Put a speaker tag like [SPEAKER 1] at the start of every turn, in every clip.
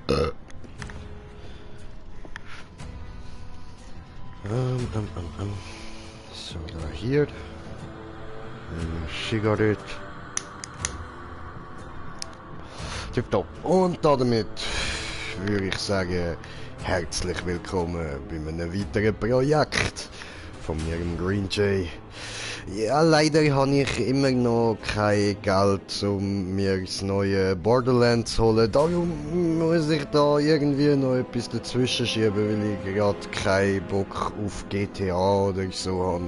[SPEAKER 1] So, da hier. Zigarette. Tipptopp. Und damit würde ich sagen, herzlich willkommen bei einem weiteren Projekt von mir, im Green Jay. Ja, leider habe ich immer noch kein Geld, um mir das neue Borderlands zu holen. Darum muss ich da irgendwie noch etwas dazwischen schieben, weil ich gerade keinen Bock auf GTA oder so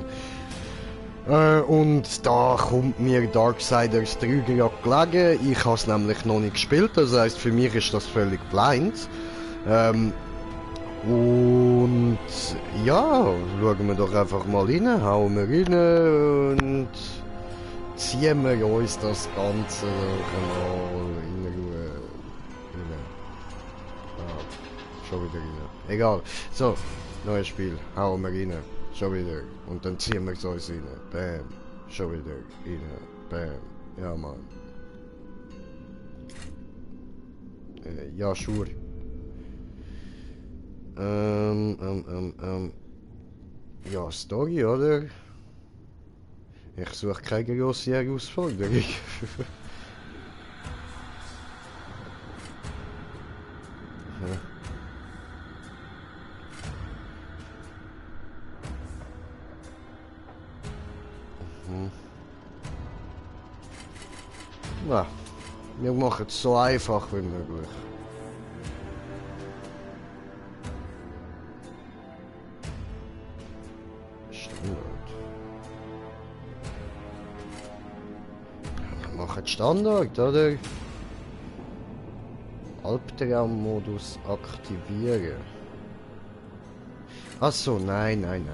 [SPEAKER 1] habe. Und da kommt mir Darksiders 3 gerade gelegen. Ich habe es nämlich noch nicht gespielt, das heisst, für mich ist das völlig blind. Und ja, schauen wir doch einfach mal rein, hauen wir rein und ziehen wir uns das Ganze doch mal in Ruhe rein. Ah, schon wieder rein. Egal. So, neues Spiel, hauen wir rein. Schon wieder. Und dann ziehen wir es uns rein. Bam. Schon wieder rein. Bam. Ja, Mann. Ja, sure. Ja, Story, oder? Ich suche keine grosse Herausforderung. Na, wir machen es so einfach wie möglich. Wir machen Standard, oder? Albtraummodus aktivieren. Ach so, nein. nein.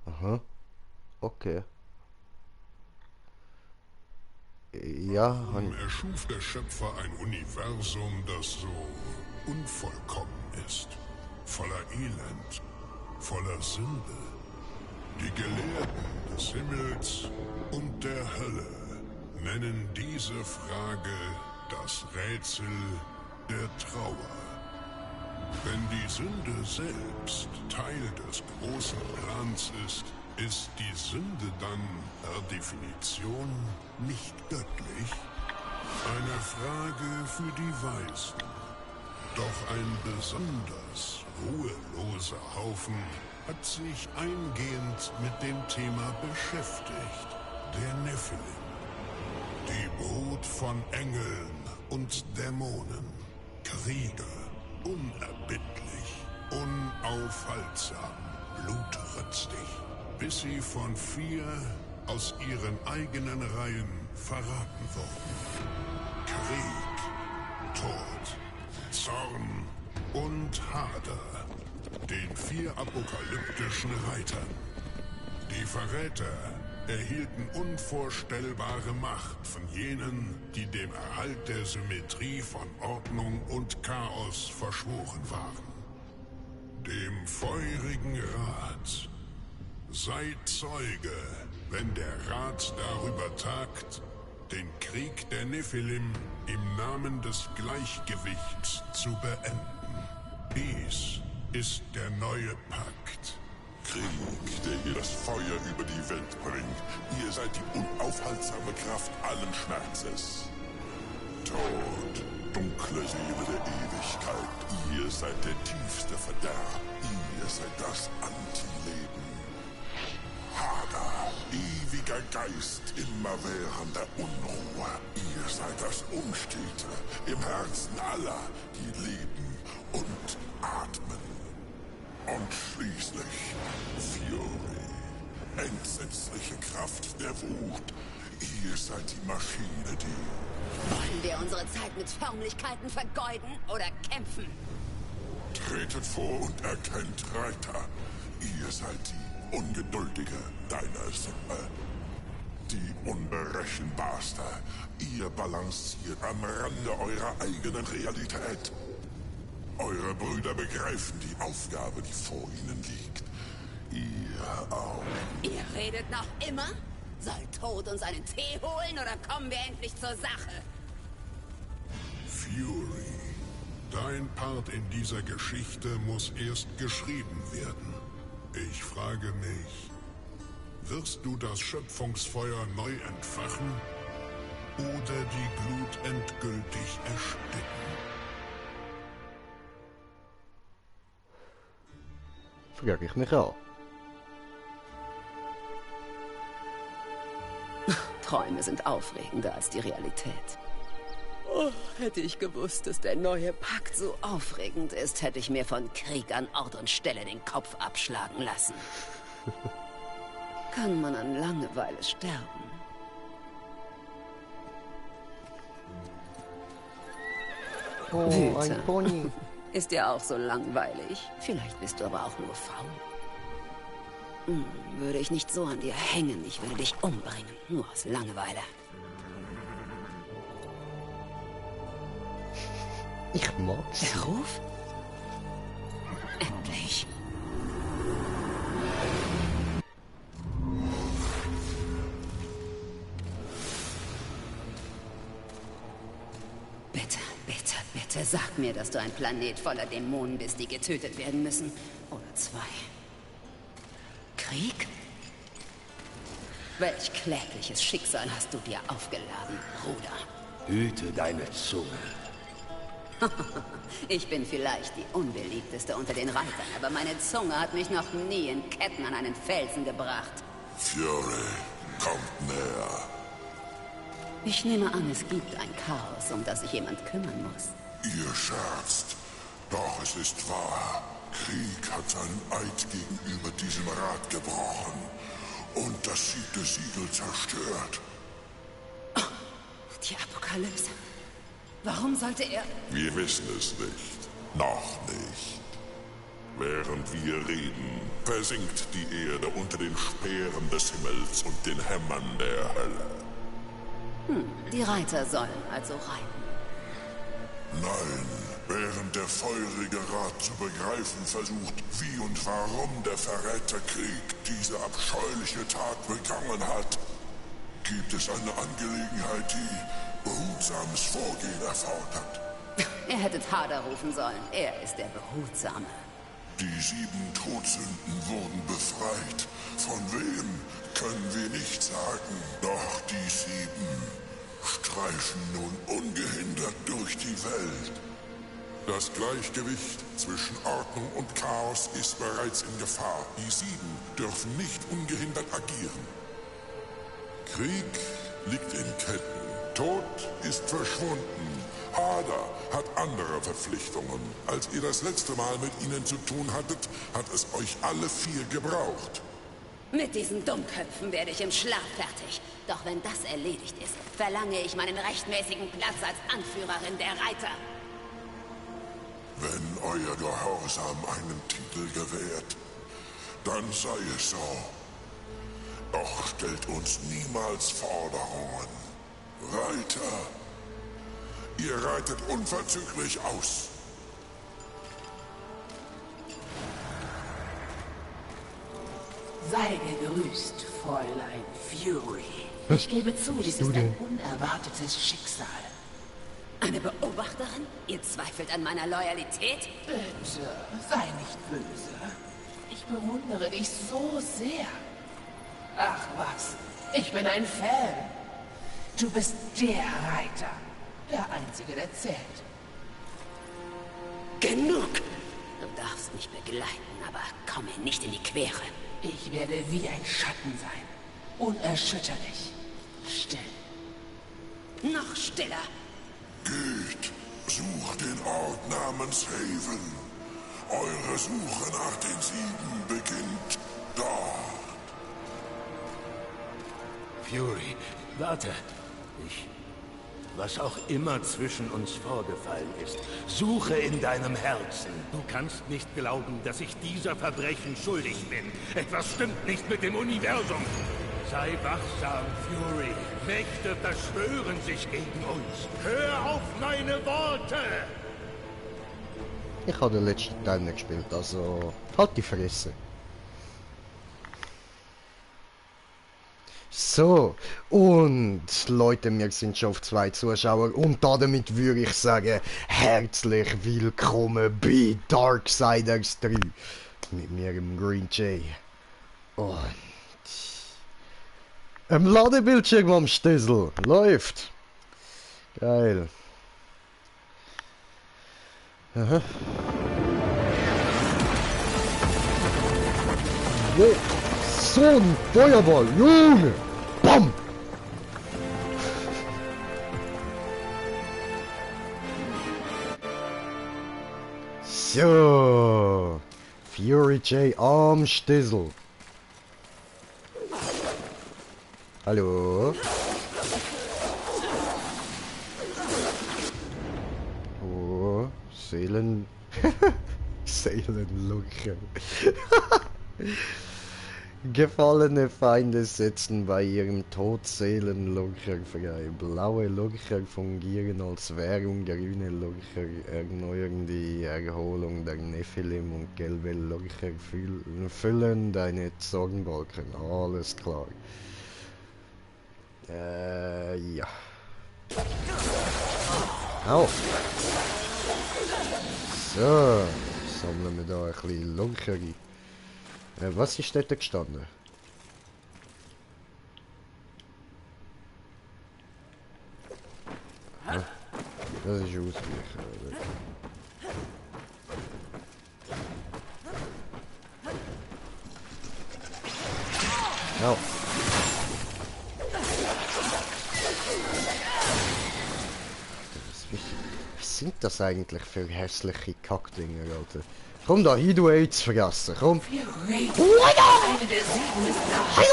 [SPEAKER 1] Aha. Okay. Ja,
[SPEAKER 2] erschuf der Schöpfer ein Universum, das so unvollkommen ist, voller Elend, voller Sünde. Die Gelehrten des Himmels und der Hölle nennen diese Frage das Rätsel der Trauer. Wenn die Sünde selbst Teil des großen Plans ist die Sünde dann per Definition nicht göttlich? Eine Frage für die Weisen. Doch ein besonders ruheloser Haufen hat sich eingehend mit dem Thema beschäftigt. Der Nephilim. Die Brut von Engeln und Dämonen. Krieger. Unerbittlich. Unaufhaltsam. Blutrünstig. Bis sie von 4 aus ihren eigenen Reihen verraten wurden. Krieg, Tod, Zorn und Hader. Den 4 apokalyptischen Reitern. Die Verräter erhielten unvorstellbare Macht von jenen, die dem Erhalt der Symmetrie von Ordnung und Chaos verschworen waren. Dem feurigen Rat. Sei Zeuge, wenn der Rat darüber tagt, den Krieg der Nephilim im Namen des Gleichgewichts zu beenden. Dies ist der neue Pakt.
[SPEAKER 3] Krieg, der hier das Feuer über die Welt bringt. Ihr seid die unaufhaltsame Kraft allen Schmerzes. Tod, dunkle Seele der Ewigkeit. Ihr seid der tiefste Verderb. Ihr seid das Antileben. Hader, ewiger Geist immerwährender Unruhe. Ihr seid das Unstete im Herzen aller, die leben und atmen. Und schließlich Fury, entsetzliche Kraft der Wut. Ihr seid die Maschine, die...
[SPEAKER 4] Wollen wir unsere Zeit mit Förmlichkeiten vergeuden oder kämpfen?
[SPEAKER 3] Tretet vor und erkennt Reiter. Ihr seid die Ungeduldige deiner Sippe. Die Unberechenbarste. Ihr balanciert am Rande eurer eigenen Realität. Eure Brüder begreifen die Aufgabe, die vor ihnen liegt. Ihr auch.
[SPEAKER 4] Ihr redet noch immer? Soll Tod uns einen Tee holen oder kommen wir endlich zur Sache?
[SPEAKER 2] Fury, dein Part in dieser Geschichte muss erst geschrieben werden. Ich frage mich, wirst du das Schöpfungsfeuer neu entfachen oder die Glut endgültig ersticken?
[SPEAKER 1] Frage ich mich auch.
[SPEAKER 4] Träume sind aufregender als die Realität. Oh, hätte ich gewusst, dass der neue Pakt so aufregend ist, hätte ich mir von Krieg an Ort und Stelle den Kopf abschlagen lassen. Kann man an Langeweile sterben?
[SPEAKER 1] Oh,
[SPEAKER 4] Wüte.
[SPEAKER 1] ein Pony.
[SPEAKER 4] Ist dir auch so langweilig? Vielleicht bist du aber auch nur faul. Würde ich nicht so an dir hängen, ich würde dich umbringen. Nur aus Langeweile.
[SPEAKER 1] Ich mag's.
[SPEAKER 4] Der Ruf? Endlich. Bitte, bitte, bitte sag mir, dass du ein Planet voller Dämonen bist, die getötet werden müssen. Oder zwei. Krieg? Welch klägliches Schicksal hast du dir aufgeladen, Bruder?
[SPEAKER 5] Hüte deine Zunge.
[SPEAKER 4] Ich bin vielleicht die unbeliebteste unter den Reitern, aber meine Zunge hat mich noch nie in Ketten an einen Felsen gebracht.
[SPEAKER 3] Fury, kommt näher.
[SPEAKER 4] Ich nehme an, es gibt ein Chaos, um das sich jemand kümmern muss.
[SPEAKER 3] Ihr scherzt. Doch es ist wahr. Krieg hat seinen Eid gegenüber diesem Rat gebrochen und das 7. Siegel zerstört.
[SPEAKER 4] Die Apokalypse. Warum sollte er...
[SPEAKER 3] Wir wissen es nicht. Noch nicht. Während wir reden, versinkt die Erde unter den Speeren des Himmels und den Hämmern der Hölle.
[SPEAKER 4] Die Reiter sollen also reiten.
[SPEAKER 3] Nein, während der feurige Rat zu begreifen versucht, wie und warum der Verräterkrieg diese abscheuliche Tat begangen hat, gibt es eine Angelegenheit, die behutsames Vorgehen erfordert.
[SPEAKER 4] Ihr hättet Hader rufen sollen. Er ist der Behutsame.
[SPEAKER 3] Die 7 Todsünden wurden befreit. Von wem, können wir nicht sagen. Doch die 7 streifen nun ungehindert durch die Welt. Das Gleichgewicht zwischen Ordnung und Chaos ist bereits in Gefahr. Die 7 dürfen nicht ungehindert agieren. Krieg liegt in Ketten. Tod ist verschwunden. Hader hat andere Verpflichtungen. Als ihr das letzte Mal mit ihnen zu tun hattet, hat es euch alle 4 gebraucht.
[SPEAKER 4] Mit diesen Dummköpfen werde ich im Schlaf fertig. Doch wenn das erledigt ist, verlange ich meinen rechtmäßigen Platz als Anführerin der Reiter.
[SPEAKER 3] Wenn euer Gehorsam einen Titel gewährt, dann sei es so. Doch stellt uns niemals Forderungen. Reiter, ihr reitet unverzüglich aus.
[SPEAKER 6] Sei gegrüßt, Fräulein Fury. Ich gebe zu, dies ist ein unerwartetes Schicksal.
[SPEAKER 4] Eine Beobachterin? Ihr zweifelt an meiner Loyalität?
[SPEAKER 6] Bitte, sei nicht böse. Ich bewundere dich so sehr. Ach was, ich bin ein Fan. Du bist der Reiter. Der Einzige, der zählt.
[SPEAKER 4] Genug! Du darfst mich begleiten, aber komm mir nicht in die Quere.
[SPEAKER 6] Ich werde wie ein Schatten sein. Unerschütterlich. Still.
[SPEAKER 4] Noch stiller.
[SPEAKER 3] Geht, sucht den Ort namens Haven. Eure Suche nach den 7 beginnt dort.
[SPEAKER 5] Fury, warte. Was auch immer zwischen uns vorgefallen ist, suche in deinem Herzen. Du kannst nicht glauben, dass ich dieser Verbrechen schuldig bin. Etwas stimmt nicht mit dem Universum. Sei wachsam, Fury. Mächte verschwören sich gegen uns. Hör auf meine Worte!
[SPEAKER 1] Ich habe den letzten Teil nicht gespielt, also halt die Fresse. So, und Leute, wir sind schon auf 2 Zuschauer und damit würde ich sagen, herzlich willkommen bei Darksiders 3 mit mir, dem Green Jay. Und am Ladebildschirm am Stüssel. Läuft. Geil. Aha. Wow. So ein Feuerball, Junge! Bam! So, Fury J am Stüssel. Hallo? Oh, Seelenlunker. Gefallene Feinde setzen bei ihrem Tod Seelenlunker frei. Blaue Lunker fungieren als Währung, grüne Lunker erneuern die Erholung der Nephilim und gelbe Lunker füllen deine Zornwolken. Alles klar. Ja. Au. So, sammeln wir da ein bisschen Lunker ein. Was ist dort gestanden? Ja, das ist Ausweichen, oder? Ja. Was sind das eigentlich für hässliche Kackdinger, Alter? Komm da hin, du AIDS-Vergesser, komm!
[SPEAKER 6] Eine der 7 ist da. Ich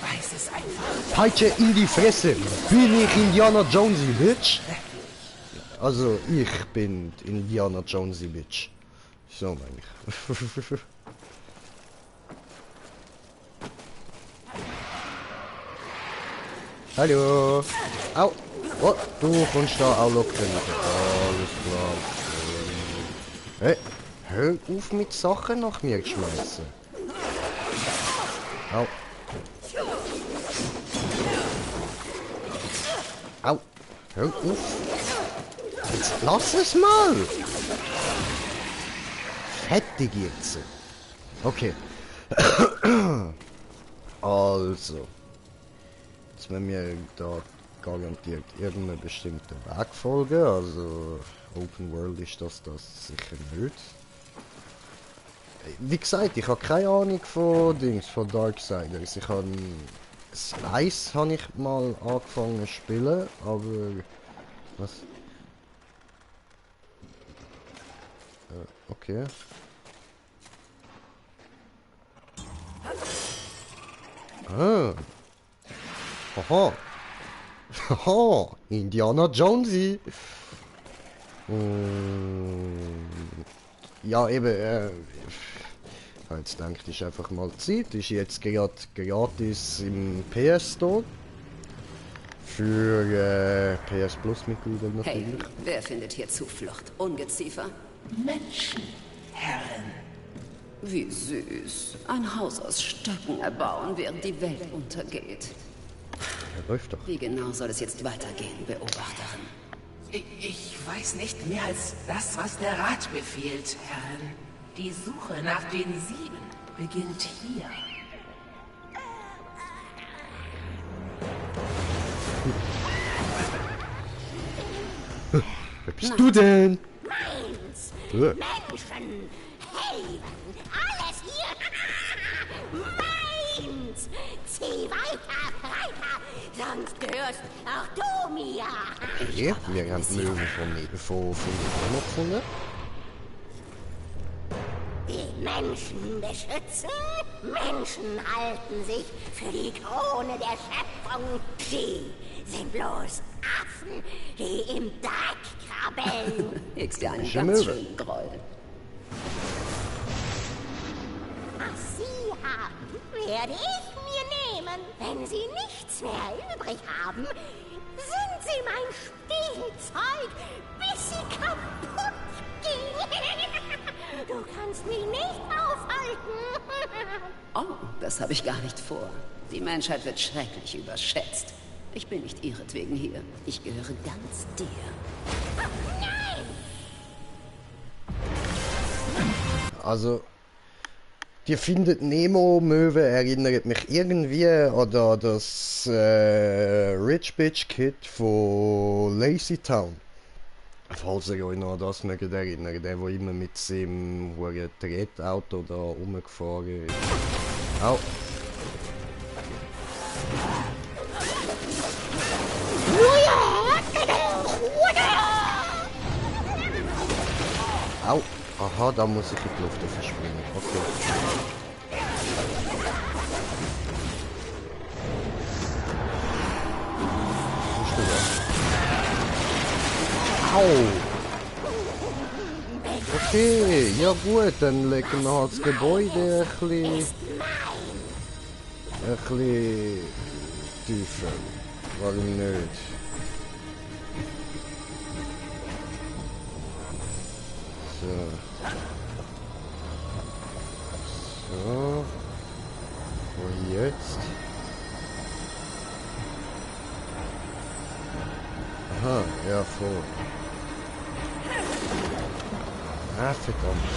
[SPEAKER 6] weiß es einfach.
[SPEAKER 1] Peitsche in die Fresse! Bin ich Indiana Jonesy, Bitch? Also, ich bin Indiana Jonesy, Bitch. So meine ich. Hallo! Au! Oh, du kommst da auch locker rein. Alles klar. Hey, hör auf mit Sachen nach mir geschmeißen. Au. Au. Hör auf. Jetzt lass es mal. Fertig jetzt. Okay. Also. Jetzt müssen wir da garantiert irgendeinen bestimmten Weg folgen. Also Open World ist das sicher nicht. Wie gesagt, ich habe keine Ahnung von Darksiders. Ich habe Slice habe ich mal angefangen zu spielen, aber was? Okay. Ah. Aha. Haha, Indiana Jonesy. Ja, eben, jetzt denke ich einfach mal Zeit. Ist jetzt gerade gratis im PS Store. Für PS Plus Mitglieder natürlich.
[SPEAKER 4] Hey, wer findet hier Zuflucht? Ungeziefer?
[SPEAKER 6] Menschen, Herren.
[SPEAKER 4] Wie süß. Ein Haus aus Stöcken erbauen, während die Welt untergeht.
[SPEAKER 1] Ja, läuft doch.
[SPEAKER 4] Wie genau soll es jetzt weitergehen, Beobachterin?
[SPEAKER 6] Ich weiß nicht mehr als das, was der Rat befiehlt, Herren. Die Suche nach den 7 beginnt hier.
[SPEAKER 1] Wer bist du denn?
[SPEAKER 7] Meins!
[SPEAKER 1] Ja.
[SPEAKER 7] Menschen! Helden! Alles hier! Meins! Zieh weiter, weiter! Sonst gehörst auch du mir!
[SPEAKER 1] Okay, wir haben Möwen von gefunden.
[SPEAKER 7] Die Menschen beschützen, Menschen halten sich für die Krone der Schöpfung. Die sind bloß Affen, die im Dreck krabbeln.
[SPEAKER 4] Hegst dir einen
[SPEAKER 1] Schöne
[SPEAKER 4] ganz
[SPEAKER 1] Möwe.
[SPEAKER 4] schönen Groll.
[SPEAKER 7] Was Sie haben, werde ich mir nehmen. Wenn Sie nichts mehr übrig haben, sind Sie mein Spielzeug, bis Sie kaputt gehen. Du kannst mich nicht aufhalten.
[SPEAKER 4] Oh, das habe ich gar nicht vor. Die Menschheit wird schrecklich überschätzt. Ich bin nicht ihretwegen hier. Ich gehöre ganz dir.
[SPEAKER 1] Also, die Findet Nemo-Möwe erinnert mich irgendwie an das Rich Bitch Kid von Lazy Town. Falls ihr euch noch an das mögt erinnern, der immer mit seinem Tretauto da rumgefahren ist. Au! Au! Aha, da muss ich in die Luft verspringen. Okay. Wo bist du da? Au! Okay, ja gut, dann legen wir halt das Gebäude ein bisschen tiefer. Warum nicht? So. So. Und jetzt? Aha, ja voll. Ah, verdammt.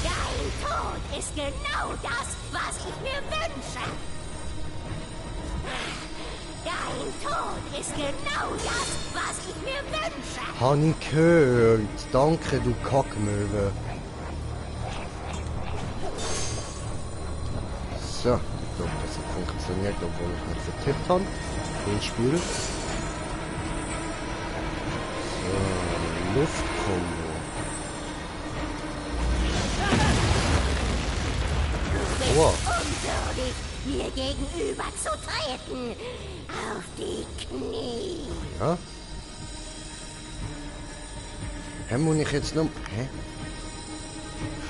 [SPEAKER 7] Dein Tod ist genau das, was ich mir wünsche. Dein Tod ist genau das, was ich mir wünsche.
[SPEAKER 1] Hab ich gehört. Danke, du Kackmöwe. So, ich glaube, das hat funktioniert, obwohl ich mich vertippt habe. Cool Spiel. So, Luftkombo. Aua.
[SPEAKER 7] Unwürdig, mir gegenüber zu treten. Auf die Knie.
[SPEAKER 1] Ja? Hä, muss ich jetzt noch... Hä?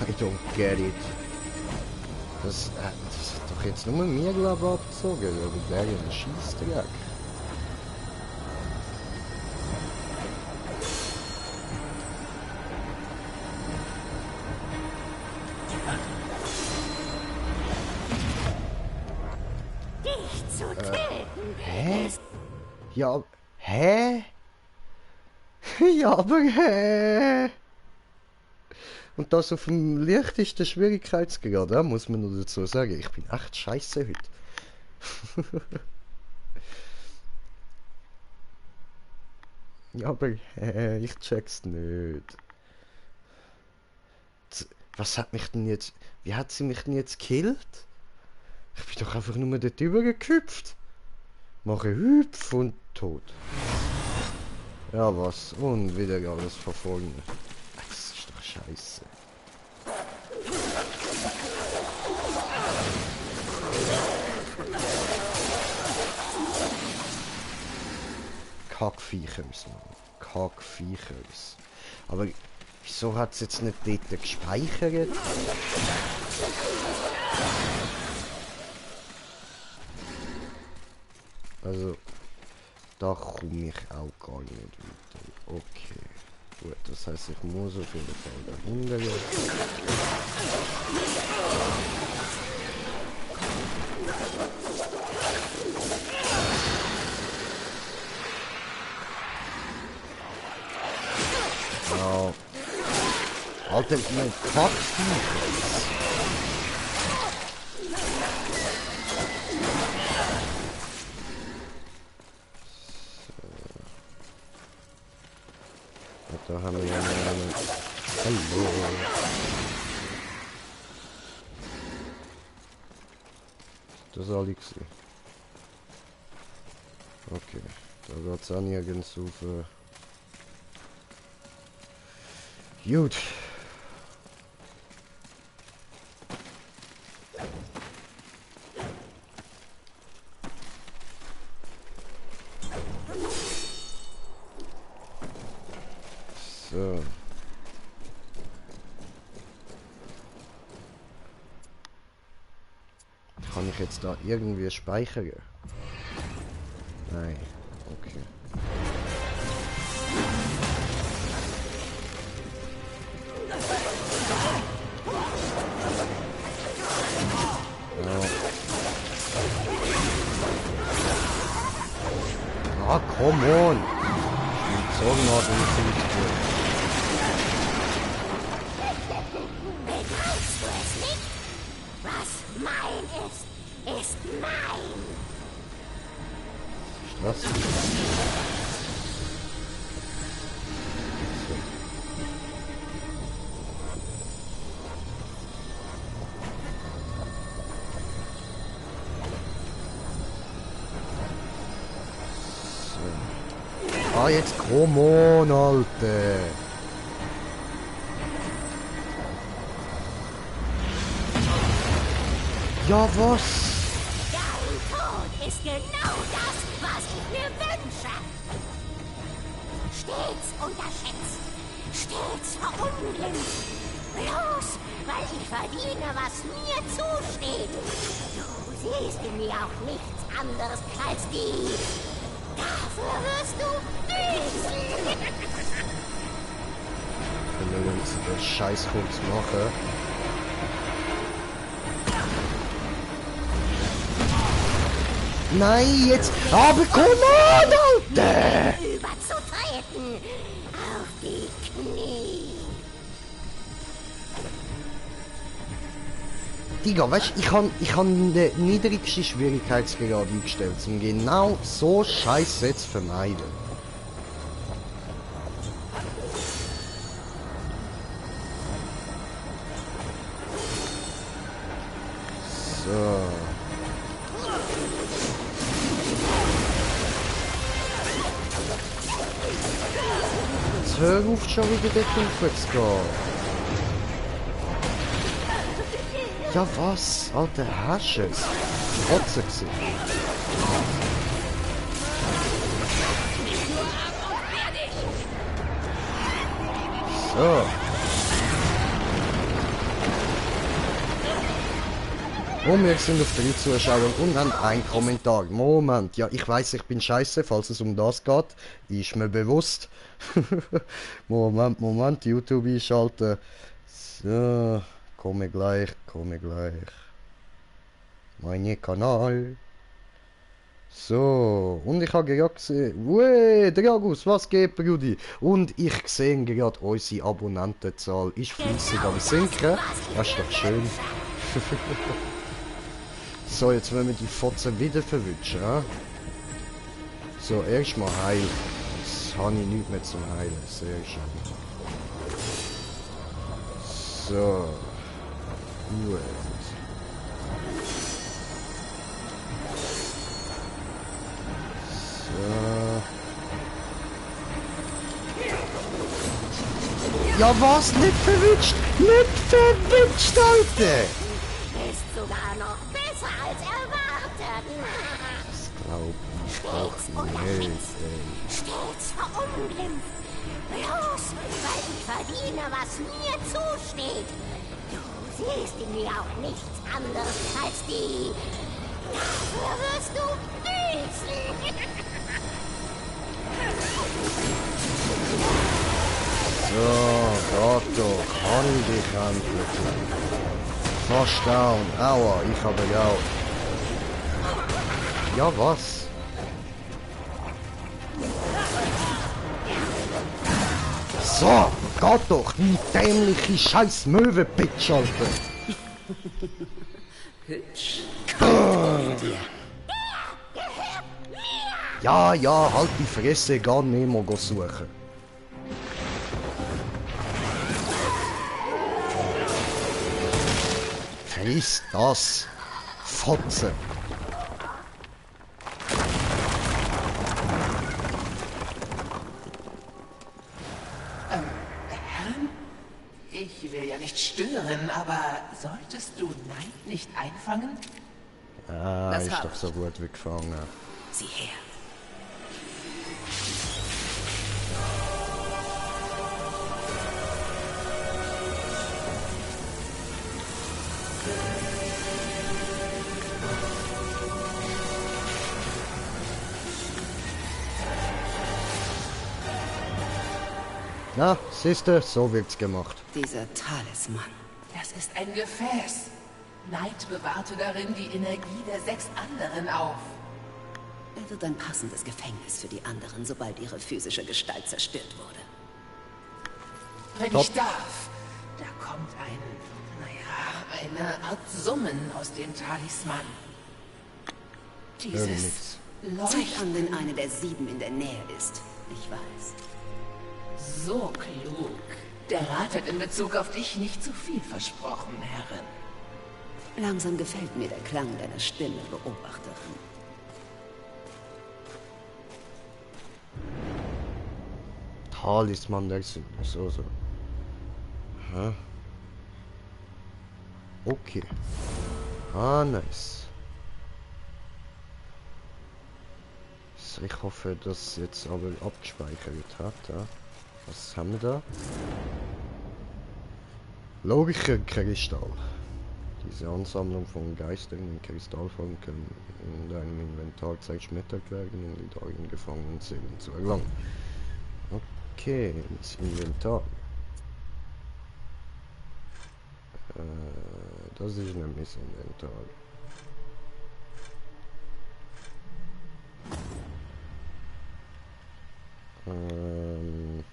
[SPEAKER 1] I don't get it. Das hat doch jetzt nur mir, glaube ich, abgezogen. Oder der ein Scheissdreck.
[SPEAKER 7] Dich zu töten.
[SPEAKER 1] Hä? Ja, hä? Ja, aber hä? Und das auf dem leichtesten Schwierigkeitsgrad, ja, muss man nur dazu sagen. Ich bin echt scheiße heute. Ja, aber hä? Ich check's nicht. Was hat mich denn jetzt... Wie hat sie mich denn jetzt gekillt? Ich bin doch einfach nur dort übergeküpft. Mache Hüpf und tot. Ja, was? Und wieder alles verfolgen. Das ist doch scheiße. Kackviechers, Mann. Kackviechers. Aber wieso hat es jetzt nicht dort gespeichert? Also, da komme ich auch gar nicht weiter. Okay. Gut, das heißt, ich muss auf jeden Fall dahinter gehen. Ja. Alter, mein Kackviech. Da haben wir ja noch einen... Hallo. Das soll ich sehen. Okay. Da geht's auch nirgends auf... Gut. So. Kann ich jetzt da irgendwie speichern? Nein. Okay. Come on! Ich bin so nah dran.
[SPEAKER 7] Begreifst du es nicht? Was mein ist mein.
[SPEAKER 1] Was? Ah, jetzt come on, Alter. Ja, was?
[SPEAKER 7] Dein Tod ist genau das, was ich mir wünsche. Stets unterschätzt, stets verunglimpft. Bloß, weil ich verdiene, was mir zusteht. Du siehst in mir auch nichts anderes als die. Dafür wirst du büßen.
[SPEAKER 1] Wenn wir uns den Scheiß kurz machen. Nein, jetzt. Aber komm on, Alter!
[SPEAKER 7] Überzutreten. Auf die Knie.
[SPEAKER 1] Digga, weißt du, ich han den niedrigsten Schwierigkeitsgrad eingestellt, um genau so Scheiße zu vermeiden. So. Jetzt hör auf, schon wieder dort rauf zu gehen. Ja was? Alter, hast du es? Trotze gsi. So. Und wir sind auf 3 Zuschauer und haben einen Kommentar. Moment, ja, ich weiß, ich bin scheiße, falls es um das geht. Ist mir bewusst. Moment, YouTube einschalten. So. Komme gleich. Mein Kanal. So, und ich habe gerade gesehen, Dragus, was geht, Brudi? Und ich sehe gerade, unsere Abonnentenzahl ist flüssig am Sinken. Das ist doch schön. So, jetzt wollen wir die Fotzen wieder verwünschen. Ja? So, erstmal heilen. Jetzt habe ich nichts mehr zum Heilen. Sehr schön. So. Gut. Ja was? Nicht verwünscht! Nicht verwünscht, Alter!
[SPEAKER 7] Ist sogar noch besser als erwartet.
[SPEAKER 1] Das glaub ich doch nicht, ey.
[SPEAKER 7] Stets verunglimpft. Bloß, weil ich verdiene, was mir zusteht. Du siehst in mir auch nichts anderes als die. Dafür wirst du büßen.
[SPEAKER 1] So, Gato, kann dich endlich. Fast down. Aua, ich habe ja. Ja, was? So, geht doch, die dämliche scheiß Möwenpitsch, Alter.
[SPEAKER 4] Hübsch.
[SPEAKER 1] Ja, halt die Fresse, geh Nemo suchen. Friss das, Fotze.
[SPEAKER 6] Herren? Ich will ja nicht stören, aber solltest du Neid nicht einfangen?
[SPEAKER 1] Ah,
[SPEAKER 4] Das
[SPEAKER 1] ist
[SPEAKER 4] hab
[SPEAKER 1] doch so gut wie gefangen.
[SPEAKER 4] Sieh her.
[SPEAKER 1] Na, siehste, so wird's gemacht.
[SPEAKER 4] Dieser Talisman.
[SPEAKER 6] Das ist ein Gefäß. Neid bewahrte darin die Energie der 6 anderen auf.
[SPEAKER 4] Er wird ein passendes Gefängnis für die anderen, sobald ihre physische Gestalt zerstört wurde.
[SPEAKER 6] Wenn ich darf, da kommt eine Art Summen aus dem Talisman. Dieses
[SPEAKER 4] Zeig an, wenn eine der 7 in der Nähe ist. Ich weiß.
[SPEAKER 6] So klug. Der Rat hat in Bezug auf dich nicht zu viel versprochen, Herrin.
[SPEAKER 4] Langsam gefällt mir der Klang deiner Stimme, Beobachterin.
[SPEAKER 1] Talisman der Sünde, so. Aha. Okay. Ah, nice. So, ich hoffe, dass jetzt aber abgespeichert hat. Ja. Was haben wir da? Logischer Kristall. Diese Ansammlung von Geistern in Kristallform können in deinem Inventar zerschmettert werden, um die darin gefangenen Seelen zu erlangen. Okay, ins Inventar. Das ist nämlich das Inventar. Und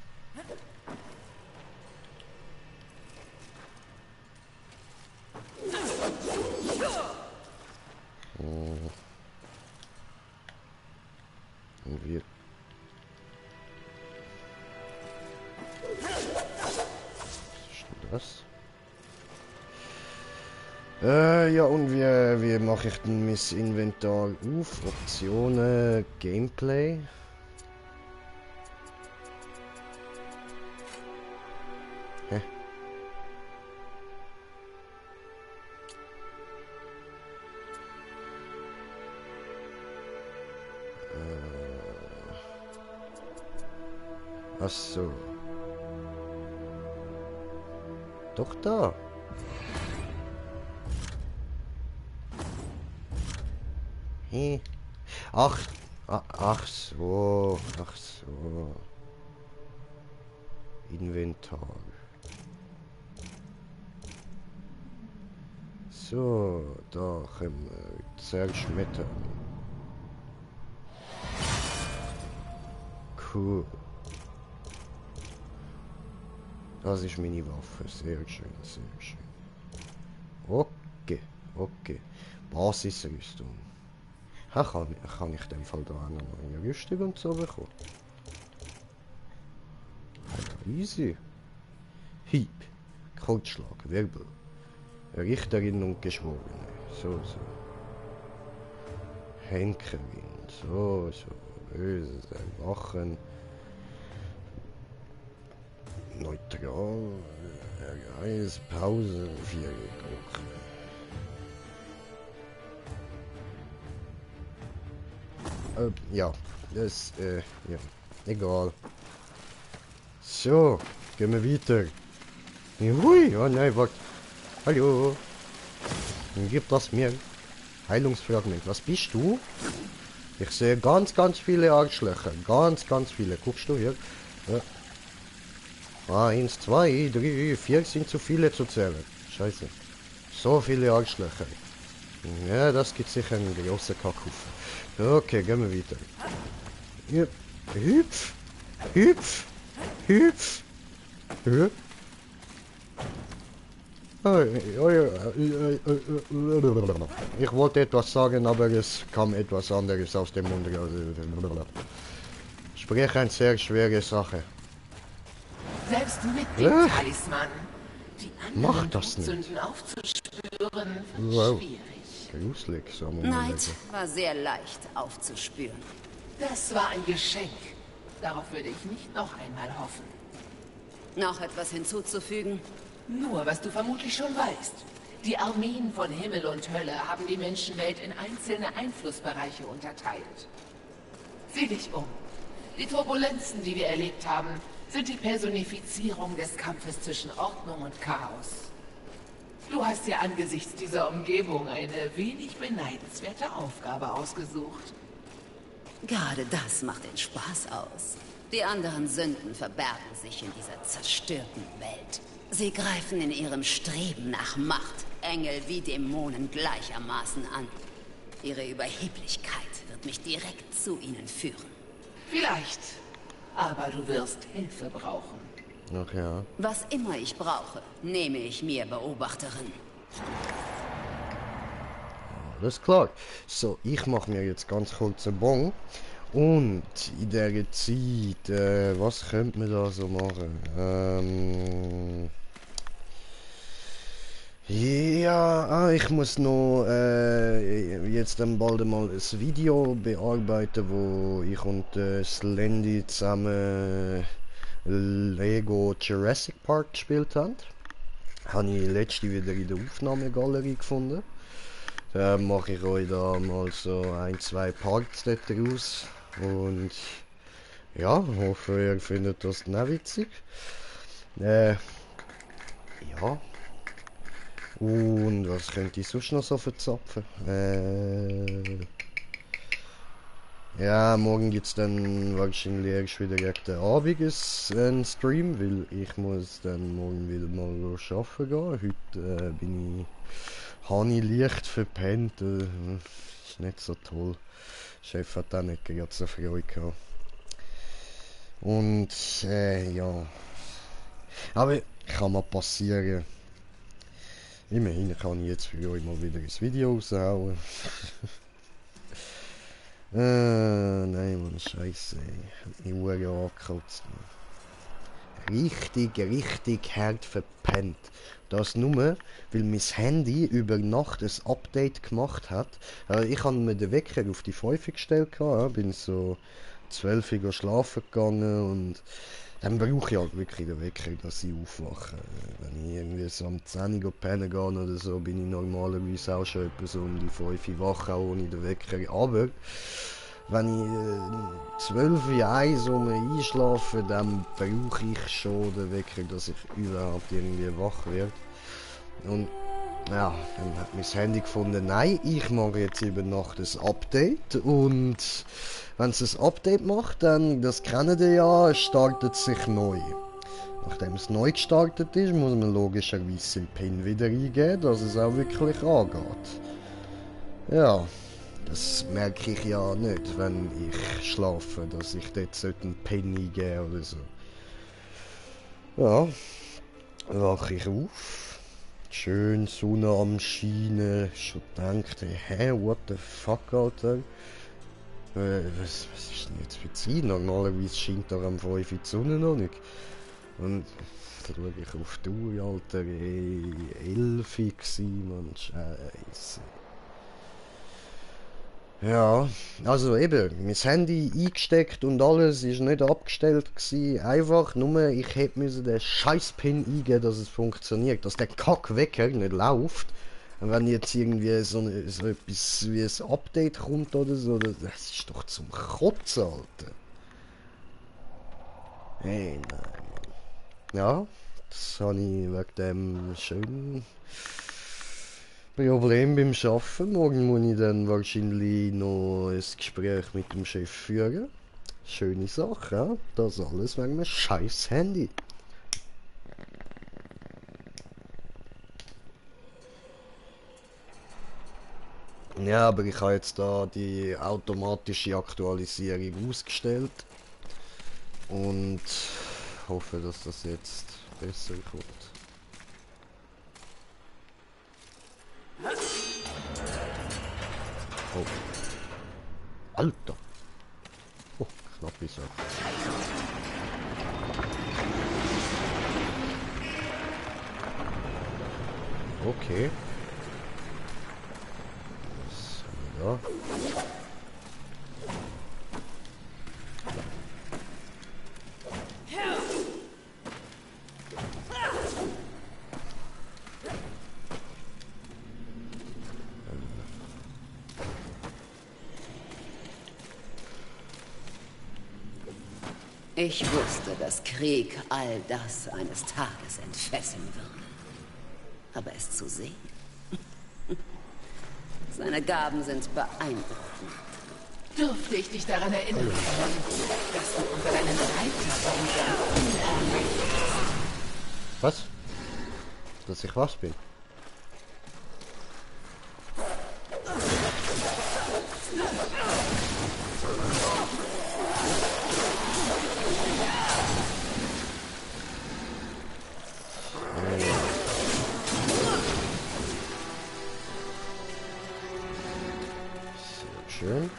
[SPEAKER 1] wir das? Ja, und wie mache ich denn mein Inventar auf? Optionen, Gameplay. Hä? Ach so. Doch da. Hey. Ach so. Inventar. So, da können wir zerschmettern. Cool. Das ist meine Waffe. Sehr schön, sehr schön. Okay. Basisrüstung. Kann ich in dem Fall da auch noch eine Rüstung und so bekommen? Easy. Hieb. Kurzschlag. Wirbel. Richterin und Geschworene. So. Henkerin. So. Böse Wachen. Neutral. Eis, Pause. Viereck. Okay. Ja. Das, ja. Egal. So. Gehen wir weiter. Hui. Oh nein, warte. Hallo. Gib das mir. Heilungsfragment. Was bist du? Ich sehe ganz viele Arschlöcher. Ganz viele. Guckst du hier? Ja. 1, 2, 3, 4 sind zu viele zu zählen. Scheiße. So viele Arschlöcher. Ja, das gibt sicher einen großen Kackhaufen. Okay, gehen wir weiter. Ja. Hüpf. Ich wollte etwas sagen, aber es kam etwas anderes aus dem Mund. Sprich eine sehr schwere Sache.
[SPEAKER 6] Selbst mit dem Talisman. Die
[SPEAKER 1] Mach
[SPEAKER 6] anderen
[SPEAKER 1] das nicht.
[SPEAKER 6] Todsünden aufzuspüren,
[SPEAKER 1] Wow.
[SPEAKER 6] schwierig.
[SPEAKER 1] Gruselig, sagen wir
[SPEAKER 4] Neid war sehr leicht aufzuspüren.
[SPEAKER 6] Das war ein Geschenk. Darauf würde ich nicht noch einmal hoffen.
[SPEAKER 4] Noch etwas hinzuzufügen?
[SPEAKER 6] Nur, was du vermutlich schon weißt. Die Armeen von Himmel und Hölle haben die Menschenwelt in einzelne Einflussbereiche unterteilt. Sieh dich um. Die Turbulenzen, die wir erlebt haben, sind die Personifizierung des Kampfes zwischen Ordnung und Chaos. Du hast dir angesichts dieser Umgebung eine wenig beneidenswerte Aufgabe ausgesucht.
[SPEAKER 4] Gerade das macht den Spaß aus. Die anderen Sünden verbergen sich in dieser zerstörten Welt. Sie greifen in ihrem Streben nach Macht Engel wie Dämonen gleichermaßen an. Ihre Überheblichkeit wird wird mich direkt zu ihnen führen.
[SPEAKER 6] Vielleicht. Aber du wirst Hilfe brauchen.
[SPEAKER 1] Ach ja.
[SPEAKER 4] Was immer ich brauche, nehme ich mir, Beobachterin.
[SPEAKER 1] Alles klar. So, ich mache mir jetzt ganz kurz einen Bon. Und in der Zeit, was könnte man da so machen? Ja, ich muss noch jetzt dann bald mal ein Video bearbeiten, wo ich und Slendy zusammen Lego Jurassic Park gespielt haben. Habe ich letzte wieder in der Aufnahmegalerie gefunden. Da mache ich euch da mal so 1-2 Parts daraus. Und ja, hoffe ihr findet das dann auch witzig. Ja. Und was könnte ich sonst noch so verzapfen? Ja, morgen gibt es dann wahrscheinlich erst wieder gegen den Abend einen Stream, weil ich muss dann morgen wieder mal arbeiten gehen. Heute habe ich leicht verpennt. Ist nicht so toll. Der Chef hat auch nicht gerade so Freude gehabt. Und ja. Aber kann mal passieren. Immerhin kann ich jetzt für euch mal wieder ein Video raushauen. Nein, Mann, Scheiße. Ich wurde angekotzt. Richtig hart verpennt. Das nur, weil mein Handy über Nacht ein Update gemacht hat. Ich habe mir den Wecker auf die 5 gestellt, bin so 12 Uhr schlafen gegangen und dann brauche ich halt wirklich den Wecker, dass ich aufwache. Wenn ich irgendwie so am 10 Uhr pennen gehe oder so, bin ich normalerweise auch schon etwa so um die 5 Uhr wach, auch ohne den Wecker. Aber wenn ich 12 Uhr 1 einschlafe, dann brauche ich schon den Wecker, dass ich überhaupt irgendwie wach werde. Und ja, dann hat mein Handy gefunden, nein, ich mache jetzt über Nacht ein Update und wenn es ein Update macht, dann, das kennen ihr ja, startet sich neu. Nachdem es neu gestartet ist, muss man logischerweise den PIN wieder eingeben, dass es auch wirklich angeht. Ja, das merke ich ja nicht, wenn ich schlafe, dass ich dort einen PIN eingeben oder so. Ja, wache ich auf. Schön Sonne am Scheinen. Schon gedacht, hä, what the fuck, Alter? Was ist denn jetzt für Zeit? Normalerweise scheint da am 5 Uhr die Sonne noch nicht. Und da schaue ich auf die Uhr, Alter, 11 Uhr gewesen, Mann, Scheiße. Ja, also eben, mein Handy eingesteckt und alles ist nicht abgestellt gewesen. Einfach nur, ich hätte den scheiß PIN eingeben, dass es funktioniert, dass der Kackwecker nicht läuft. Und wenn jetzt irgendwie so etwas wie ein Update kommt oder so, das ist doch zum Kotzen, Alter. Hey, nein, Mann. Ja, das habe ich wegen dem schönen Problem beim Arbeiten. Morgen muss ich dann wahrscheinlich noch ein Gespräch mit dem Chef führen. Schöne Sache, ja? Das alles wegen einem scheiß Handy. Ja, aber ich habe jetzt da die automatische Aktualisierung ausgestellt und hoffe, dass das jetzt besser kommt. Oh. Alter! Oh, knapp ist er. Okay. Was haben wir da?
[SPEAKER 4] Ich wusste, dass Krieg all das eines Tages entfesseln würde. Aber es zu sehen? Seine Gaben sind beeindruckend.
[SPEAKER 6] Dürfte ich dich daran erinnern, dass du unter deinen Reiter
[SPEAKER 1] Was? Dass ich was bin? Schön.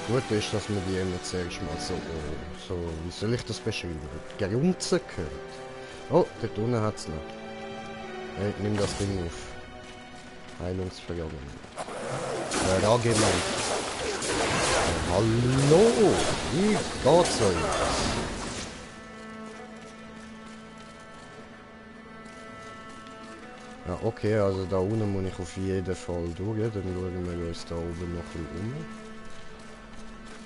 [SPEAKER 1] Gut ist, dass man die immer zuerst mal so, wie soll ich das beschreiben? Gerunzen gehört. Oh, dort unten hat es noch. Hey, nimm das Ding auf. Heilungsverjagung. Fragement. Hallo, wie geht's euch? Ja, okay, also da unten muss ich auf jeden Fall durch. Dann schauen wir uns da oben noch ein bisschen um.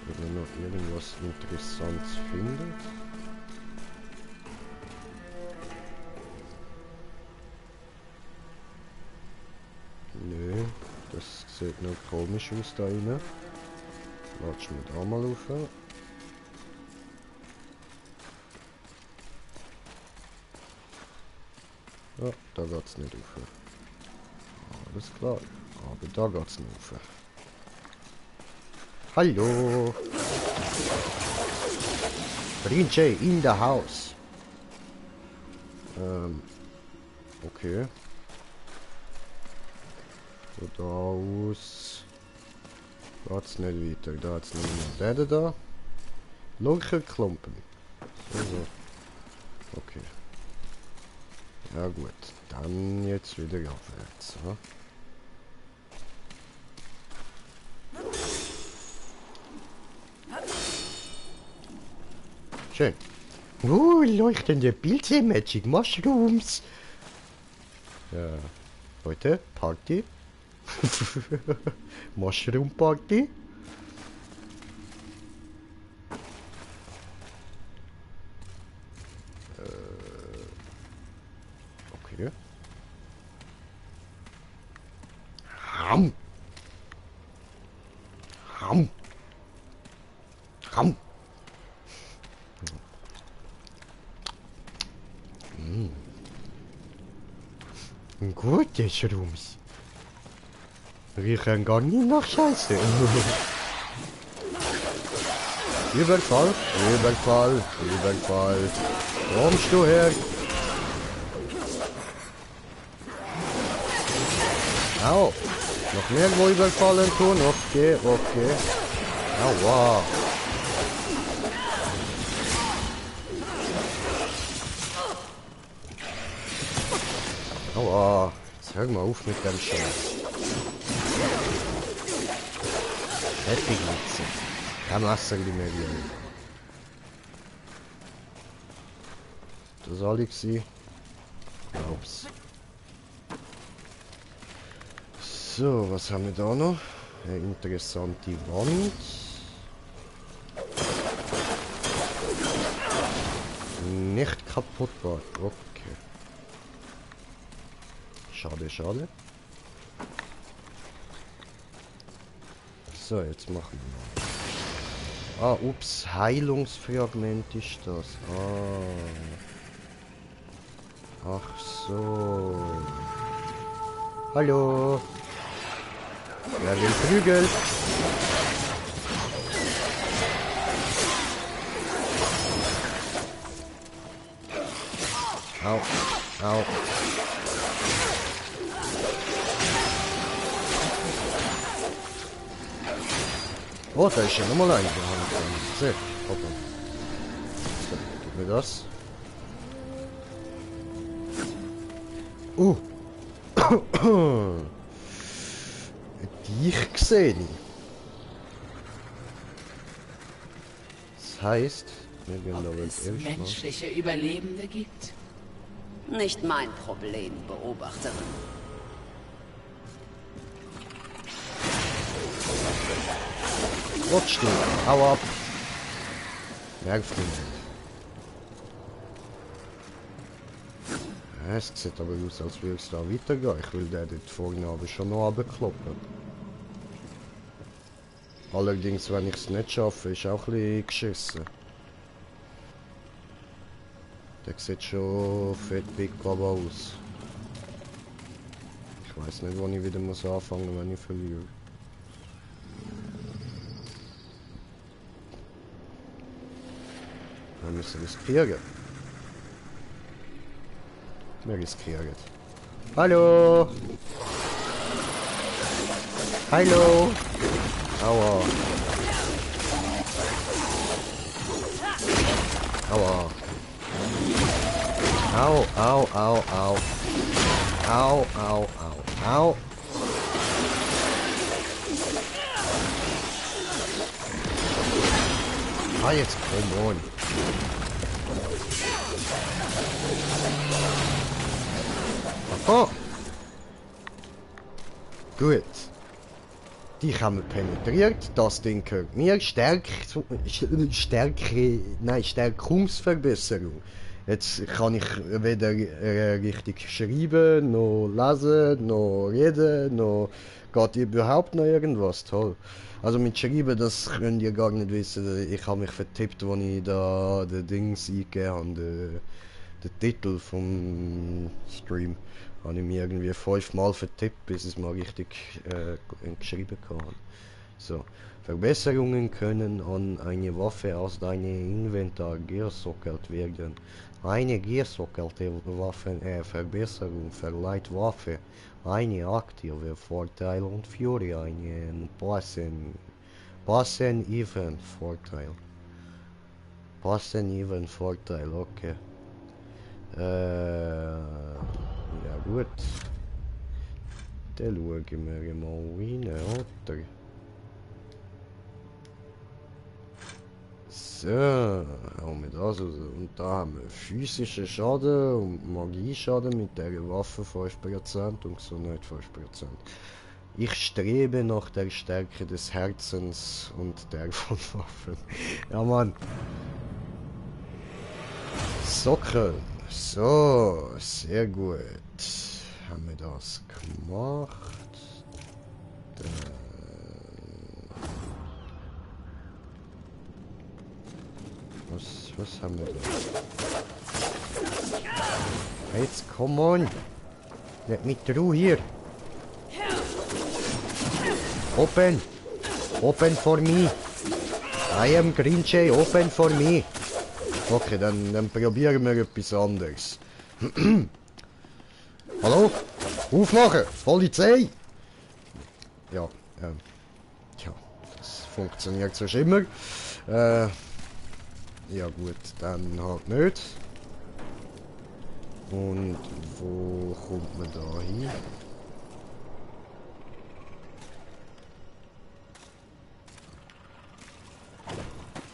[SPEAKER 1] Ob man noch irgendwas Interessantes findet. Nö, das sieht noch komisch aus da rein. Latschen wir da mal rauf. Ja, da geht's nicht rauf. Alles klar, aber da geht's nicht rauf. Hallo! Grinche in the house. Okay. Von da aus geht's nicht weiter. Da hat's nur den da. Lurcherklumpen. So. Okay. Ja gut. Dann jetzt wieder aufwärts. Ja? Schön. Leuchtende Pilze, Magic Mushrooms. Ja. Heute Party. Mushroom Party. Okay. Ham. Ham. Ham. Gute Shrooms. Riechen gar nicht nach Scheiße. Überfall, Überfall, Überfall. Kommst du her? Au. Noch mehr wo überfallen tun? Okay, okay. Aua. Aua. Jetzt hör mal auf mit dem Scheiß. Heftig Witze. Kein Messer mehr wie. Das alle gewesen? Glaub's. So, was haben wir da noch? Eine interessante Wand. Nicht kaputtbar. Okay. Schade, schade. So, jetzt machen wir mal. Ah, ups, Heilungsfragment ist das. Ah. Ach so. Hallo. Wer will Prügel? Au, au. Oh, da ist ja nochmal ein. Sehr, hoppla. So, gib mir das. Dich gesehen. Das heißt, wir gehen
[SPEAKER 6] Ob es menschliche Überlebende gibt?
[SPEAKER 4] Nicht mein Problem, Beobachterin.
[SPEAKER 1] Rutsch du, hau ab. Nervt mich nicht. Es sieht aber aus, als würde es da weitergehen. Ich will den dort vorne aber schon noch runterkloppen. Allerdings, wenn ich es nicht schaffe, ist auch ein bisschen geschissen. Der sieht schon fett big aber aus. Ich weiß nicht, wann ich wieder muss anfangen, wenn ich verliere. Wir müssen riskieren. Wir riskieren. Hallo! Hallo! Aua! Aua! Au, au, au, au! Au, au, au, au! Ah, jetzt komm on! Oh! Gut. Die haben wir penetriert. Das Ding gehört mir. Stärkungsverbesserung. Jetzt kann ich weder richtig schreiben, noch lesen, noch reden, noch geht überhaupt noch irgendwas. Toll. Also mit Schreiben, das könnt ihr gar nicht wissen. Ich habe mich vertippt, als ich da den Dings eingegeben habe, den Titel vom Stream. Habe ich mich irgendwie 5-mal vertippt, bis ich es mal richtig geschrieben habe. So. Verbesserungen können an eine Waffe aus deinem Inventar gesockelt werden. Eine gesockelte Waffenverbesserung verleiht Waffe eine aktive Vorteil und für einen passiven Vorteil. Passiven Vorteil, okay. Ja gut. Dann schauen wir mal rein, oder? So, haben wir das. Und da haben wir physischen Schaden und Magieschaden mit der Waffe 5% und Gesundheit 5%. Ich strebe nach der Stärke des Herzens und der von Waffen. Ja Mann. Socken. So, sehr gut. Haben wir das gemacht? Was haben wir da? Jetzt, come on! Nicht mit Ruhe hier! Open! Open for me! I am Green Jay, open for me! Okay, dann probieren wir etwas anderes. Hallo? Aufmachen! Polizei! Ja, tja, das funktioniert sonst immer. Ja gut, dann halt nicht. Und wo kommt man da hin?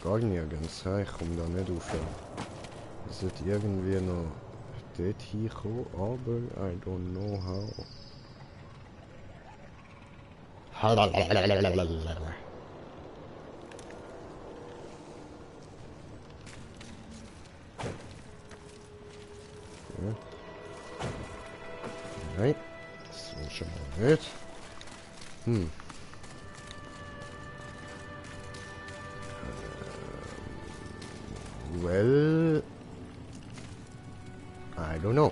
[SPEAKER 1] Gar nirgends, ich komme da nicht rauf. Ich sollte irgendwie noch dort hinkommen, aber I don't know how. Ja. Nein, so schon mal nicht. Well, I don't know.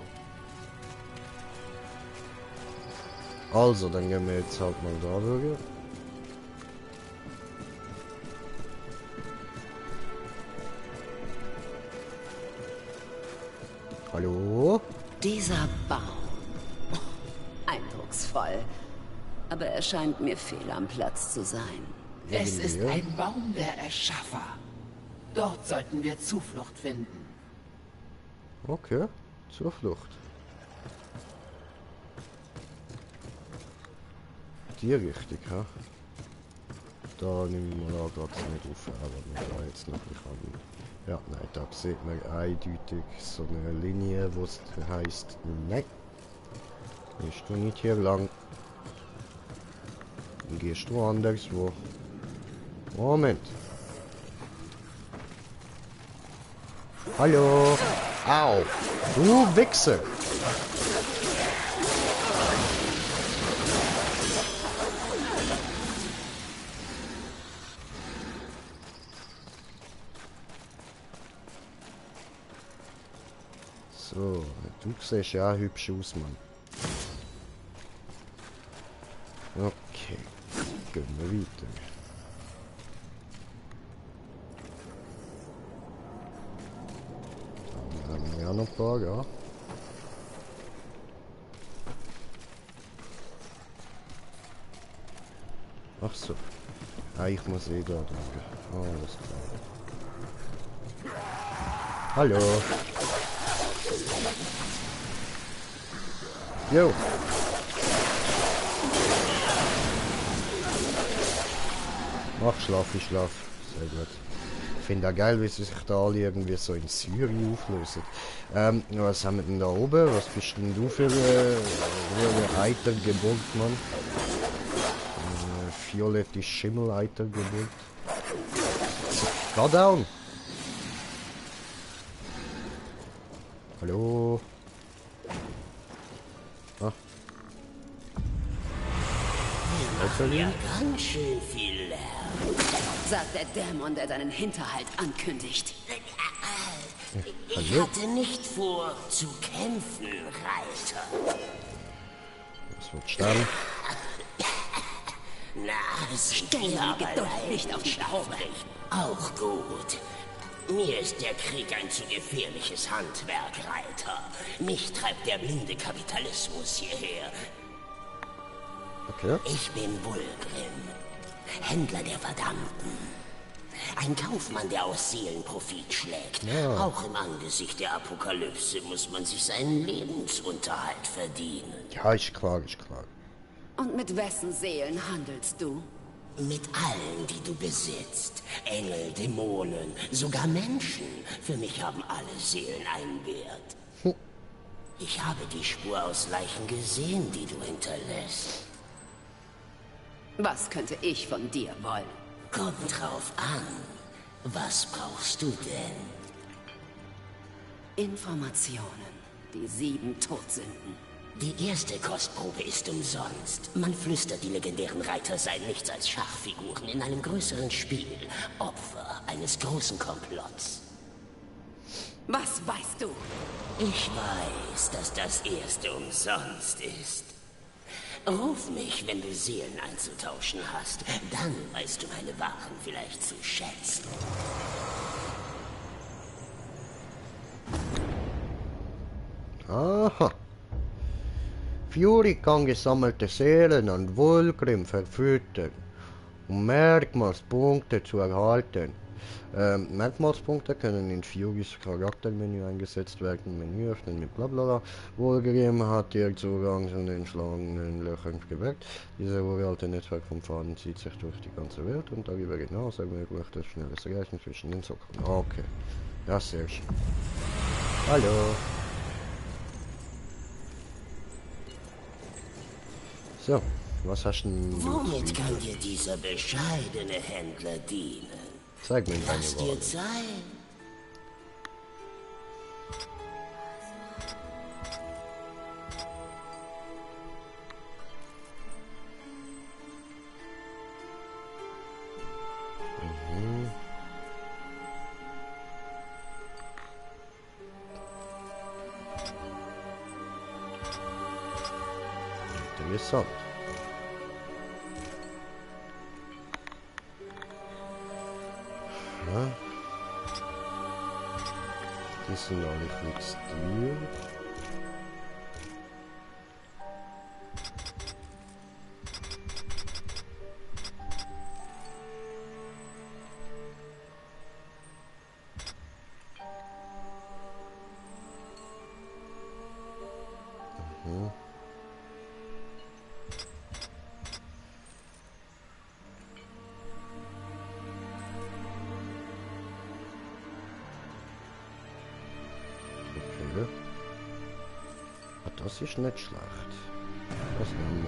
[SPEAKER 1] Also, dann gehen wir jetzt halt mal da durch. Hallo?
[SPEAKER 4] Dieser Baum. Eindrucksvoll. Aber er scheint mir fehl am Platz zu sein.
[SPEAKER 6] Es ist ein Baum der Erschaffer. Dort sollten wir Zuflucht finden.
[SPEAKER 1] Okay, Zuflucht. Die Richtung, ha? Da nehmen wir da gerade nicht auf, aber wir da jetzt noch nicht an. Ja, nein, da sieht man eindeutig so eine Linie, wo es heisst, nein. Gehst du nicht hier lang. Dann gehst du anderswo. Moment. Hallo. Au. Du Wichser. Du siehst ja auch hübsch aus, Mann. Okay, gehen wir weiter. Da haben wir ja noch ein paar, ja. Ach so. Ah, ich muss eh da drücken. Oh, alles klar. Hallo. Jo. Ach, schlaf. Sehr gut. Ich finde auch geil, wie sie sich da alle irgendwie so in Syrien auflösen. Was haben wir denn da oben? Was bist denn du für eine Eitergeburt, Mann? Violette Schimmel-Eitergeburt. Ga down! Hallo? Ah.
[SPEAKER 8] Ja, ganz schön viel Lärm.
[SPEAKER 4] Sagt der Dämon, der deinen Hinterhalt ankündigt.
[SPEAKER 8] Ich hatte nicht vor, zu kämpfen, Reiter.
[SPEAKER 1] Das wird sterben.
[SPEAKER 8] Na, es
[SPEAKER 4] Stell die Geduld nicht auf die Probe.
[SPEAKER 8] Auch gut. Mir ist der Krieg ein zu gefährliches Handwerk, Reiter. Mich treibt der blinde Kapitalismus hierher.
[SPEAKER 1] Okay.
[SPEAKER 8] Ich bin Wulgrim, Händler der Verdammten. Ein Kaufmann, der aus Seelenprofit schlägt.
[SPEAKER 1] Ja.
[SPEAKER 8] Auch im Angesicht der Apokalypse muss man sich seinen Lebensunterhalt verdienen.
[SPEAKER 1] Ja, ist klar.
[SPEAKER 4] Und mit wessen Seelen handelst du?
[SPEAKER 8] Mit allen, die du besitzt. Engel, Dämonen, sogar Menschen. Für mich haben alle Seelen einen Wert. Ich habe die Spur aus Leichen gesehen, die du hinterlässt.
[SPEAKER 4] Was könnte ich von dir wollen?
[SPEAKER 8] Kommt drauf an. Was brauchst du denn?
[SPEAKER 4] Informationen. Die 7 Todsünden.
[SPEAKER 8] Die erste Kostprobe ist umsonst. Man flüstert, die legendären Reiter seien nichts als Schachfiguren in einem größeren Spiel. Opfer eines großen Komplotts.
[SPEAKER 4] Was weißt du?
[SPEAKER 8] Ich weiß, dass das erste umsonst ist. Ruf mich, wenn du Seelen einzutauschen hast. Dann weißt du meine Waren vielleicht zu schätzen.
[SPEAKER 1] Aha. Fury kann gesammelte Seelen an Wulgrim verfüttern, um Merkmalspunkte zu erhalten. Merkmalspunkte können in Furys Charaktermenü eingesetzt werden. Menü öffnen mit blablabla. Wulgrim hat ihr Zugang zu den schlagenden Löchern geweckt. Dieses uralte Netzwerk vom Faden zieht sich durch die ganze Welt und darüber hinaus ermöglicht das schnelles Reichen zwischen den Sockeln. Okay. Ja, sehr schön. Hallo. So, was hast du denn?
[SPEAKER 8] Womit kann dir dieser bescheidene Händler dienen?
[SPEAKER 1] Zeig mir deine
[SPEAKER 8] Lass dir
[SPEAKER 1] Ware.
[SPEAKER 8] Zeit.
[SPEAKER 1] Interessant. Ja. Die sind alle fixiert. Okay. Das ist nicht schlecht. Das nehmen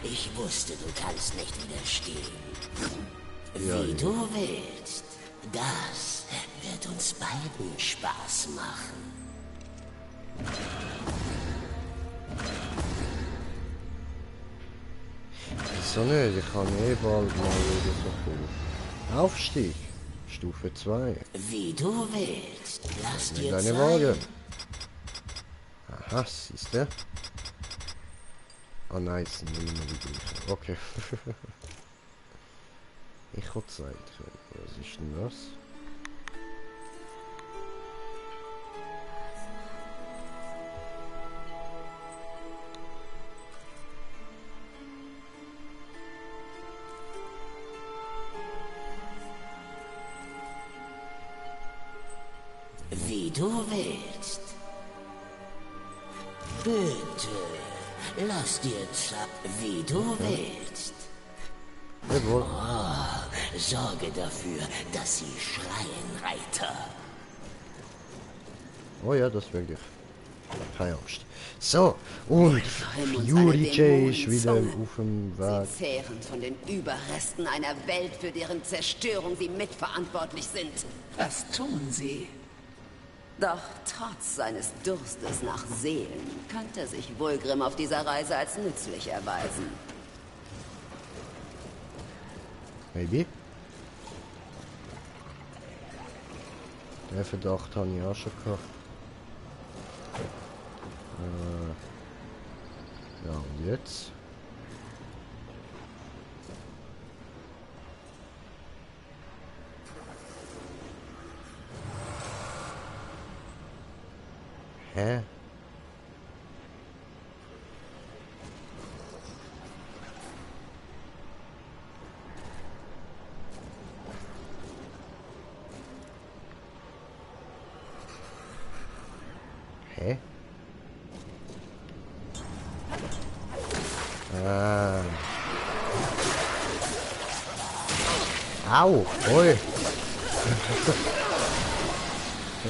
[SPEAKER 1] wir.
[SPEAKER 8] Ich wusste, du kannst nicht widerstehen.
[SPEAKER 1] Ja,
[SPEAKER 8] Wie
[SPEAKER 1] ja.
[SPEAKER 8] du willst. Das wird uns beiden Spaß machen.
[SPEAKER 1] Wieso nicht? Ich kann eh bald mal wieder so cool. Aufstieg. Stufe 2.
[SPEAKER 8] Wie du willst. Lass
[SPEAKER 1] Mit
[SPEAKER 8] dir
[SPEAKER 1] deine
[SPEAKER 8] Zeit.
[SPEAKER 1] Waage. Ah, siehst du? Ah nein, es sind nicht mehr die gleichen. Okay. Ich habe Zeit. Was ist denn das?
[SPEAKER 8] Wie du willst. Bitte, lass dir Zeit, wie du willst.
[SPEAKER 1] Jawohl.
[SPEAKER 8] Oh, sorge dafür, dass sie schreien, Reiter.
[SPEAKER 1] Oh ja, das wirklich. Keine Angst. So, und
[SPEAKER 4] Wolfheim und
[SPEAKER 1] Fury
[SPEAKER 4] seine
[SPEAKER 1] J ist wieder
[SPEAKER 4] Dämonenzunge.
[SPEAKER 1] auf dem Weg.
[SPEAKER 4] Sie zehren von den Überresten einer Welt, für deren Zerstörung sie mitverantwortlich sind.
[SPEAKER 6] Was tun Sie?
[SPEAKER 4] Doch trotz seines Durstes nach Seelen könnte sich Wulgrim auf dieser Reise als nützlich erweisen.
[SPEAKER 1] Maybe. Den Verdacht habe ich auch schon gehabt. Ja, und jetzt? Hä? Hä? Ah. Au, oi.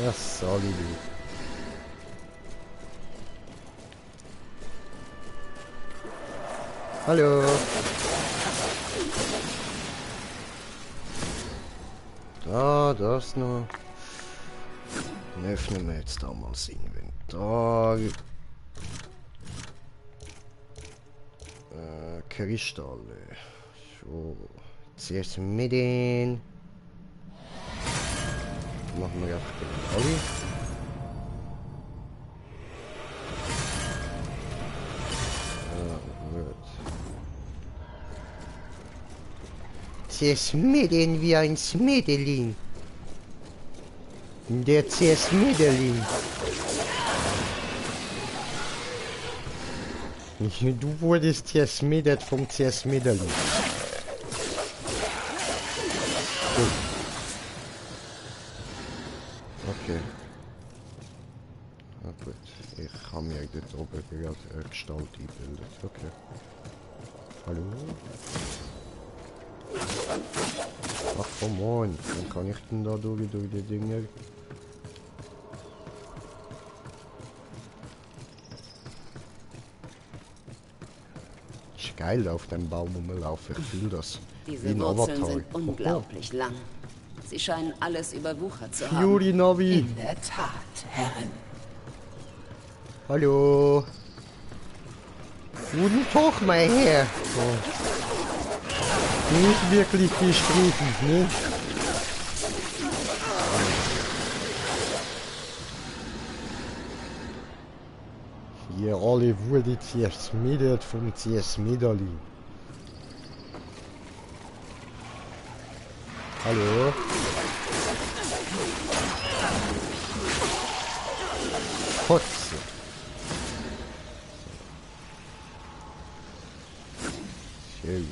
[SPEAKER 1] Ja, sorry, du. Hallo. Da, das noch. Dann öffnen wir jetzt da mal das Inventar. Kristalle. So. Zuerst mit den. Machen wir einfach den alle. Zerschmieden wie ein Schmiedeling. Der Zerschmiedeling. Du wurdest zerschmiedet vom Zerschmiedeling. Okay. Na gut, ich habe mir dort oben gerade eine Gestalt eingebildet. Okay. Hallo? Ach, come on. Dann kann ich denn da durch die Dinge? Ist geil auf dem Baum rumlaufen. Ich fühle das.
[SPEAKER 4] Diese
[SPEAKER 1] Wie ein
[SPEAKER 4] Wurzeln
[SPEAKER 1] Avatar.
[SPEAKER 4] sind unglaublich lang. Sie scheinen alles überwuchert zu haben.
[SPEAKER 1] Fury Navi.
[SPEAKER 6] In der Tat, Herrin.
[SPEAKER 1] Hallo. Guten Tag, mein Herr. Oh. Nicht wirklich gestrichen, ne? Hier alle wurde zerschmiedet vom Zerschmiederli. Hallo? Kotze. Schön.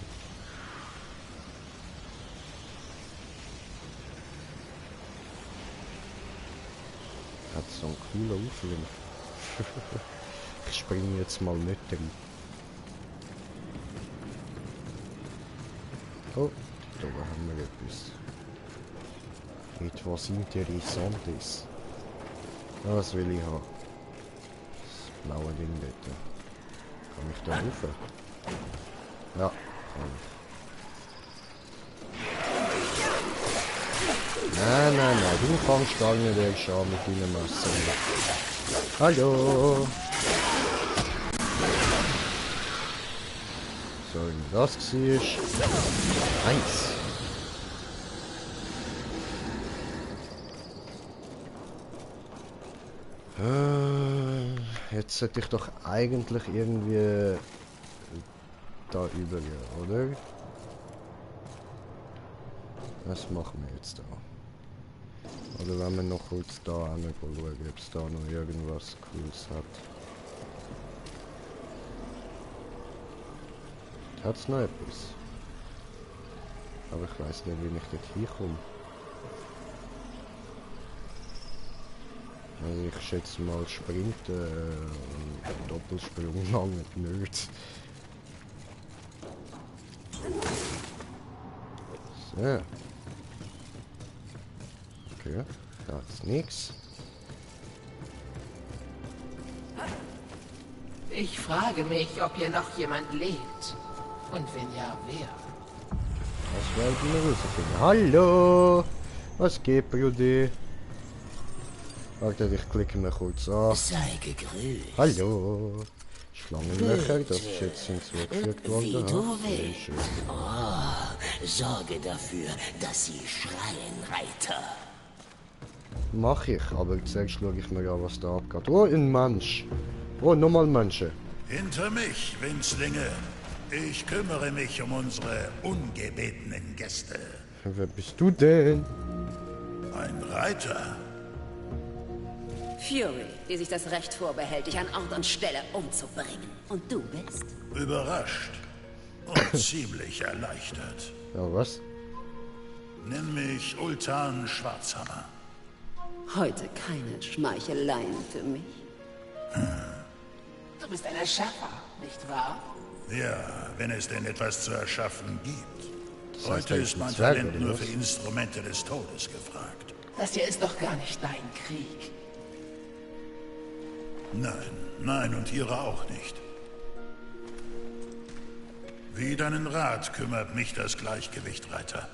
[SPEAKER 1] Hat so ein cooler Aufwind. Ich springe jetzt mal nicht drin. Oh, da haben wir etwas. Etwas Interessantes. Das will ich haben. Das blaue Ding dort. Kann ich da rauf? Ja, kann ich. Nein, nein, nein, du kommst gar nicht weg, schau mit deinem Messer. Hallo! So, wie das war. 1. jetzt sollte ich doch eigentlich irgendwie da übergehen, oder? Was machen wir jetzt da? Oder wenn wir noch kurz da schauen, ob es da noch irgendwas Cooles hat. Hat es noch etwas? Aber ich weiß nicht, wie ich dort hinkomme. Also ich schätze mal Sprinten und Doppelsprung lange nicht. So. Okay, da ist nichts.
[SPEAKER 6] Ich frage mich, ob hier noch jemand lebt. Und wenn ja, wer?
[SPEAKER 1] Das wollten wir rausfinden. Hallo! Was geht, Brudi? Warte, ich klicke mal kurz an.
[SPEAKER 8] Sei gegrüßt.
[SPEAKER 1] Hallo! Schlangenlöcher, das ist jetzt hinzugefügt worden.
[SPEAKER 8] Wie du
[SPEAKER 1] Sehr
[SPEAKER 8] willst.
[SPEAKER 1] schön.
[SPEAKER 8] Oh, sorge dafür, dass sie schreien, Reiter.
[SPEAKER 1] Mach ich, aber zuerst schaue ich mir an, was da abgeht. Oh, ein Mensch! Oh, nochmal Menschen.
[SPEAKER 9] Hinter mich, Winzlinge. Ich kümmere mich um unsere ungebetenen Gäste.
[SPEAKER 1] Wer bist du denn?
[SPEAKER 9] Ein Reiter?
[SPEAKER 4] Fury, die sich das Recht vorbehält, dich an Ort und Stelle umzubringen. Und du bist?
[SPEAKER 9] Überrascht und ziemlich erleichtert.
[SPEAKER 1] Ja, was?
[SPEAKER 9] Nenn mich Ultan Schwarzhammer.
[SPEAKER 4] Heute keine Schmeicheleien für mich.
[SPEAKER 6] Du bist ein Erschaffer, nicht wahr?
[SPEAKER 9] Ja, wenn es denn etwas zu erschaffen gibt.
[SPEAKER 1] Das heißt,
[SPEAKER 9] Heute
[SPEAKER 1] er
[SPEAKER 9] ist
[SPEAKER 1] ist ein
[SPEAKER 9] mein
[SPEAKER 1] Zwerg,
[SPEAKER 9] Talent
[SPEAKER 1] oder
[SPEAKER 9] nur
[SPEAKER 1] was?
[SPEAKER 9] für Instrumente des Todes gefragt.
[SPEAKER 6] Das hier ist doch gar nicht dein Krieg.
[SPEAKER 9] Nein, nein und ihre auch nicht. Wie deinen Rat kümmert mich das Gleichgewicht, Reiter.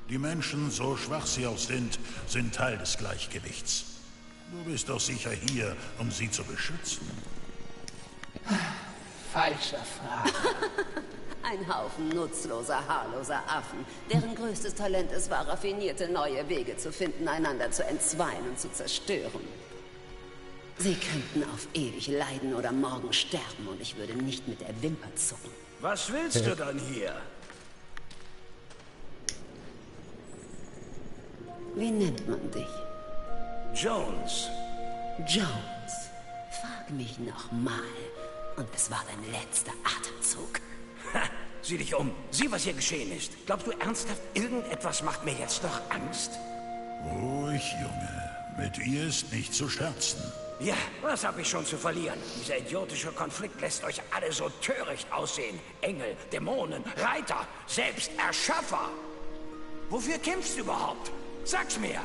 [SPEAKER 9] Die Menschen, so schwach sie auch sind Teil des Gleichgewichts. Du bist doch sicher hier, um sie zu beschützen.
[SPEAKER 6] Falscher Frage.
[SPEAKER 4] Ein Haufen nutzloser, haarloser Affen, deren größtes Talent es war, raffinierte neue Wege zu finden, einander zu entzweien und zu zerstören. Sie könnten auf ewig leiden oder morgen sterben und ich würde nicht mit der Wimper zucken.
[SPEAKER 5] Was willst du dann hier?
[SPEAKER 4] Wie nennt man dich?
[SPEAKER 5] Jones.
[SPEAKER 4] Jones. Frag mich noch mal. Und es war dein letzter Atemzug.
[SPEAKER 5] Ha, sieh dich um. Sieh, was hier geschehen ist. Glaubst du ernsthaft, irgendetwas macht mir jetzt noch Angst?
[SPEAKER 9] Ruhig, Junge. Mit ihr ist nicht zu scherzen.
[SPEAKER 5] Ja, was habe ich schon zu verlieren? Dieser idiotische Konflikt lässt euch alle so töricht aussehen. Engel, Dämonen, Reiter, selbst Erschaffer. Wofür kämpfst du überhaupt? Sag's mir.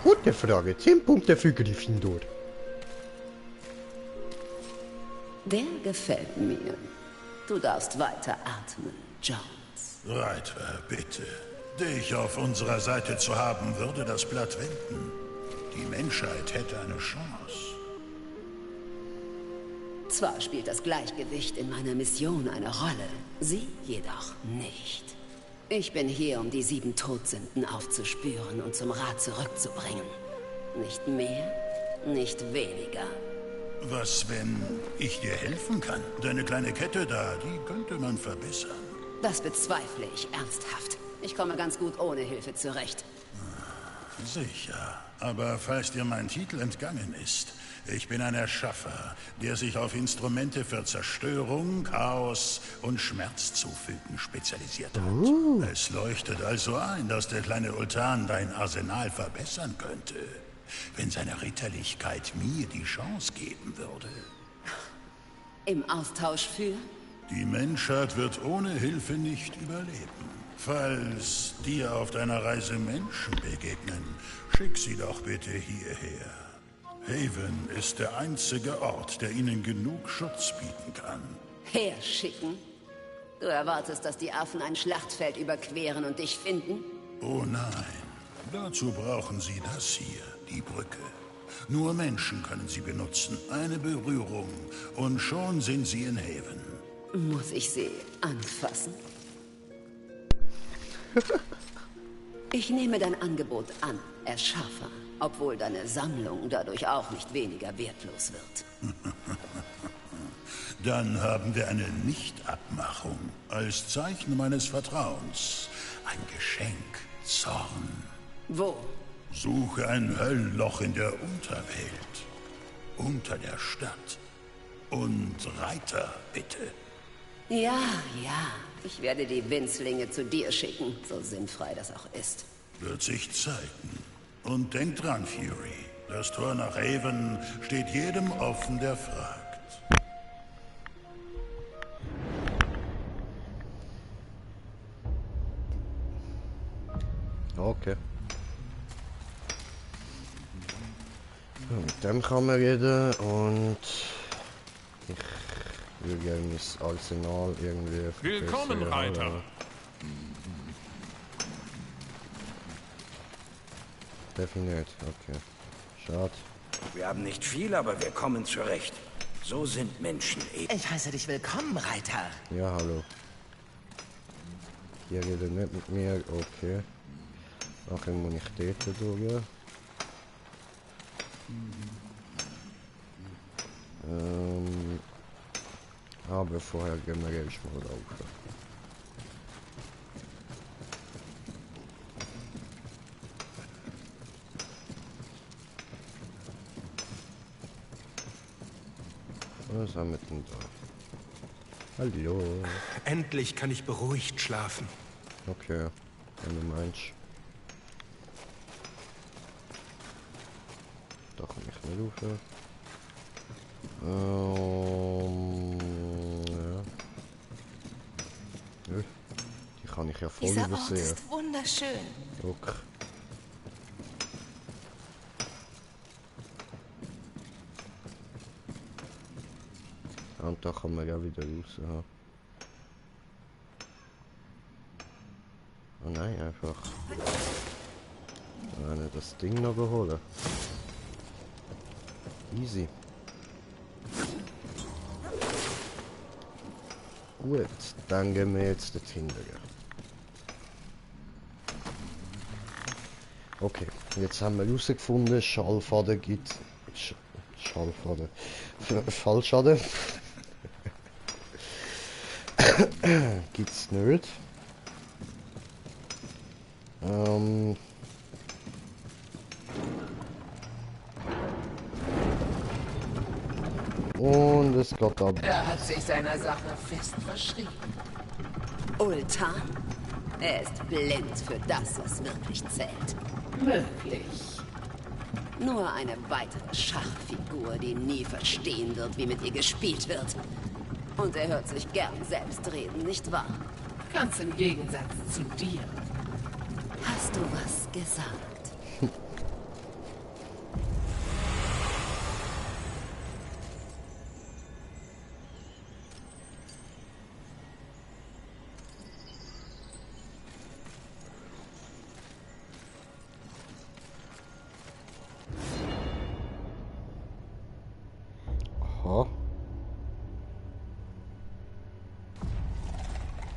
[SPEAKER 1] Gute Frage. 10 Punkte für Gryffindor.
[SPEAKER 4] Der gefällt mir. Du darfst weiter atmen, Jones.
[SPEAKER 9] Reiter, bitte. Dich auf unserer Seite zu haben, würde das Blatt wenden. Die Menschheit hätte eine Chance.
[SPEAKER 4] Zwar spielt das Gleichgewicht in meiner Mission eine Rolle, sie jedoch nicht. Ich bin hier, um die 7 Todsünden aufzuspüren und zum Rat zurückzubringen. Nicht mehr, nicht weniger.
[SPEAKER 9] Was, wenn ich dir helfen kann? Deine kleine Kette da, die könnte man verbessern.
[SPEAKER 4] Das bezweifle ich ernsthaft. Ich komme ganz gut ohne Hilfe zurecht.
[SPEAKER 9] Sicher. Aber falls dir mein Titel entgangen ist, ich bin ein Erschaffer, der sich auf Instrumente für Zerstörung, Chaos und Schmerzzufügen spezialisiert hat. Es leuchtet also ein, dass der kleine Ultan dein Arsenal verbessern könnte, wenn seine Ritterlichkeit mir die Chance geben würde.
[SPEAKER 4] Im Austausch für?
[SPEAKER 9] Die Menschheit wird ohne Hilfe nicht überleben. Falls dir auf deiner Reise Menschen begegnen, schick sie doch bitte hierher. Haven ist der einzige Ort, der ihnen genug Schutz bieten kann.
[SPEAKER 4] Herschicken? Du erwartest, dass die Affen ein Schlachtfeld überqueren und dich finden?
[SPEAKER 9] Oh nein, dazu brauchen sie das hier, die Brücke. Nur Menschen können sie benutzen, eine Berührung, und schon sind sie in Haven.
[SPEAKER 4] Muss ich sie anfassen? Ich nehme dein Angebot an, Erschaffer. Obwohl deine Sammlung dadurch auch nicht weniger wertlos wird.
[SPEAKER 9] Dann haben wir eine Nichtabmachung. Als Zeichen meines Vertrauens. Ein Geschenk, Zorn.
[SPEAKER 4] Wo?
[SPEAKER 9] Suche ein Höllenloch in der Unterwelt. Unter der Stadt. Und Reiter, bitte.
[SPEAKER 4] Ja, ja. Ich werde die Winzlinge zu dir schicken, so sinnfrei das auch ist.
[SPEAKER 9] Wird sich zeigen. Und denk dran, Fury. Das Tor nach Haven steht jedem offen, der fragt.
[SPEAKER 1] Okay. Ja, mit dem kann man reden und ich will gerne mein Arsenal irgendwie
[SPEAKER 10] Willkommen, Reiter.
[SPEAKER 1] Definiert, okay. Schade.
[SPEAKER 11] Wir haben nicht viel, aber wir kommen zurecht. So sind Menschen eben.
[SPEAKER 6] Ich heiße dich willkommen, Reiter.
[SPEAKER 1] Ja, hallo. Hier redet nicht mit mir, okay. Nachher muss ich dort durch. Aber vorher gehen wir erstmal laufen. Was haben wir denn da? Hallo.
[SPEAKER 10] Endlich kann ich beruhigt schlafen.
[SPEAKER 1] Okay, wenn du meinst. Da komme ich nicht rauf. Ja. Nö, die kann ich ja voll
[SPEAKER 6] Dieser Ort
[SPEAKER 1] übersehen.
[SPEAKER 6] ist wunderschön.
[SPEAKER 1] Okay. Und da kann man ja wieder raus. Ja. Oh nein, einfach. Das Ding noch geholt. Easy. Gut, dann gehen wir jetzt dorthin. Okay, jetzt haben wir herausgefunden, Schallfaden gibt... Schallfaden... Fallschaden... gibt's nicht. Und es geht ab.
[SPEAKER 6] Er hat sich seiner Sache fest verschrieben.
[SPEAKER 4] Ultan? Er ist blind für das, was wirklich zählt.
[SPEAKER 6] Möglich.
[SPEAKER 4] Nur eine weitere Schachfigur, die nie verstehen wird, wie mit ihr gespielt wird. Und er hört sich gern selbst reden, nicht wahr?
[SPEAKER 6] Ganz im Gegensatz zu dir.
[SPEAKER 4] Hast du was gesagt?
[SPEAKER 1] Aha.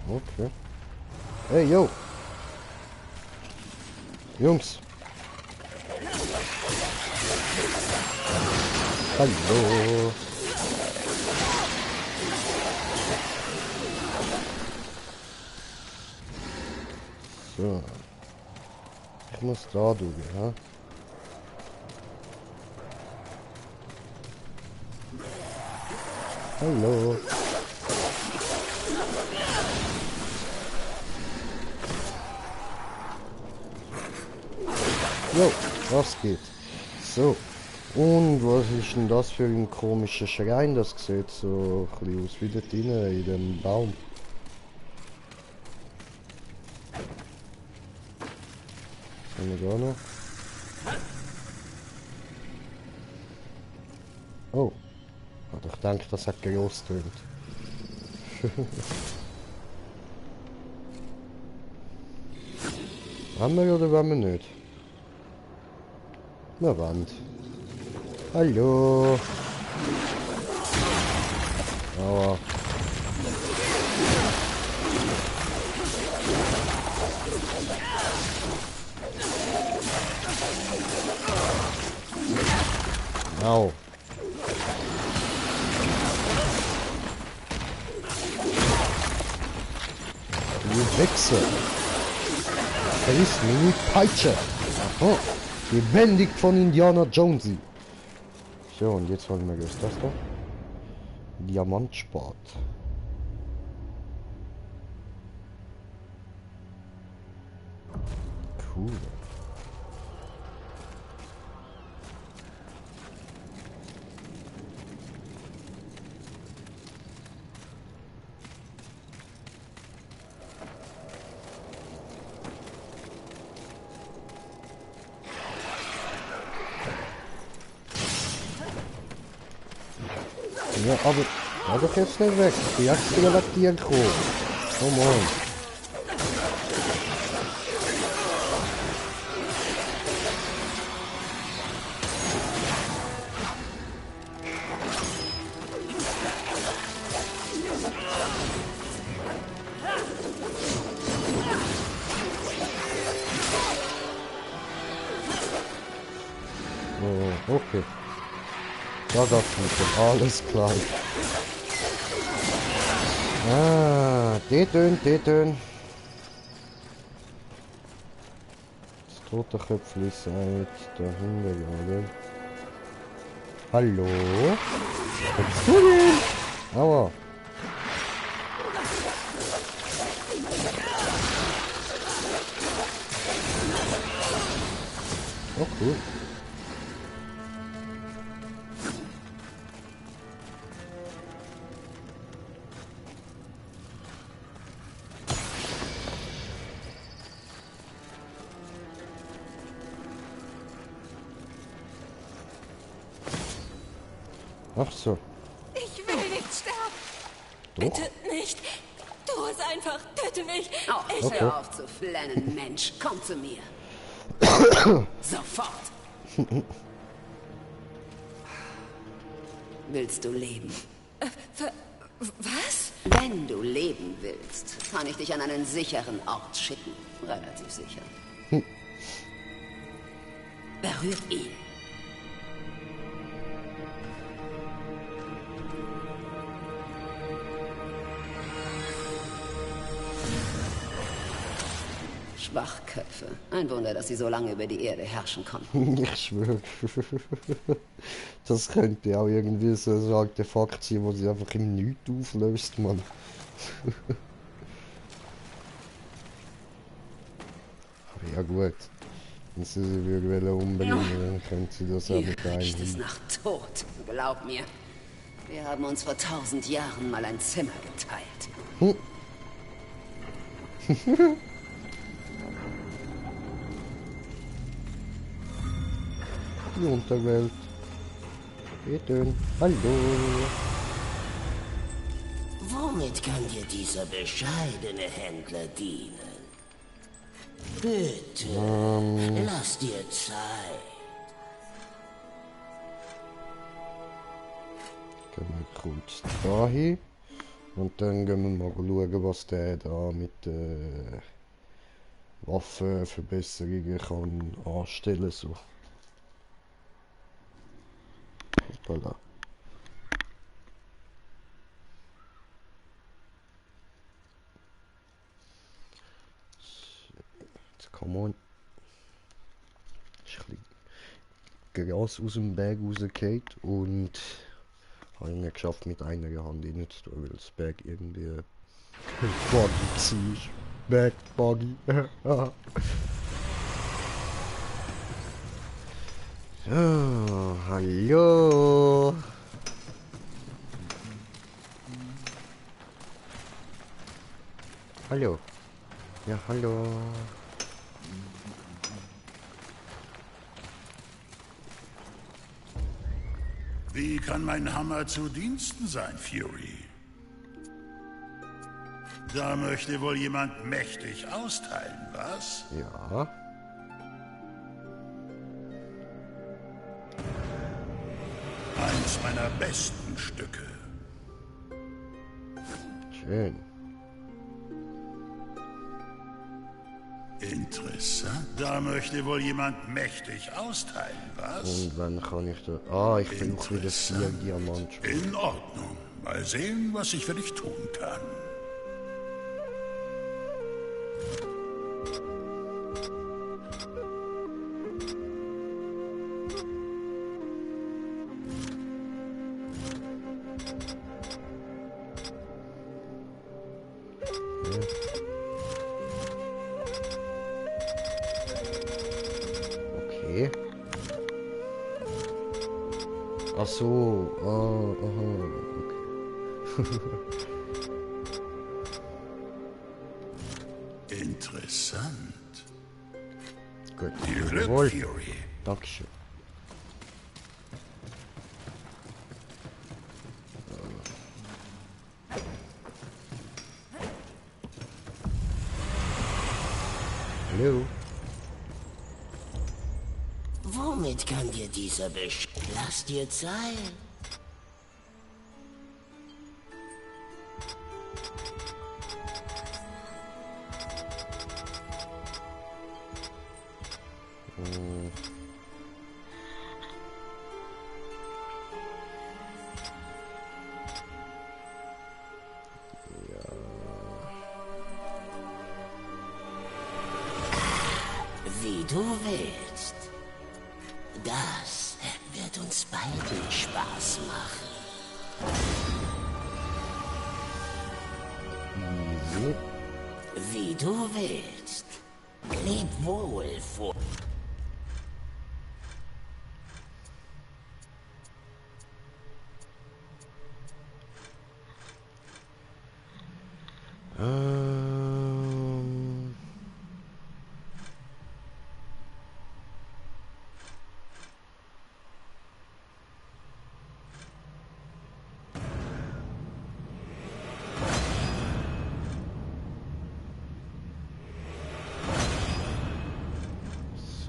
[SPEAKER 1] Okay. Hey, yo! Jungs! Hallo! So. Ich muss da durch, ja? Hallo! Jo, was geht? So. Und was ist denn das für ein komischer Schrein? Das sieht so ein bisschen aus wie dort drinnen in dem Baum. Haben wir da noch? Oh. Ich denke, das hat groß tönt. Wollen wir oder wollen wir nicht? Wir wollen. Hallo. Aua. Au. Du Wechsel. Das ist meine Peitsche. Oh, lebendig von Indiana Jonesy. So, und jetzt wollen wir das da. Diamantspat. Cool. Ja, aber jetzt nicht weg. Die Jagd wieder weg dir gekommen. Oh Mann. Oh, okay. Da gab's nicht, alles klar. Ah, T-Tön. Das tote Köpfchen sagt dahinter gerade. Hallo? Was bist du denn? Aua. Oh, cool. Ach so.
[SPEAKER 12] Ich will nicht sterben.
[SPEAKER 1] Doch.
[SPEAKER 12] Bitte nicht. Tu es einfach. Töte mich.
[SPEAKER 4] Oh,
[SPEAKER 1] Okay.
[SPEAKER 4] hör auf zu flennen, Mensch. Komm zu mir. Sofort. Willst du leben?
[SPEAKER 12] Was?
[SPEAKER 4] Wenn du leben willst, kann ich dich an einen sicheren Ort schicken. Relativ sicher. Berührt ihn. Schwachköpfe. Ein Wunder, dass sie so lange über die Erde herrschen konnten.
[SPEAKER 1] Ich schwöre. Das könnte auch irgendwie so ein Artefakt sein, wo sie einfach im Nichts auflöst, Mann. Aber ja gut. Wenn sie sie wirklich umbringen, dann können sie das auch
[SPEAKER 4] Hier
[SPEAKER 1] mit
[SPEAKER 4] riecht es
[SPEAKER 1] einem.
[SPEAKER 4] nach Tod. Glaub mir. Wir haben uns vor 1000 Jahren mal ein Zimmer geteilt. Die Unterwelt. Bitte. Hallo.
[SPEAKER 8] Womit kann dir dieser bescheidene Händler dienen? Bitte, lass dir Zeit.
[SPEAKER 1] Gehen wir kurz dahin. Und dann gehen wir mal schauen, was der da mit Waffenverbesserungen kann anstellen so. Hoppala. Jetzt kann man ist ein bisschen Gras aus dem Bag rausgefallen und habe ich nicht geschafft mit einer Hand reinzutun, weil das Bag irgendwie buggy war. Bag buggy. So, hallo. Hallo. Ja, hallo.
[SPEAKER 9] Wie kann mein Hammer zu Diensten sein, Fury? Da möchte wohl jemand mächtig austeilen, was?
[SPEAKER 1] Ja.
[SPEAKER 9] Eins meiner besten Stücke.
[SPEAKER 1] Schön.
[SPEAKER 9] Interessant. Da möchte wohl jemand mächtig austeilen, was?
[SPEAKER 1] Und wann kann ich da... Ah, ich brauche wieder 4 Diamanten.
[SPEAKER 9] In Ordnung. Mal sehen, was ich für dich tun kann.
[SPEAKER 1] Okay. Ach so. Ah, aha. Okay.
[SPEAKER 9] Interessant.
[SPEAKER 1] Gut.
[SPEAKER 9] Viel Glück,
[SPEAKER 1] Jawohl.
[SPEAKER 9] Fury.
[SPEAKER 1] Dankeschön. Hallo.
[SPEAKER 8] Womit kann dir dieser Lass dir Zeit. Wie du willst. Das wird uns beiden Spaß machen.
[SPEAKER 1] Easy.
[SPEAKER 8] Wie du willst. Leb wohl vor.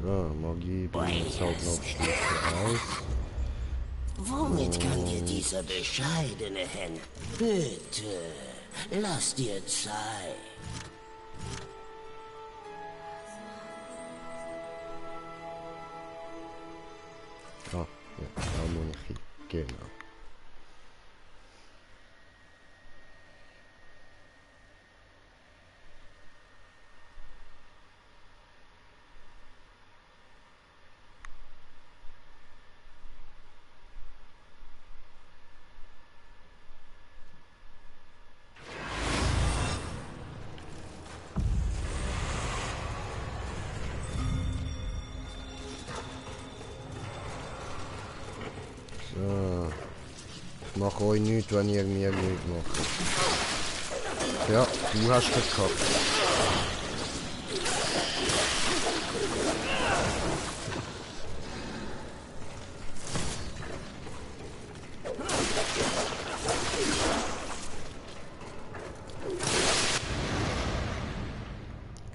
[SPEAKER 1] So, Magie bringt jetzt halt noch Stücke aus.
[SPEAKER 8] Womit kann dir dieser bescheidene Händler... Bitte, lass dir Zeit.
[SPEAKER 1] Ah, ja, Harmonie, genau. So. Ich mache euch nichts, wenn ihr mir nichts macht. Ja, du hast verkackt.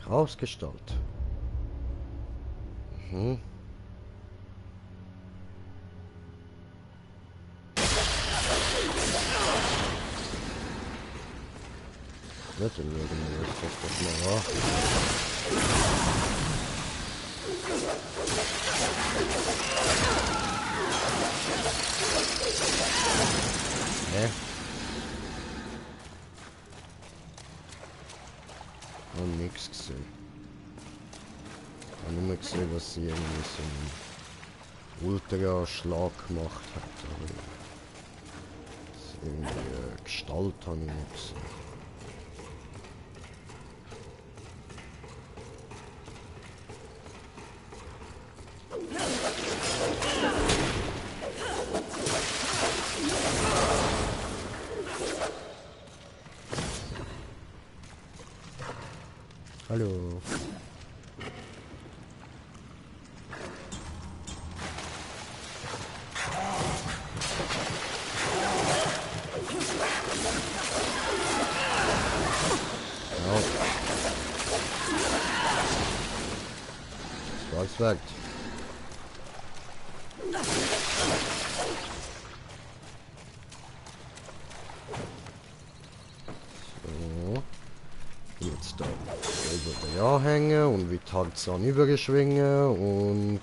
[SPEAKER 1] Rausgestalt. Mhm. Wird denn irgendwie das mal war? Hä? Hab nix gesehen. Hab nur gesehen, dass sie irgendwie so einen Ultraschlag gemacht hat. Aber irgendwie Gestalt habe ich nicht gesehen. Hallo. Das war's weg. So. Jetzt da. Over there. mich anhängen und wie Tarzan überschwingen und...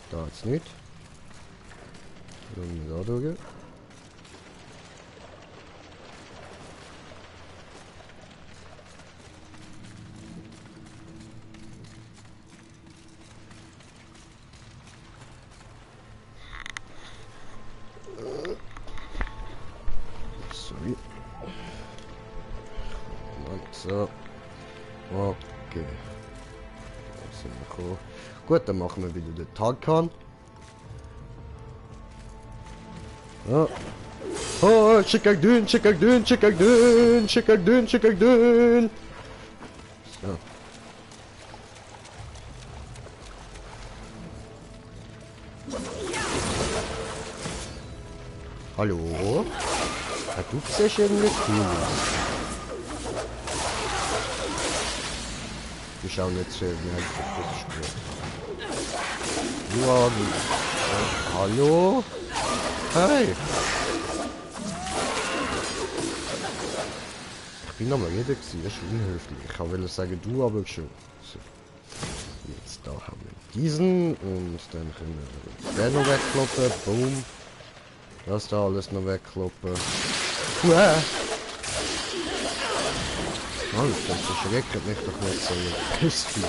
[SPEAKER 1] Da jetzt nicht. Schauen wir da durch. Sorry. So. Okay. Gut, dann machen wir wieder den Tarkan. Ja. Oh, Chickagdün. So. Hallo? Ja, du siehst irgendwie cool aus. Die schauen jetzt irgendwie einfach das Spiel. Ja, hallo? Hi! Ich bin aber jeder gewesen, das ist unhöflich. Ich wollte sagen, du aber schon. So. Jetzt da haben wir diesen und dann können wir den noch wegkloppen. Boom. Das da alles noch wegkloppen. Uah. Mann, das erschreckt mich doch nicht so. Pissvieh.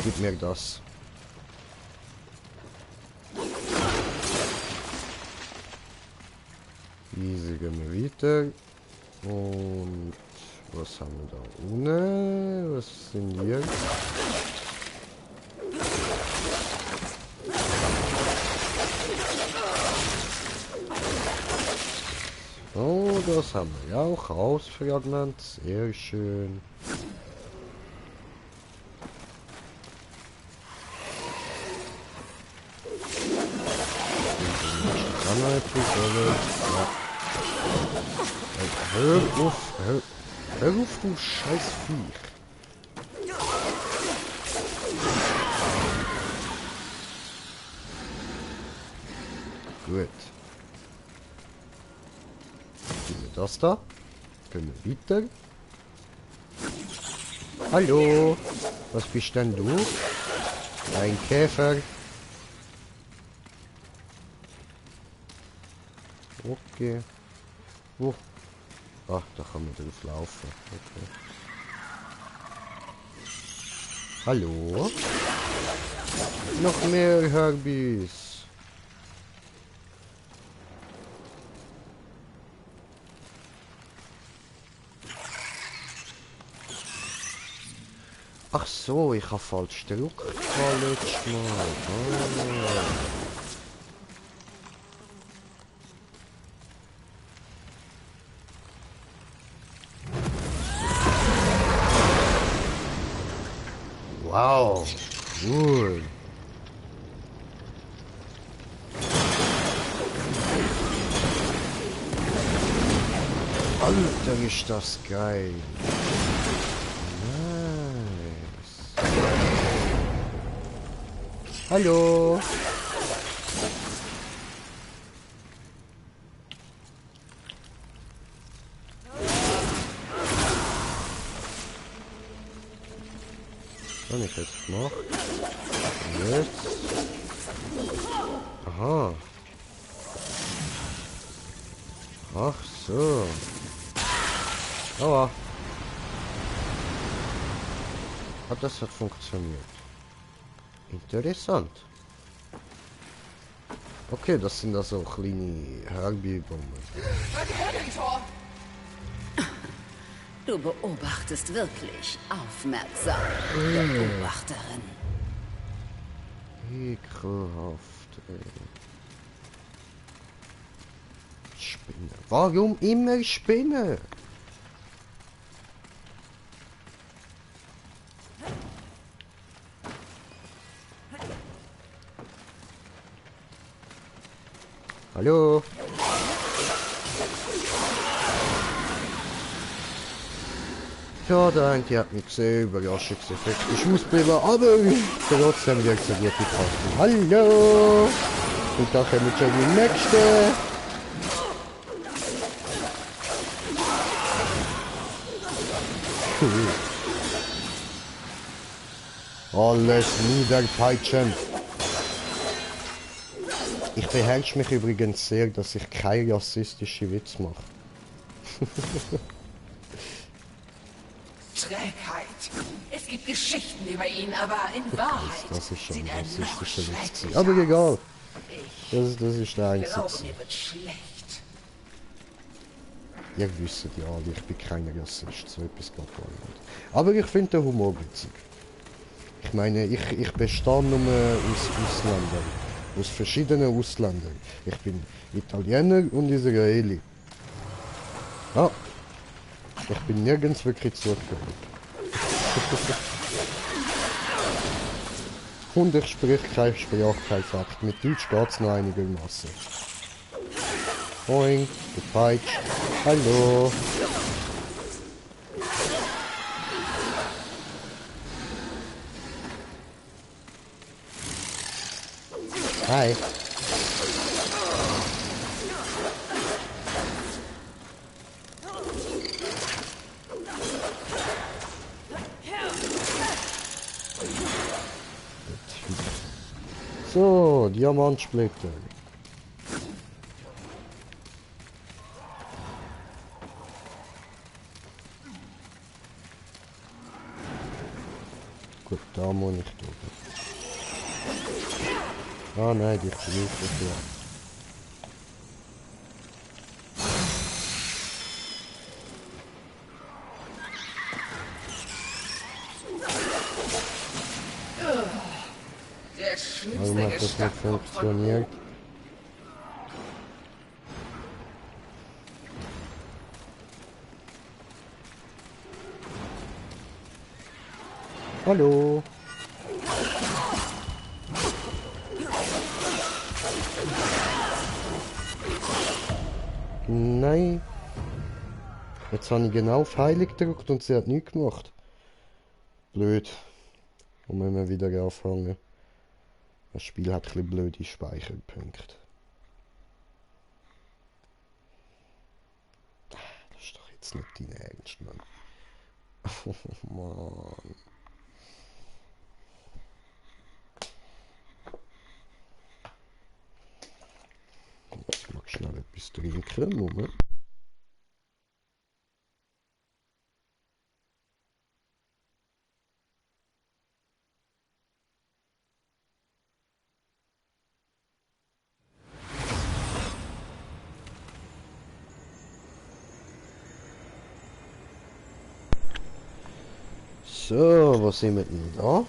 [SPEAKER 1] Gib mir das. Easy gehen wir weiter. Und was haben wir da unten? Was sind hier? Oh, das haben wir ja auch. Hausfragment. Sehr schön. Ja. Hör auf, du scheiß Viech. Gut. Gehen wir das da. Können wir weiter. Hallo. Was bist denn du? Ein Käfer. Okay. Wo? Ach, da kann man drauf laufen. Okay. Hallo? Noch mehr Herbies. Ach so, ich habe falsch gedrückt. Letztes Mal. Ah. Wow, cool. Alter, ist das geil. Nice. Hallo. Was ich jetzt noch? Jetzt. Aha. Ach so. Aua. Das hat funktioniert. Interessant. Okay, das sind also kleine Herbie-Bomben.
[SPEAKER 4] Du beobachtest wirklich aufmerksam, Beobachterin.
[SPEAKER 1] Ekelhaft, ey. Spinne. Warum immer Spinne? Hallo? Ja, der eine hat mich gesehen, Überraschungseffekt ist ausgeblieben, aber trotzdem wirkt es eine gute Karte. Hallo! Und da kommen wir schon die nächste. Alles niederpeitschen. Ich beherrsche mich übrigens sehr, dass ich keine rassistische Witze mache.
[SPEAKER 6] Trägheit. Es gibt Geschichten über ihn, aber in Wahrheit
[SPEAKER 1] Das ist schon
[SPEAKER 6] sieht
[SPEAKER 1] ein
[SPEAKER 6] er noch
[SPEAKER 1] rassistischer Witz.
[SPEAKER 6] schrecklicher
[SPEAKER 1] Aber egal.
[SPEAKER 6] aus.
[SPEAKER 1] Das ist der einzige.
[SPEAKER 6] Glaub mir, wird schlecht.
[SPEAKER 1] Ihr wisst ja alle, ich bin kein Rassist, so etwas geht gar nicht. Aber ich finde den Humor witzig. Ich meine, ich bestehe nur aus Ausländern. Aus verschiedenen Ausländern. Ich bin Italiener und Israeli. Ah, ich bin nirgends wirklich zugehörig. Und ich spreche keine Sprache, kein Fakt. Mit Deutsch geht es noch einigermaßen. Moin, gepeitscht. Hallo. Hi. So, Diamantsplitter. Gut, da muss ich durch. Ah nein, die brauche ich ja.
[SPEAKER 6] Der
[SPEAKER 1] Warum
[SPEAKER 6] schlimmste
[SPEAKER 1] hat das nicht
[SPEAKER 6] Gestank kommt von
[SPEAKER 1] funktioniert? Hallo. Nein. Jetzt habe ich genau auf Heilig gedrückt und sie hat nichts gemacht. Blöd. Und müssen wir wieder anfangen. Das Spiel hat ein bisschen blöde Speicherpunkte. Das ist doch jetzt nicht dein Ernst, Mann. Oh Mann. Ich mag schnell etwas trinken, Moment. So, was sind wir denn da?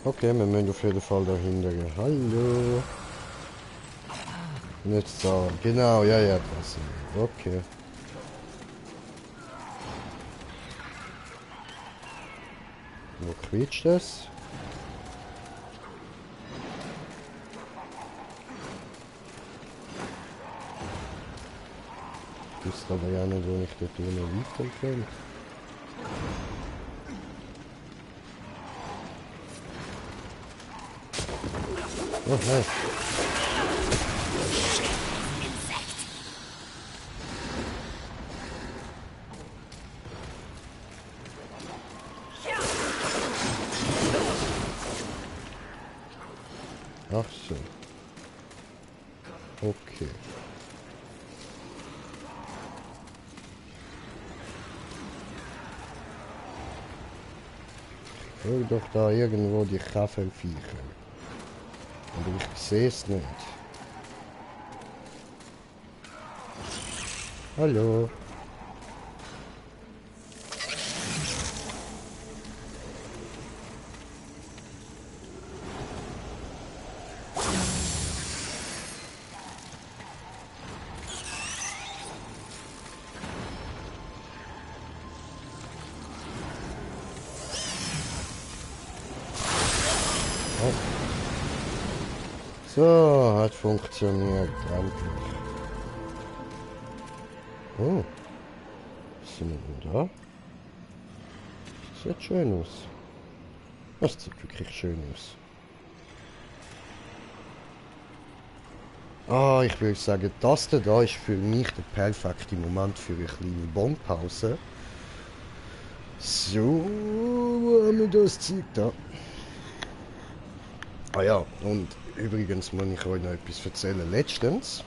[SPEAKER 1] Okay, wir müssen auf jeden Fall dahinter gehen. Hallo. Nicht so. Genau, ja, ja, das sind wir. Okay. Wo quietscht das? Ich wüsste aber ja nicht, wo ich dort unten weiter kann. Oh nein. Ach so. Okay. Ich höre doch da irgendwo die Kaffeeviecher. Aber ich sehe es nicht. Hallo. So, hat funktioniert, endlich. Oh, was sind wir denn da? Das sieht schön aus. Das sieht wirklich schön aus. Ah, ich würde sagen, das da ist für mich der perfekte Moment für eine kleine Bonpause. So, wo haben wir das Zeug da? Ah ja, und übrigens muss ich euch noch etwas erzählen. Letztens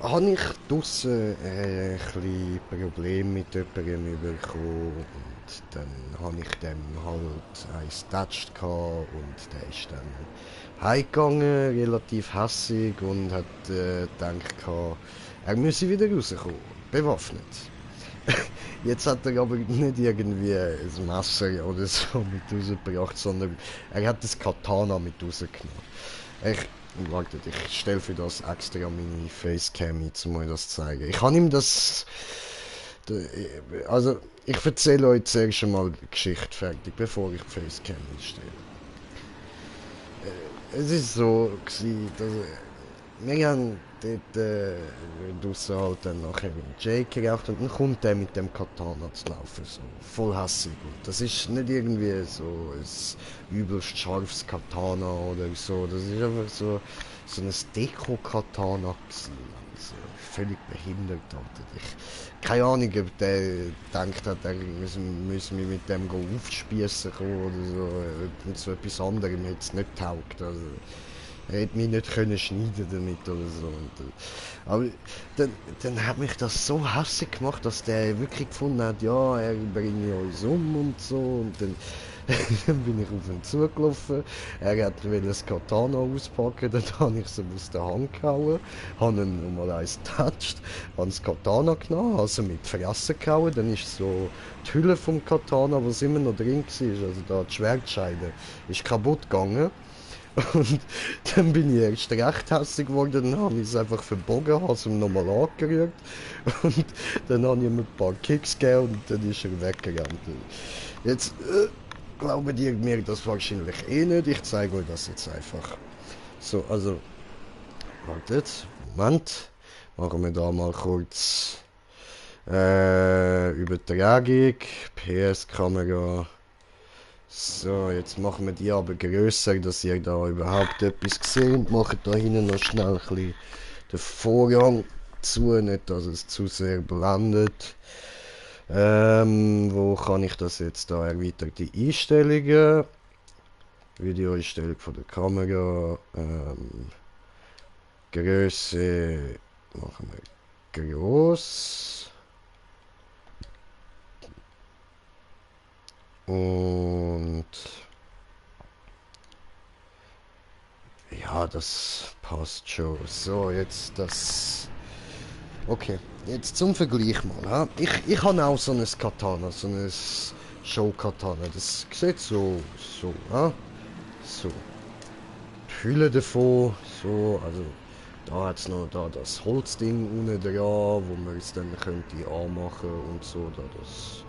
[SPEAKER 1] habe ich draussen ein bisschen Probleme mit jemandem bekommen und dann habe ich dem halt eins getatscht und der ist dann heimgegangen, relativ hässig und hat gedacht, er müsse wieder rauskommen, bewaffnet. Jetzt hat er aber nicht irgendwie ein Messer oder so mit rausgebracht, sondern er hat das Katana mit rausgenommen. Wartet, ich stelle für das extra meine Facecam ein, um euch das zu zeigen. Ich kann ihm das... Also, ich erzähle euch zuerst einmal die Geschichte fertig, bevor ich die Facecam einstelle. Es war so, dass wir haben dort draussen halt dann nachher mit Jake geraucht und dann kommt der mit dem Katana zu laufen, so voll hässig. Und das ist nicht irgendwie so ein übelst scharfes Katana oder so, das ist einfach so ein Deko-Katana gewesen. Also völlig behindert. Keine Ahnung, ob der gedacht hat, er müsse mich mit dem aufspießen kommen oder so. Mit so etwas anderem hätte es nicht getaugt. Also, er hätte mich nicht können schneiden damit oder so. Aber dann hat mich das so hässlich gemacht, dass der wirklich gefunden hat, ja, er bringe uns um und so. Und dann bin ich auf ihn zugelaufen. Er hat das Katana auspacken, dann habe ich es aus der Hand gehauen, habe ihn nochmal eins getatscht, habe das Katana genommen, also mit Fresse gehauen, dann ist so die Hülle vom Katana, was immer noch drin war, also da die Schwertscheide, ist kaputt gegangen. Und dann bin ich erst recht hässlich geworden, dann habe ich es einfach verbogen, habe es ihm nochmal angerührt und dann habe ich ihm ein paar Kicks gegeben und dann ist er weggerannt. Jetzt glauben die mir das wahrscheinlich eh nicht, ich zeige euch das jetzt einfach. So, also, wartet, Moment, machen wir da mal kurz Übertragung, PS-Kamera. So, jetzt machen wir die aber grösser, dass ihr da überhaupt etwas seht. Macht da hinten noch schnell ein bisschen den Vorhang zu, nicht dass es zu sehr blendet. Wo kann ich das jetzt da? Erweiterte Einstellungen. Videoeinstellung von der Kamera. Größe machen wir groß. Und ja, das passt schon. So, jetzt das. Okay, jetzt zum Vergleich mal. Ha? Ich habe auch so ein Katana, so ein Show-Katana. Das sieht so, ha? So. Die Hülle davon, so, also da hat es noch da das Holzding unten dran, wo man es dann könnte anmachen und so, da das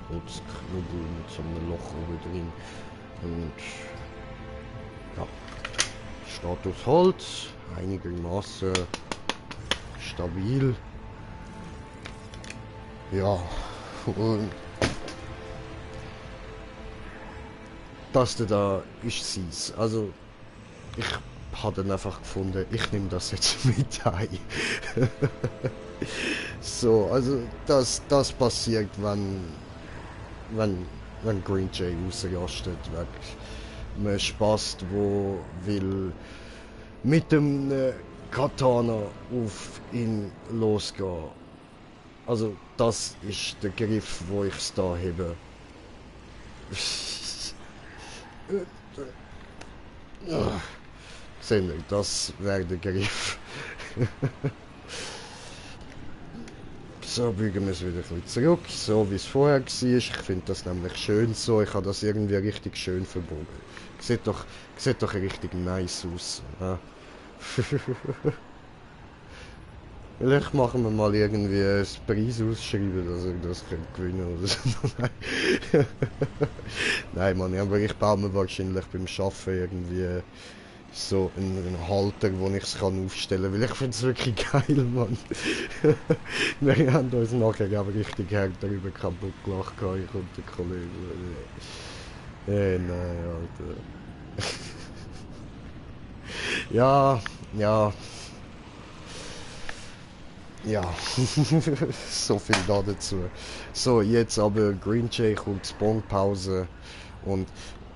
[SPEAKER 1] Holzknubbel mit so einem Loch oben drin. Und ja, Status Holz, einigermaßen stabil. Ja, und das da ist sie's. Also ich habe dann einfach gefunden, ich nehme das jetzt mit heim. So, also das passiert, wenn Green Jay ausrastet, wegen einem Spast, wo will mit dem Katana auf ihn losgehen. Also das ist der Griff, wo ich es da habe. Seht ihr, das wäre der Griff. So, bügen wir es wieder ein bisschen zurück, so wie es vorher war. Ich finde das nämlich schön so, ich habe das irgendwie richtig schön verbogen. Sieht doch richtig nice aus. Ja. Vielleicht machen wir mal irgendwie ein Preis ausschreiben, dass ich das gewinnen oder so. Nein, Mann, aber ich baue mir wahrscheinlich beim Arbeiten irgendwie so einen Halter, wo ich es aufstellen kann, weil ich finde es wirklich geil, Mann. Wir haben uns nachher aber richtig hart darüber kaputt gelacht, ich und der Kollege. Nein, Alter. Ja, ja. Ja, so viel da dazu. So, jetzt aber Green Jay kommt Spawnpause und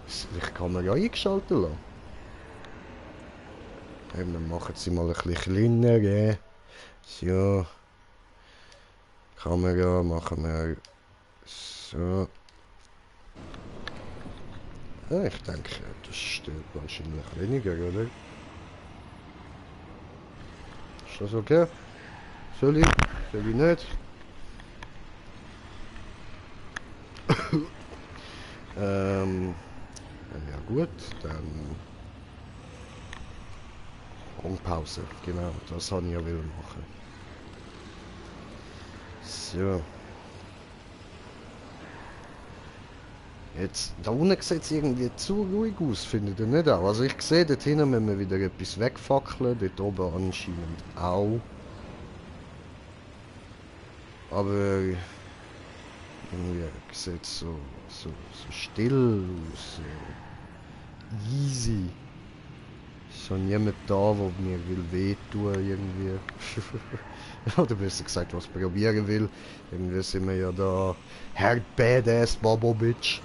[SPEAKER 1] ich kann mir ja eingeschaltet lassen. Wir machen sie mal ein bisschen kleiner. So. Kamera machen wir so. Ja, ich denke, das stört wahrscheinlich weniger, oder? Ist das okay? Soll ich? Soll ich nicht? Ja gut, dann Pause, genau, das habe ich ja will machen. So. Jetzt, da unten sieht es irgendwie zu ruhig aus, findet ihr nicht auch? Also ich sehe, dort hinten müssen wir wieder etwas wegfackeln, dort oben anscheinend auch. Aber irgendwie sieht es so still aus, so easy. Ist so niemand da, wo mir will wehtun irgendwie. Oder besser gesagt, was probieren will. Irgendwie sind wir ja da Herr Badass Bobovic.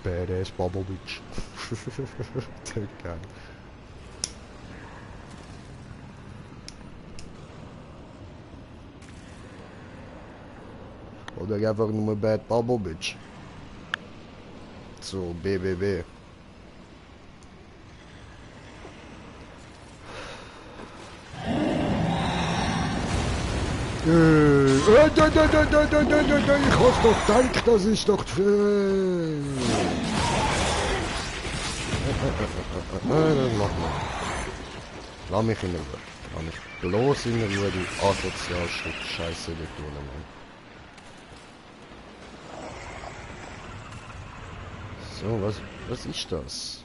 [SPEAKER 1] Badass Bobovic. Geil. Oder einfach nur Bad Bobovic. So, BBB. Ich hab's doch gedacht, das ist doch... Das machen wir. Lass mich in Ruhe. Lass mich bloß in Ruhe, die asozialste Scheiße nicht tun, Mann. So, was ist das?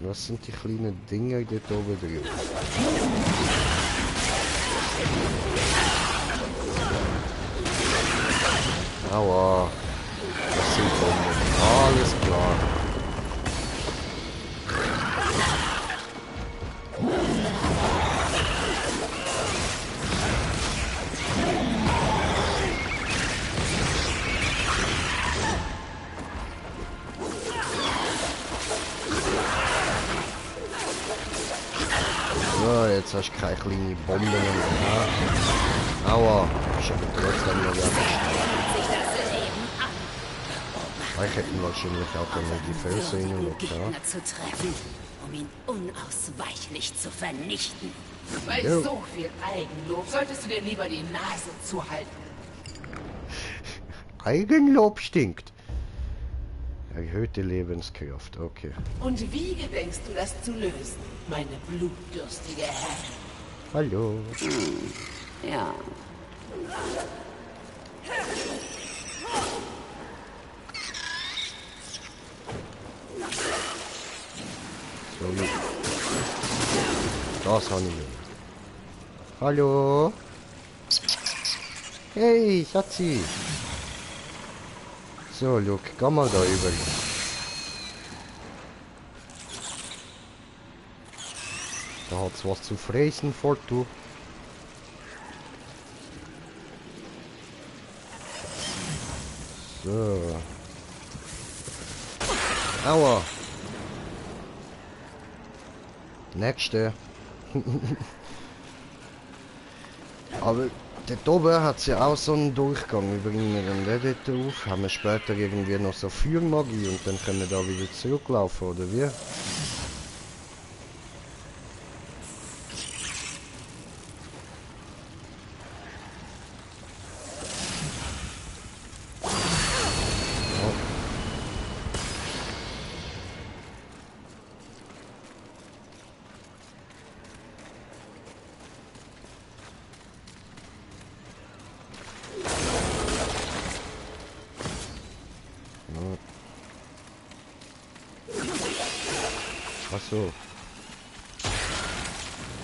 [SPEAKER 1] Was sind die kleinen Dinger dort oben drin? Aua. Das sind Bomben. Alles klar. So, jetzt hast du keine kleine Bomben mehr. Aua. Ist aber trotzdem noch ich hätte wahrscheinlich auch noch die Felsen in den
[SPEAKER 4] Gegner zu treffen, um ihn unausweichlich zu vernichten.
[SPEAKER 6] Bei so viel Eigenlob solltest du dir lieber die Nase zuhalten.
[SPEAKER 1] Eigenlob stinkt. Erhöhte Lebenskraft, okay.
[SPEAKER 6] Und wie gedenkst du das zu lösen, meine blutdurstige Herrin?
[SPEAKER 1] Hallo.
[SPEAKER 4] Ja.
[SPEAKER 1] So, das habe ich. Hallo. Hey, Schatzi. So, Luke, geh mal da über. Da hat's was zu fressen, Fortu. So. Aua. Nächste. Aber dort oben hat es ja auch so einen Durchgang. Wir bringen den dort auf. Haben wir später irgendwie noch so Feuermagie und dann können wir da wieder zurücklaufen, oder wie? Ach so.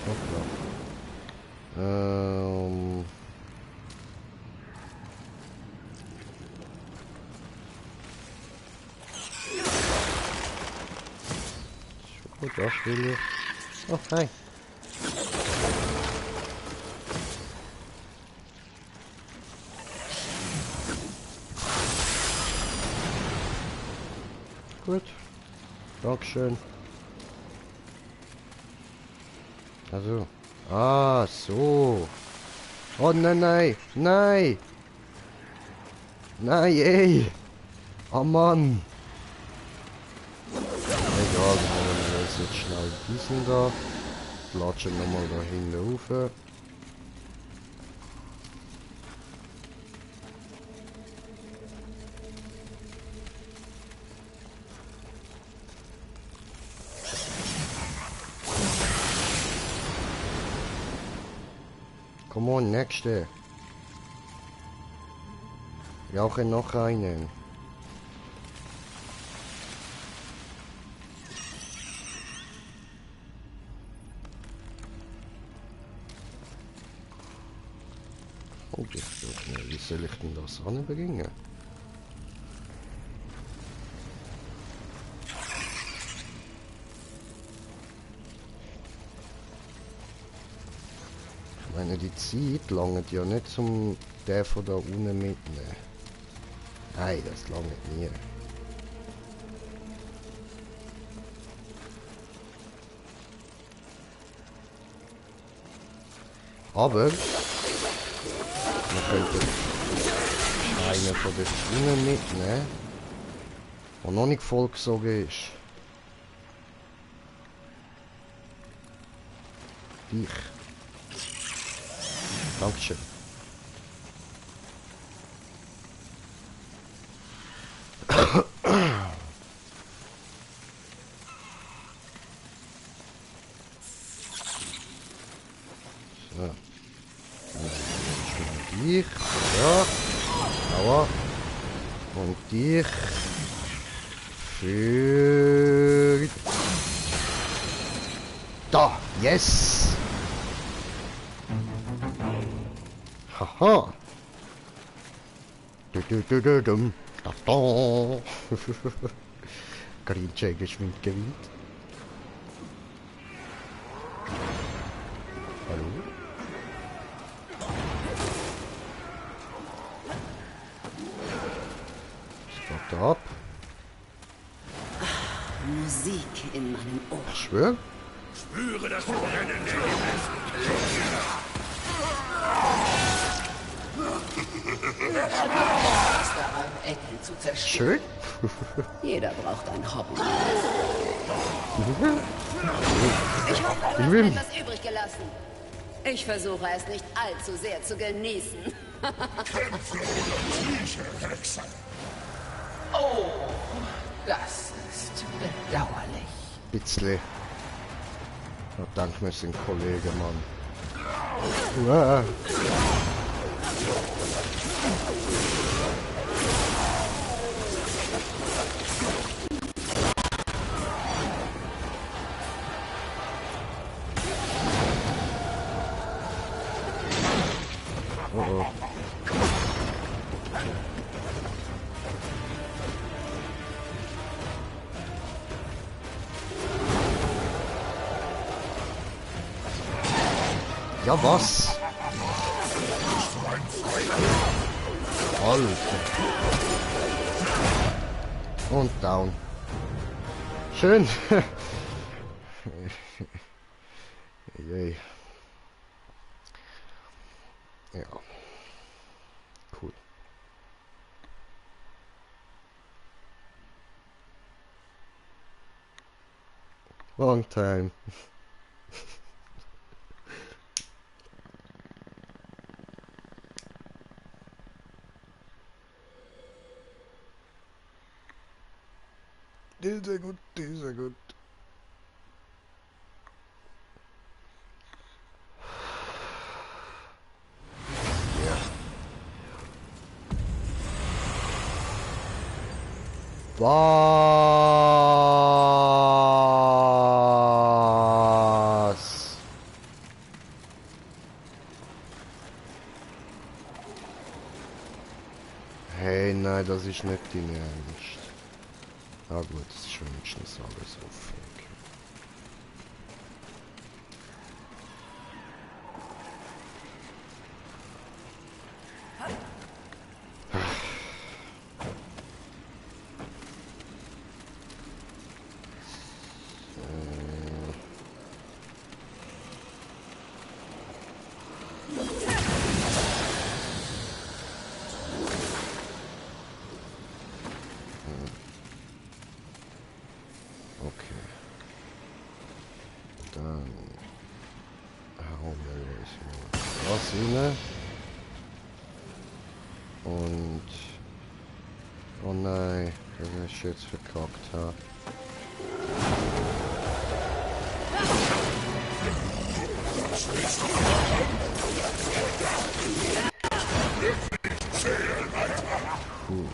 [SPEAKER 1] Hoppla. das will ich. Oh, hi. Gut. Dankeschön. Also. Ah, so. Oh, nein, nein. Nein. Nein, ey. Oh, Mann. Egal, dann holen wir uns jetzt schnell diesen da. Latschen nochmal da hinten rauf. Come on, nächste. Ich brauche noch einen. Oh, ich weiß nicht, wie soll ich denn das anbringen? Ich meine, die Zeit langt ja nicht zum der von da unten mitnehmen. Nein, das langt nie. Aber wir könnten einen von den Schienen mitnehmen, der noch nicht vollgesogen ist. Dich. Dankeschön. So. Dich. Ja. Aua. Und dich. Für... Da. Yes. Haha. Dum. Da. Green Jay geschwind gewinnt. Hallo? Was geht da ab?
[SPEAKER 4] Musik in meinem Ohr.
[SPEAKER 1] Ich schwör?
[SPEAKER 5] Spüre das Brennen der
[SPEAKER 6] daran, Ecken zu zerstören.
[SPEAKER 1] Schön?
[SPEAKER 4] Jeder braucht ein Hobby.
[SPEAKER 1] Ich
[SPEAKER 4] hoffe, du hast etwas übrig gelassen. Ich versuche es nicht allzu sehr zu genießen.
[SPEAKER 6] Oh, das ist bedauerlich.
[SPEAKER 1] Bitzle. Ja, dank mir sind Kollege, Mann. Uah. Oh oh. Ja, was? Alter. Und down. Schön. Yay. Ja. Cool. Long time. Dieser gut, dieser gut. Was? Hey, nein, das ist nicht dein Ernst. Ah gut, das ist wenigstens alles offen. Okay. Was rein. Und... Oh nein, das ist jetzt verkackt. Ha. Puh.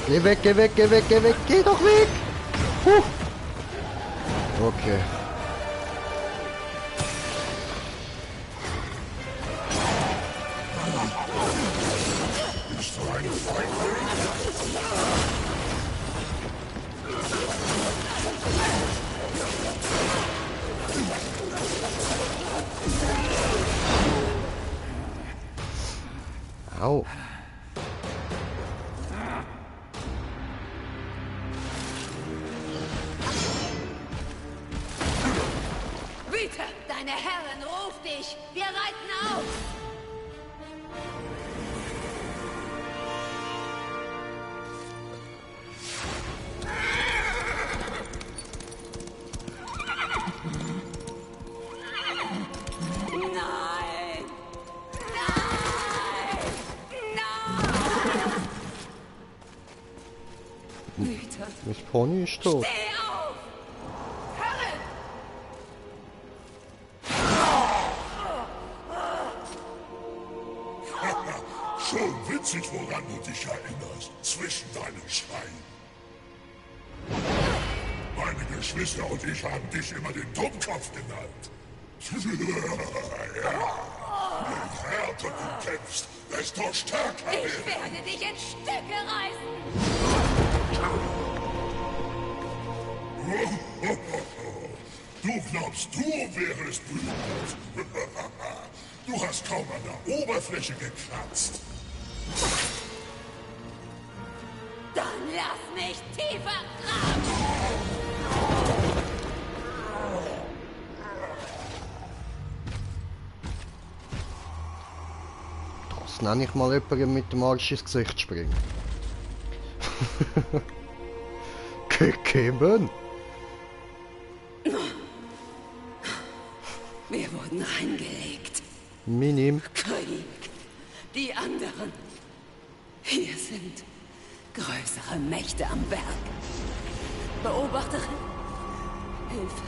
[SPEAKER 1] Geh weg, geh weg, geh weg, geh weg, geh doch weg! Okay. Au.
[SPEAKER 4] Vita, deine Herrin ruft dich. Wir reiten auf. Nein! Nein! Nein! Vita.
[SPEAKER 1] Das Pony ist tot.
[SPEAKER 4] Steh auf! Herrin!
[SPEAKER 3] Schon witzig, woran du dich erinnerst, zwischen deinen Schreien. Meine Geschwister und ich haben dich immer den Dummkopf genannt. Ja. Je härter du kämpfst, desto stärker
[SPEAKER 12] Ich werde dich in Stücke reißen.
[SPEAKER 3] Du glaubst, du wärst berühmt. Du hast kaum an der Oberfläche gekratzt.
[SPEAKER 12] Dann lass mich tiefer graben.
[SPEAKER 1] Das nenne ich mal jemanden mit dem Arsch ins Gesicht springen. Gegeben.
[SPEAKER 4] Wir wurden reingelegt.
[SPEAKER 1] Minim.
[SPEAKER 4] Krieg. Die anderen. Hier sind größere Mächte am Werk. Beobachterin. Hilfe.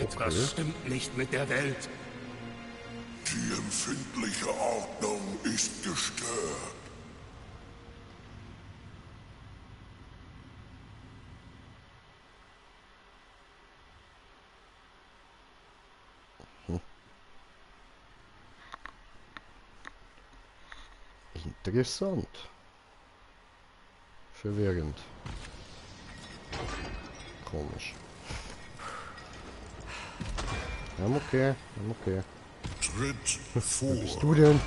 [SPEAKER 5] Etwas stimmt nicht mit der Welt.
[SPEAKER 3] Die empfindliche Ordnung ist gestört.
[SPEAKER 1] Interessant. Verwirrend. Komisch. Okay, okay.
[SPEAKER 3] Tritt vor.
[SPEAKER 1] Wer bist du denn?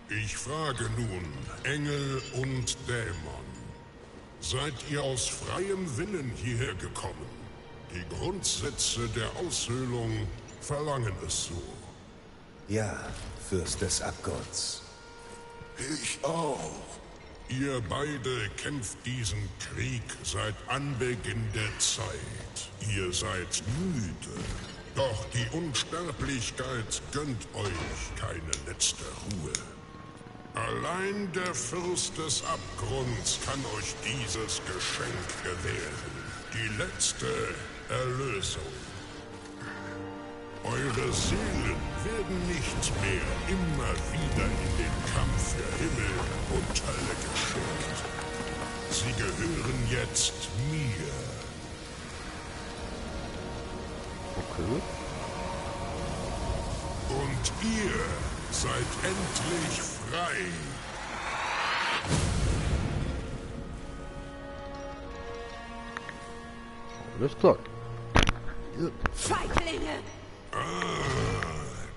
[SPEAKER 2] Ich frage nun, Engel und Dämon. Seid ihr aus freiem Willen hierher gekommen? Die Grundsätze der Aushöhlung verlangen es so.
[SPEAKER 13] Ja, Fürst des Abgrunds.
[SPEAKER 3] Ich auch.
[SPEAKER 2] Ihr beide kämpft diesen Krieg seit Anbeginn der Zeit. Ihr seid müde. Doch die Unsterblichkeit gönnt euch keine letzte Ruhe. Allein der Fürst des Abgrunds kann euch dieses Geschenk gewähren. Die letzte Erlösung. Eure Seelen werden nicht mehr immer wieder in den Kampf für Himmel und Hölle geschickt. Sie gehören jetzt mir.
[SPEAKER 1] Okay.
[SPEAKER 2] Und ihr seid endlich frei.
[SPEAKER 1] Alles klar.
[SPEAKER 12] Feiglinge!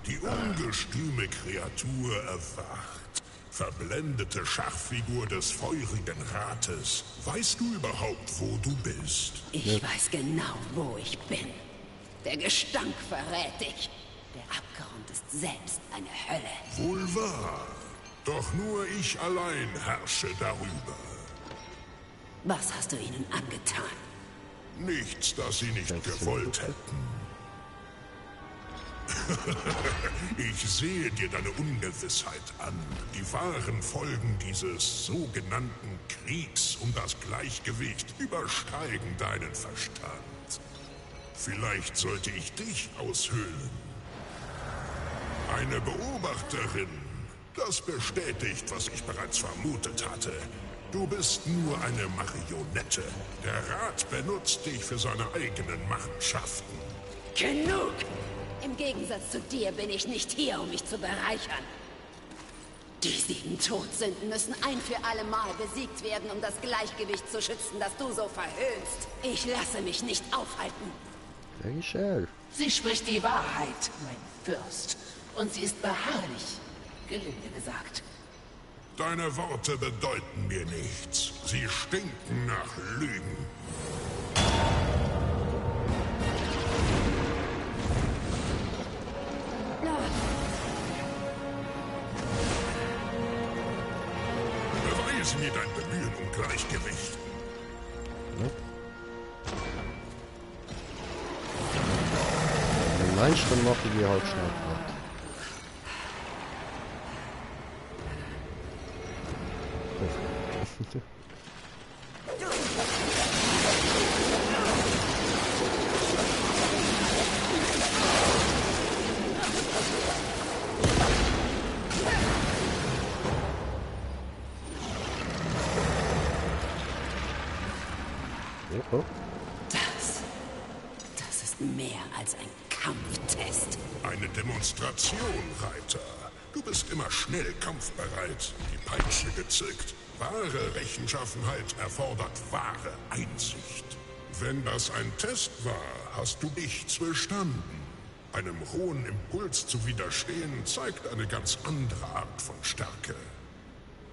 [SPEAKER 2] Die ungestüme Kreatur erwacht. Verblendete Schachfigur des feurigen Rates. Weißt du überhaupt, wo du bist?
[SPEAKER 4] Ich weiß genau, wo ich bin. Der Gestank verrät dich. Der Abgrund ist selbst eine Hölle.
[SPEAKER 2] Wohl wahr. Doch nur ich allein herrsche darüber.
[SPEAKER 4] Was hast du ihnen angetan?
[SPEAKER 2] Nichts, das sie nicht gewollt hätten. Ich sehe dir deine Ungewissheit an. Die wahren Folgen dieses sogenannten Kriegs um das Gleichgewicht übersteigen deinen Verstand. Vielleicht sollte ich dich aushöhlen. Eine Beobachterin. Das bestätigt, was ich bereits vermutet hatte. Du bist nur eine Marionette. Der Rat benutzt dich für seine eigenen Machenschaften.
[SPEAKER 4] Genug! Im Gegensatz zu dir bin ich nicht hier, um mich zu bereichern. Die 7 Todsünden müssen ein für alle Mal besiegt werden, um das Gleichgewicht zu schützen, das du so verhöhnst. Ich lasse mich nicht aufhalten.
[SPEAKER 6] Sie spricht die Wahrheit, mein Fürst. Und sie ist beharrlich, gelinde gesagt.
[SPEAKER 2] Deine Worte bedeuten mir nichts. Sie stinken nach Lügen. Beweise mir dein Bemühen um Gleichgewicht.
[SPEAKER 1] Meinst du, dann machen wir halt schnell platt.
[SPEAKER 4] Das ist mehr als ein Kampftest.
[SPEAKER 2] Eine Demonstration, Reiter. Du bist immer schnell kampfbereit, die Peitsche gezückt. Wahre Rechenschaffenheit erfordert wahre Einsicht. Wenn das ein Test war, hast du nichts bestanden. Einem hohen Impuls zu widerstehen, zeigt eine ganz andere Art von Stärke.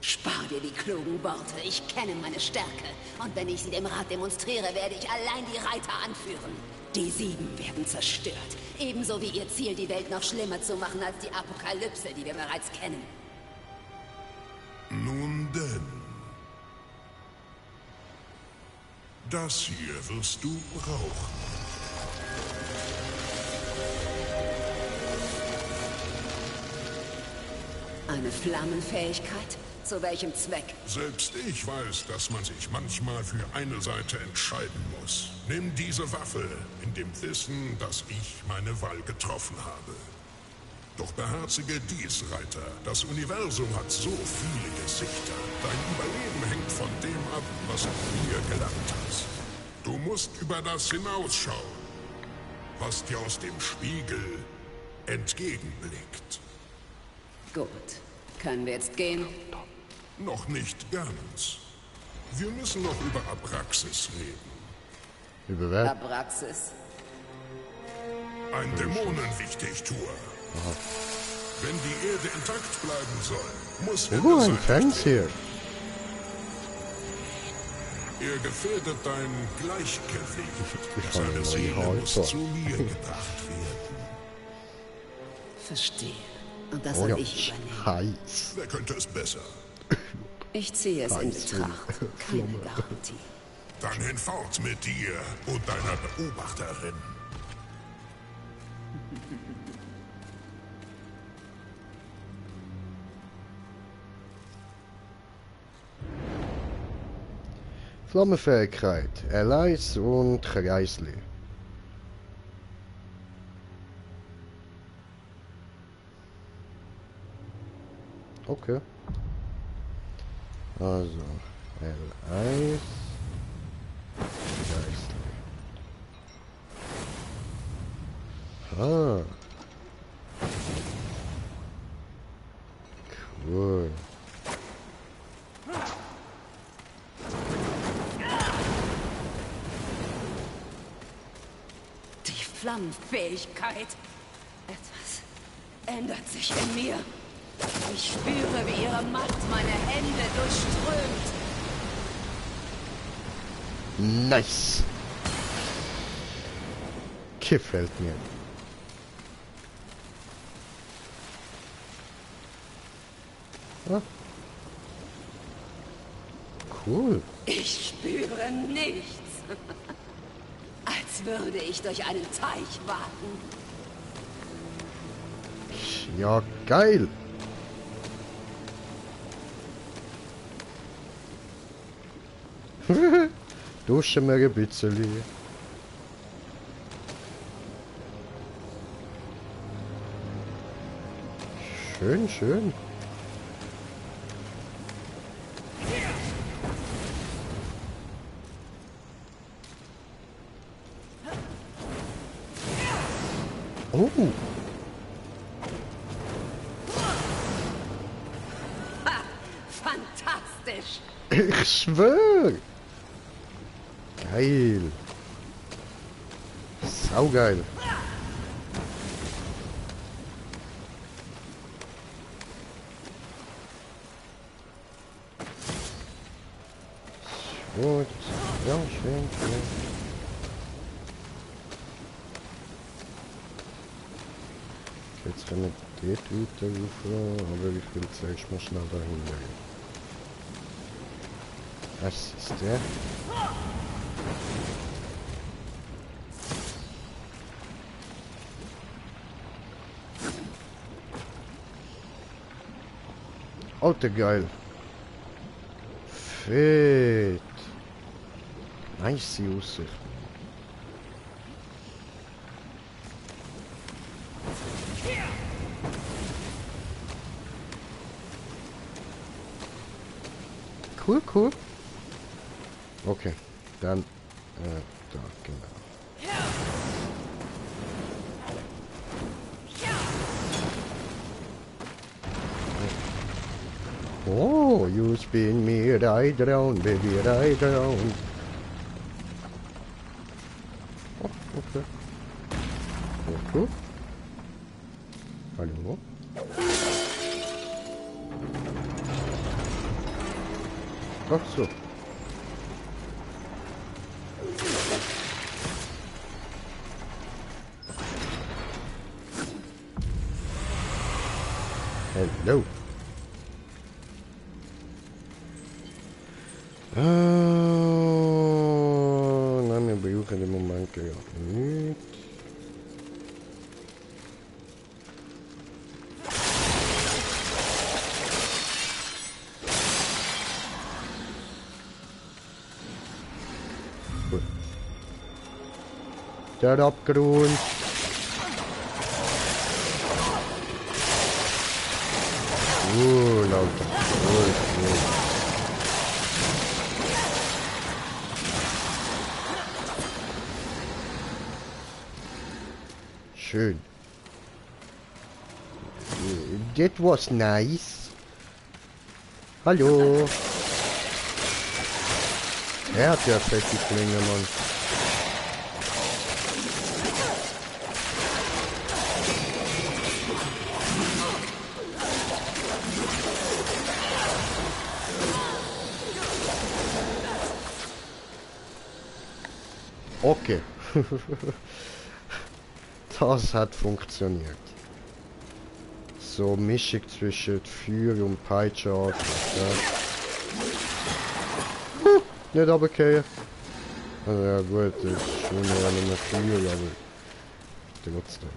[SPEAKER 4] Spar dir die klugen Worte. Ich kenne meine Stärke. Und wenn ich sie dem Rat demonstriere, werde ich allein die Reiter anführen. Die 7 werden zerstört. Ebenso wie ihr Ziel, die Welt noch schlimmer zu machen als die Apokalypse, die wir bereits kennen.
[SPEAKER 2] Nun denn. Das hier wirst du brauchen.
[SPEAKER 4] Eine Flammenfähigkeit? Zu welchem Zweck?
[SPEAKER 2] Selbst ich weiß, dass man sich manchmal für eine Seite entscheiden muss. Nimm diese Waffe in dem Wissen, dass ich meine Wahl getroffen habe. Doch beherzige dies, Reiter. Das Universum hat so viele Gesichter. Dein Überleben hängt von dem ab, was du hier gelernt hast. Du musst über das hinausschauen, was dir aus dem Spiegel entgegenblickt.
[SPEAKER 4] Gut. Können wir jetzt gehen?
[SPEAKER 2] Noch nicht ganz. Wir müssen noch über Abraxas reden.
[SPEAKER 1] Über wer?
[SPEAKER 4] Abraxas.
[SPEAKER 2] Ein Dämonenwichtigtuer. Wenn die Erde intakt bleiben soll, muss er
[SPEAKER 1] ein Fans hier.
[SPEAKER 2] Er gefährdet dein Gleichgewicht. Seine Seele muss zu mir gebracht werden.
[SPEAKER 4] Verstehe. Und das soll ich übernehmen.
[SPEAKER 1] Heiß.
[SPEAKER 2] Wer könnte es besser?
[SPEAKER 4] Ich ziehe es in Betracht. Keine Garantie.
[SPEAKER 2] Dann hinfort mit dir und deiner Beobachterin.
[SPEAKER 1] Flammenfähigkeit, Allies und Kreisli. Okay. Also, L1. Kreisli. Ah. Cool.
[SPEAKER 4] Die Flammenfähigkeit. Etwas ändert sich in mir. Ich spüre, wie ihre Macht meine Hände durchströmt.
[SPEAKER 1] Nice. Gefällt mir. Ah. Cool.
[SPEAKER 4] Ich spüre nichts. Als würde ich durch einen Teich waten.
[SPEAKER 1] Ja, geil. Duschen wir ein bisschen. Schön, schön. Oh.
[SPEAKER 4] Ha, fantastisch.
[SPEAKER 1] Ich schwör. Geil. Saugeil. Gut. Ja, schön, schön. Jetzt kann ich dort weiter rauf, aber ich will zuerst mal schnell dahin gehen. Was ist der? Alter, geil. Fett. Nice Aussicht. Cool, cool. Okay, dann da, genau. Oh, you spin me right round, baby, right round. Oh, okay. Gut. Hallo. Ach so. Hello. Nein, wir brauchen im Moment gerade nicht. Gut. Der Abgrund. Lauter. Cool. Schön. That was nice. Hallo. Er hat ja fette Klinge, Mann. Okay. Das hat funktioniert. So Mischung zwischen Feuer und Peitsche. Ja. Nicht runterfallen. Also ja gut, das ist schon ja nicht mehr Feuer, aber trotzdem.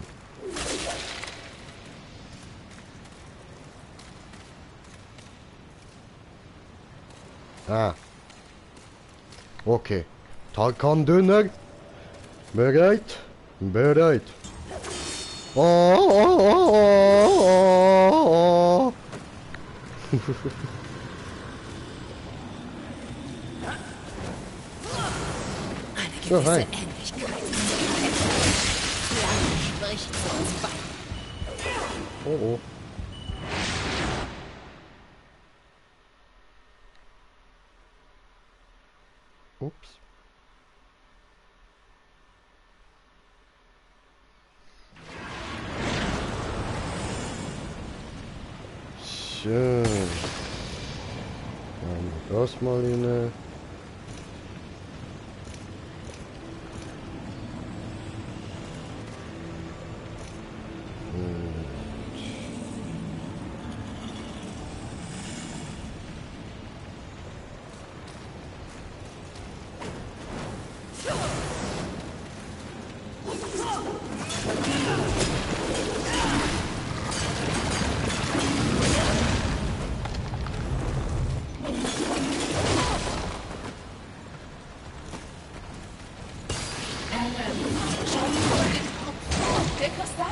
[SPEAKER 1] Ah. Okay. Tarkan Döner. Bereit? Bereit. Oh.
[SPEAKER 4] Eine gewisse Ähnlichkeit. Spricht zu uns beiden.
[SPEAKER 1] Oh. Ups. Schön. Dann das mal rein.
[SPEAKER 6] Der Kristall.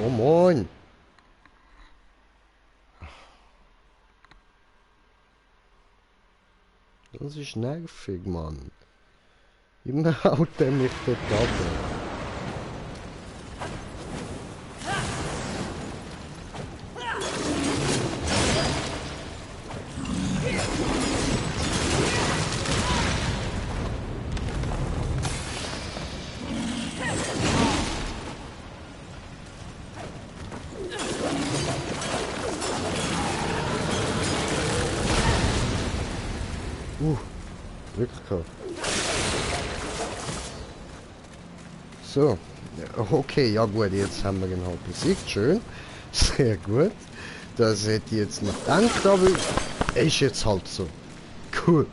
[SPEAKER 1] Oh moin. Das ist nervig, Mann. Immer haut er mich dort ab. Glück gehabt. So. Okay, ja gut, jetzt haben wir ihn halt besiegt. Schön. Sehr gut. Das hätte ich jetzt nicht gedacht, aber ist jetzt halt so. Cool.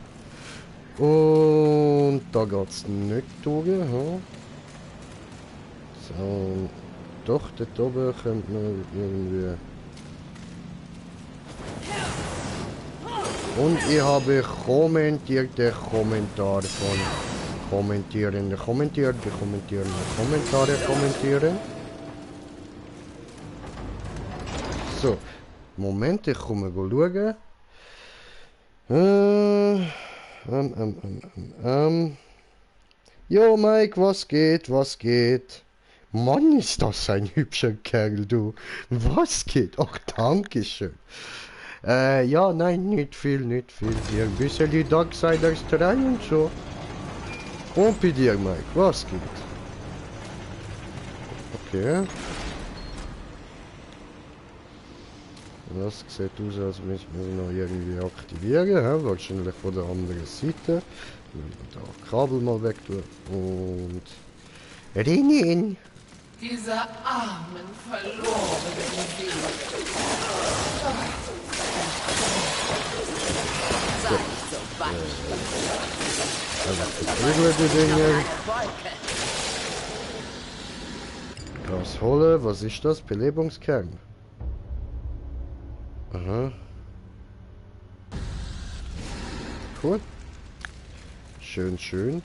[SPEAKER 1] Und da geht's nicht durch. Hm? So. Doch, dort oben könnte man irgendwie... Und ich habe kommentierte Kommentare von Kommentierende kommentieren. So, Moment, ich komme schauen. Jo, Mike, was geht? Mann, ist das ein hübscher Kerl, du. Was geht? Ach, danke schön. Ja, nein, nicht viel. Hier ein bisschen die Darksiders 3 und so. Und bei dir, Mike, was geht? Okay. Das sieht aus, als müssen wir noch irgendwie aktivieren. He? Wahrscheinlich von der anderen Seite. Da Kabel mal weg tun. Und... rein.
[SPEAKER 6] Diese armen, verlorenen Seelen.
[SPEAKER 4] Sei nicht so weich.
[SPEAKER 1] Was hole? Was ist das? Belebungskern. Aha. Cool. Schön.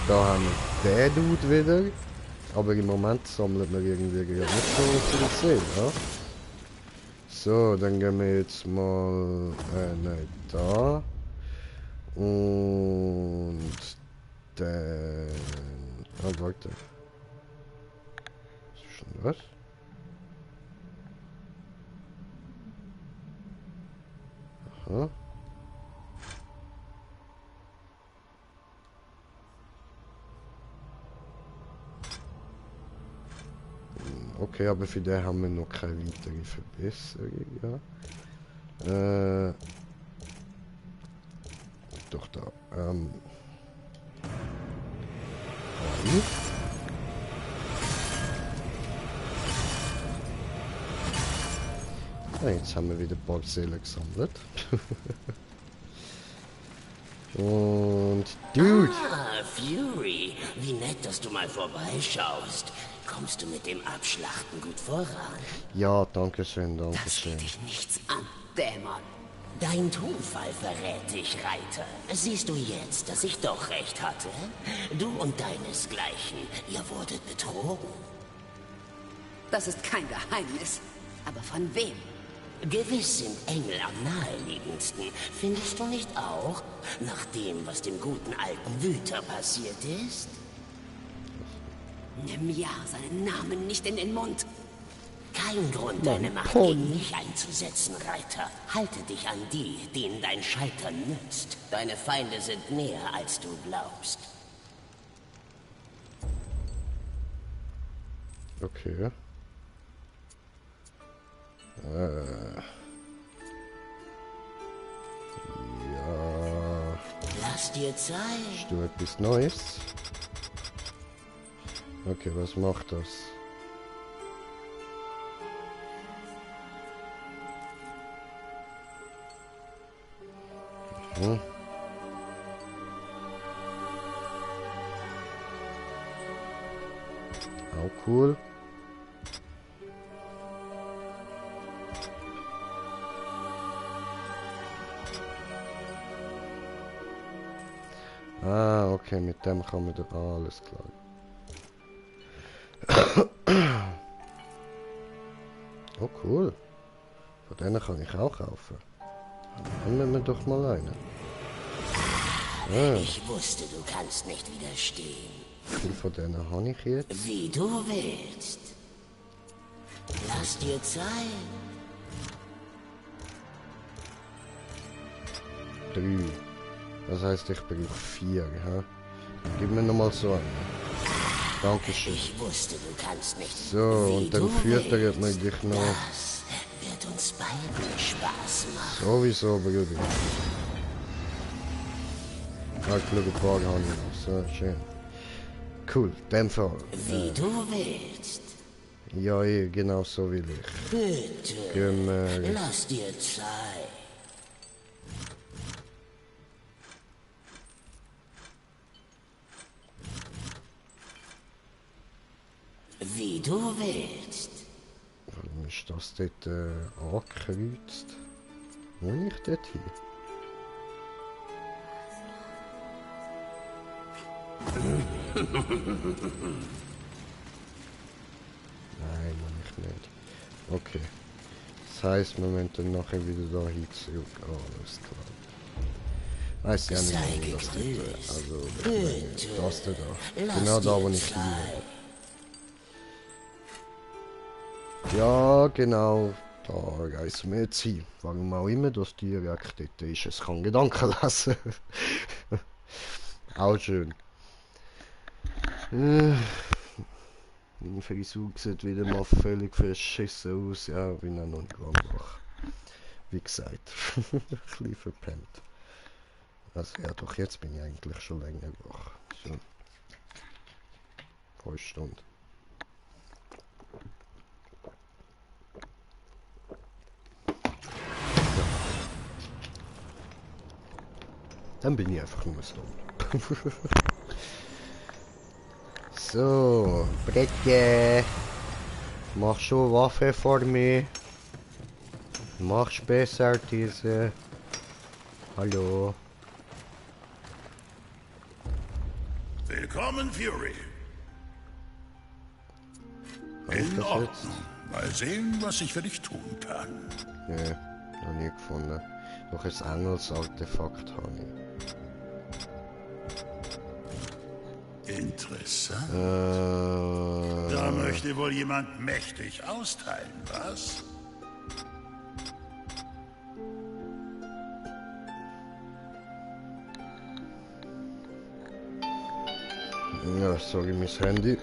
[SPEAKER 1] Da haben wir den Dude wieder. Aber im Moment sammelt man irgendwie nicht so viel Seelen, ja? So, dann gehen wir jetzt mal... nein, da. Und... dann... ah, warte. Was ist denn das? Aha. Okay, aber für den haben wir noch keine weitere Verbesserung, ja. Doch da, ja, jetzt haben wir wieder ein paar Seelen gesammelt. Und... Dude!
[SPEAKER 8] Ah, Fury, wie nett, dass du mal vorbeischaust. Kommst du mit dem Abschlachten gut voran?
[SPEAKER 1] Ja, danke schön.
[SPEAKER 4] Das geht dich nichts an, Dämon.
[SPEAKER 8] Dein Tonfall verrät dich, Reiter. Siehst du jetzt, dass ich doch recht hatte? Du und deinesgleichen, ihr wurdet betrogen.
[SPEAKER 4] Das ist kein Geheimnis. Aber von wem?
[SPEAKER 8] Gewiss sind Engel am naheliegendsten. Findest du nicht auch? Nach dem, was dem guten alten Wüter passiert ist?
[SPEAKER 4] Nimm ja seinen Namen nicht in den Mund.
[SPEAKER 8] Kein Grund, deine Macht gegen mich einzusetzen, Reiter. Halte dich an die, denen dein Scheitern nützt. Deine Feinde sind näher, als du glaubst.
[SPEAKER 1] Okay. Ja.
[SPEAKER 8] Lass dir Zeit.
[SPEAKER 1] Hast du etwas Neues? Okay, was macht das? Hm. Auch cool. Ah, okay, mit dem kann man da alles klar. Oh cool. Von denen kann ich auch kaufen. Nehmen wir doch mal einen.
[SPEAKER 8] Ich wusste, du kannst nicht widerstehen.
[SPEAKER 1] Wie viel von denen habe ich jetzt?
[SPEAKER 8] Wie du willst. Lass dir Zeit.
[SPEAKER 1] 3. Das heißt, ich brauche 4. Hä? Gib mir nochmal so einen. Dankeschön.
[SPEAKER 8] Ich wusste, du kannst nicht.
[SPEAKER 1] So, und dann füttert man dich noch.
[SPEAKER 8] Das wird uns beiden Spaß machen.
[SPEAKER 1] Sowieso, Bruder. Ah, kluge Frage habe ich noch. So, schön. Cool, in dem Fall.
[SPEAKER 8] Wie du willst.
[SPEAKER 1] Ja, genau so will ich.
[SPEAKER 8] Bitte. Lass dir Zeit. Wie du willst.
[SPEAKER 1] Warum ist das dort angekreuzt? Wo bin ich dort hin? Nein, kann ich nicht. Okay. Das heisst, wir müssen dann nachher wieder da hin zurück. Oh, alles klar. Weiss ja nicht, wo das dort, also das da. Genau da, wo ich hin will. Ja, genau. Da reisen wir jetzt hin. Warum auch immer das direkt dort ist. Es kann Gedanken lesen. Auch schön. Meine Frisur sieht wieder mal völlig verschissen aus. Ja, bin auch noch nicht lang wach. Wie gesagt. Ein bisschen verpennt. Also ja, doch jetzt bin ich eigentlich schon länger wach. So. 5 Stunden. Dann bin ich einfach nur dumm. So, Brettje. Mach schon Waffe vor mir. Mach's besser, diese. Hallo.
[SPEAKER 9] Willkommen, Fury.
[SPEAKER 1] In
[SPEAKER 9] In Ordnung. Mal sehen, was ich für dich tun kann.
[SPEAKER 1] Nee, noch nie gefunden. Doch ein Engelsartefakt habe ich.
[SPEAKER 9] Interessant. Da möchte wohl jemand mächtig austeilen, was?
[SPEAKER 1] Ja, sorry, mein Handy.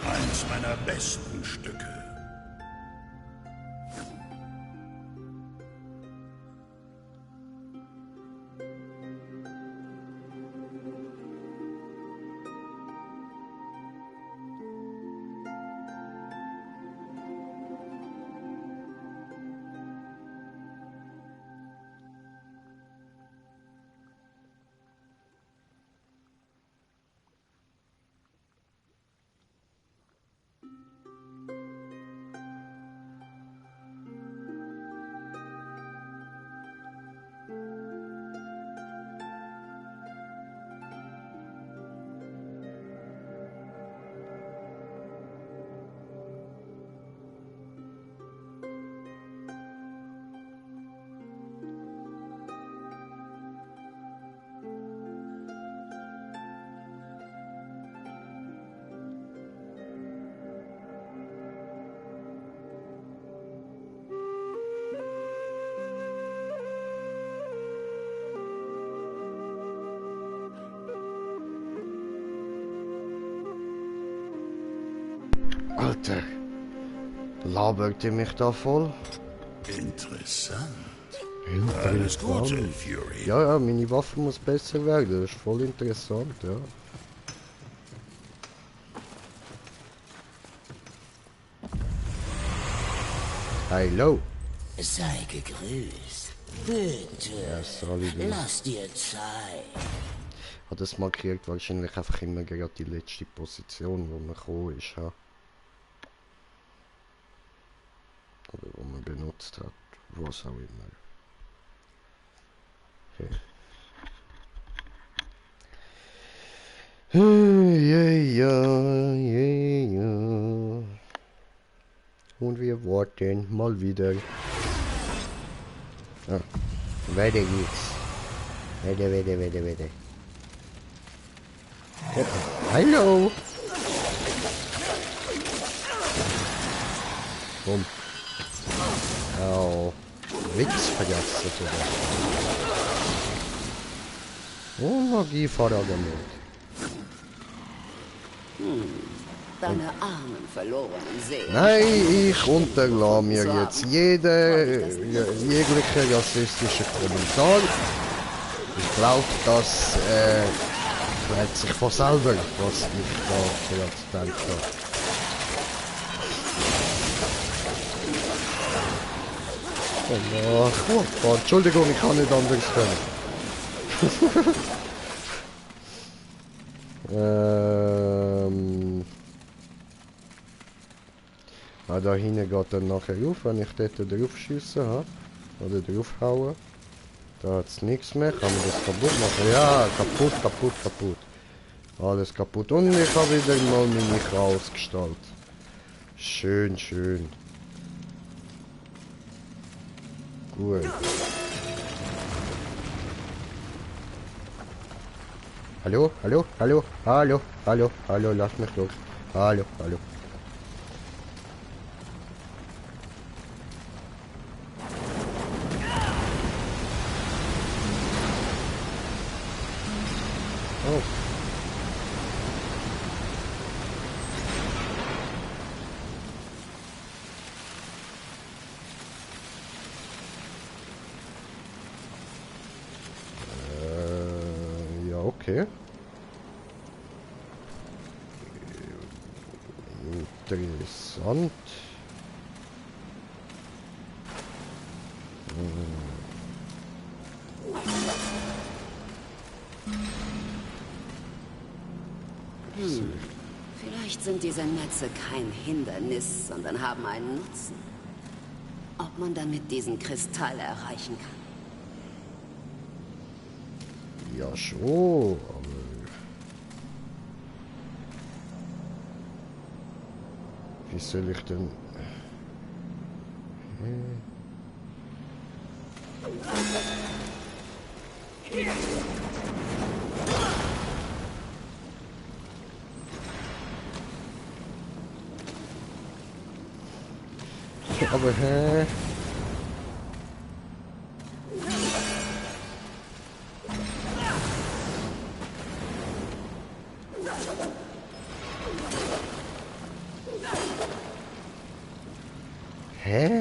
[SPEAKER 9] Eins meiner besten Stücke.
[SPEAKER 1] Alter. Labert ihr mich da voll?
[SPEAKER 9] Interessant.
[SPEAKER 1] Interessant.
[SPEAKER 9] Alles Gute, Fury.
[SPEAKER 1] Ja, meine Waffe muss besser werden. Das ist voll interessant, ja. Hallo.
[SPEAKER 8] Sei gegrüßt. Bitte.
[SPEAKER 1] Ja, sorry,
[SPEAKER 8] lass dir Zeit.
[SPEAKER 1] Das markiert wahrscheinlich einfach immer gerade die letzte Position, wo man gekommen ist. Ja. Oder wo man benutzt hat. Was auch immer. Ja. Und wir warten mal wieder. Ah, weiter geht's. Weiter. Ja, hallo! Komm. Au. Witz vergessen sogar. Oh, Magiefördergemälde.
[SPEAKER 4] Deine armen, verlorenen Seelen.
[SPEAKER 1] Nein, ich unterlasse mir jetzt jegliche rassistische Kommentar. Ich glaube, das klärt sich von selber, was ich da gerade gedacht habe. Oh, Entschuldigung, ich kann nicht anders können. Da hinten geht dann nachher auf, wenn ich dort drauf schiessen habe. Oder draufhauen. Da hat es nichts mehr. Kann man das kaputt machen? Ja, kaputt. Alles kaputt. Und ich habe wieder mal meine Chaos gestaltet. Schön. Gut. Hallo, lass mich durch. Hallo. Oh. Ja, okay. Interessant.
[SPEAKER 4] Vielleicht sind diese Netze kein Hindernis, sondern haben einen Nutzen. Ob man damit diesen Kristall erreichen kann?
[SPEAKER 1] Ja, schon, aber... Wie soll ich denn... Aber Hä?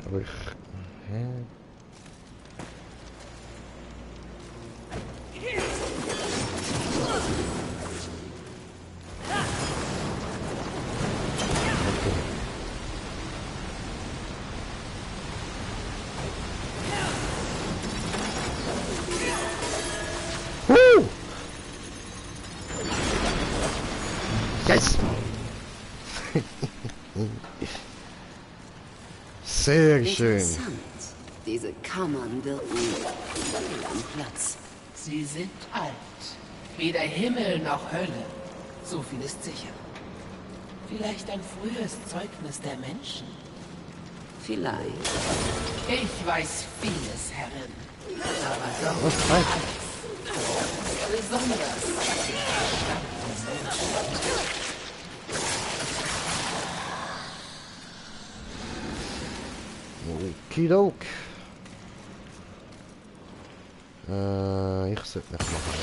[SPEAKER 1] Aber ich... Hä? Nice. Sehr schön.
[SPEAKER 4] Interessant. Diese Kammern wirken am Platz.
[SPEAKER 6] Sie sind alt. Weder Himmel noch Hölle. So viel ist sicher. Vielleicht ein frühes Zeugnis der Menschen.
[SPEAKER 4] Vielleicht.
[SPEAKER 6] Ich weiß vieles, Herrin. Aber doch
[SPEAKER 1] Was heißt?
[SPEAKER 6] besonders.
[SPEAKER 1] Okidok. Ich sollte nicht machen.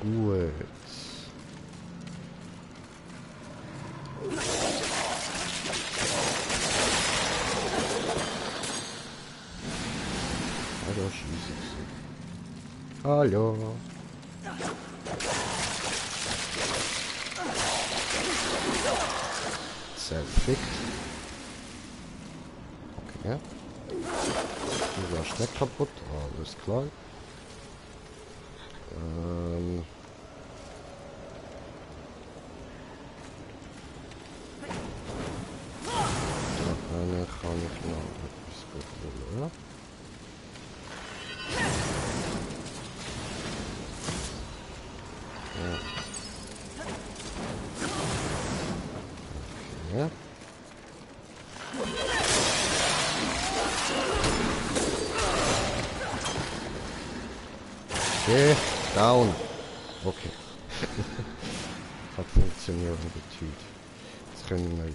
[SPEAKER 1] Gut. Hallo, schieße. Hallo. Zerfickt. Okay. Dieser Schneck kaputt. Alles klar. Da kann ich noch etwas gut, oder? Ja. Okay, down. Okay. Hat funktioniert in der Zeit. Jetzt können wir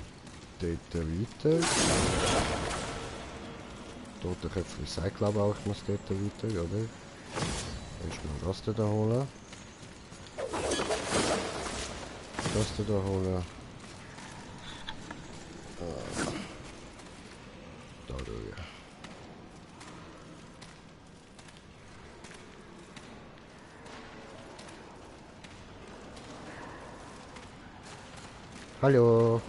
[SPEAKER 1] dort weiter. Tote Köpfe ist ich glaube auch, ich muss dort weiter, oder? Erstmal das da holen. Das da holen. Da durch. Hallo.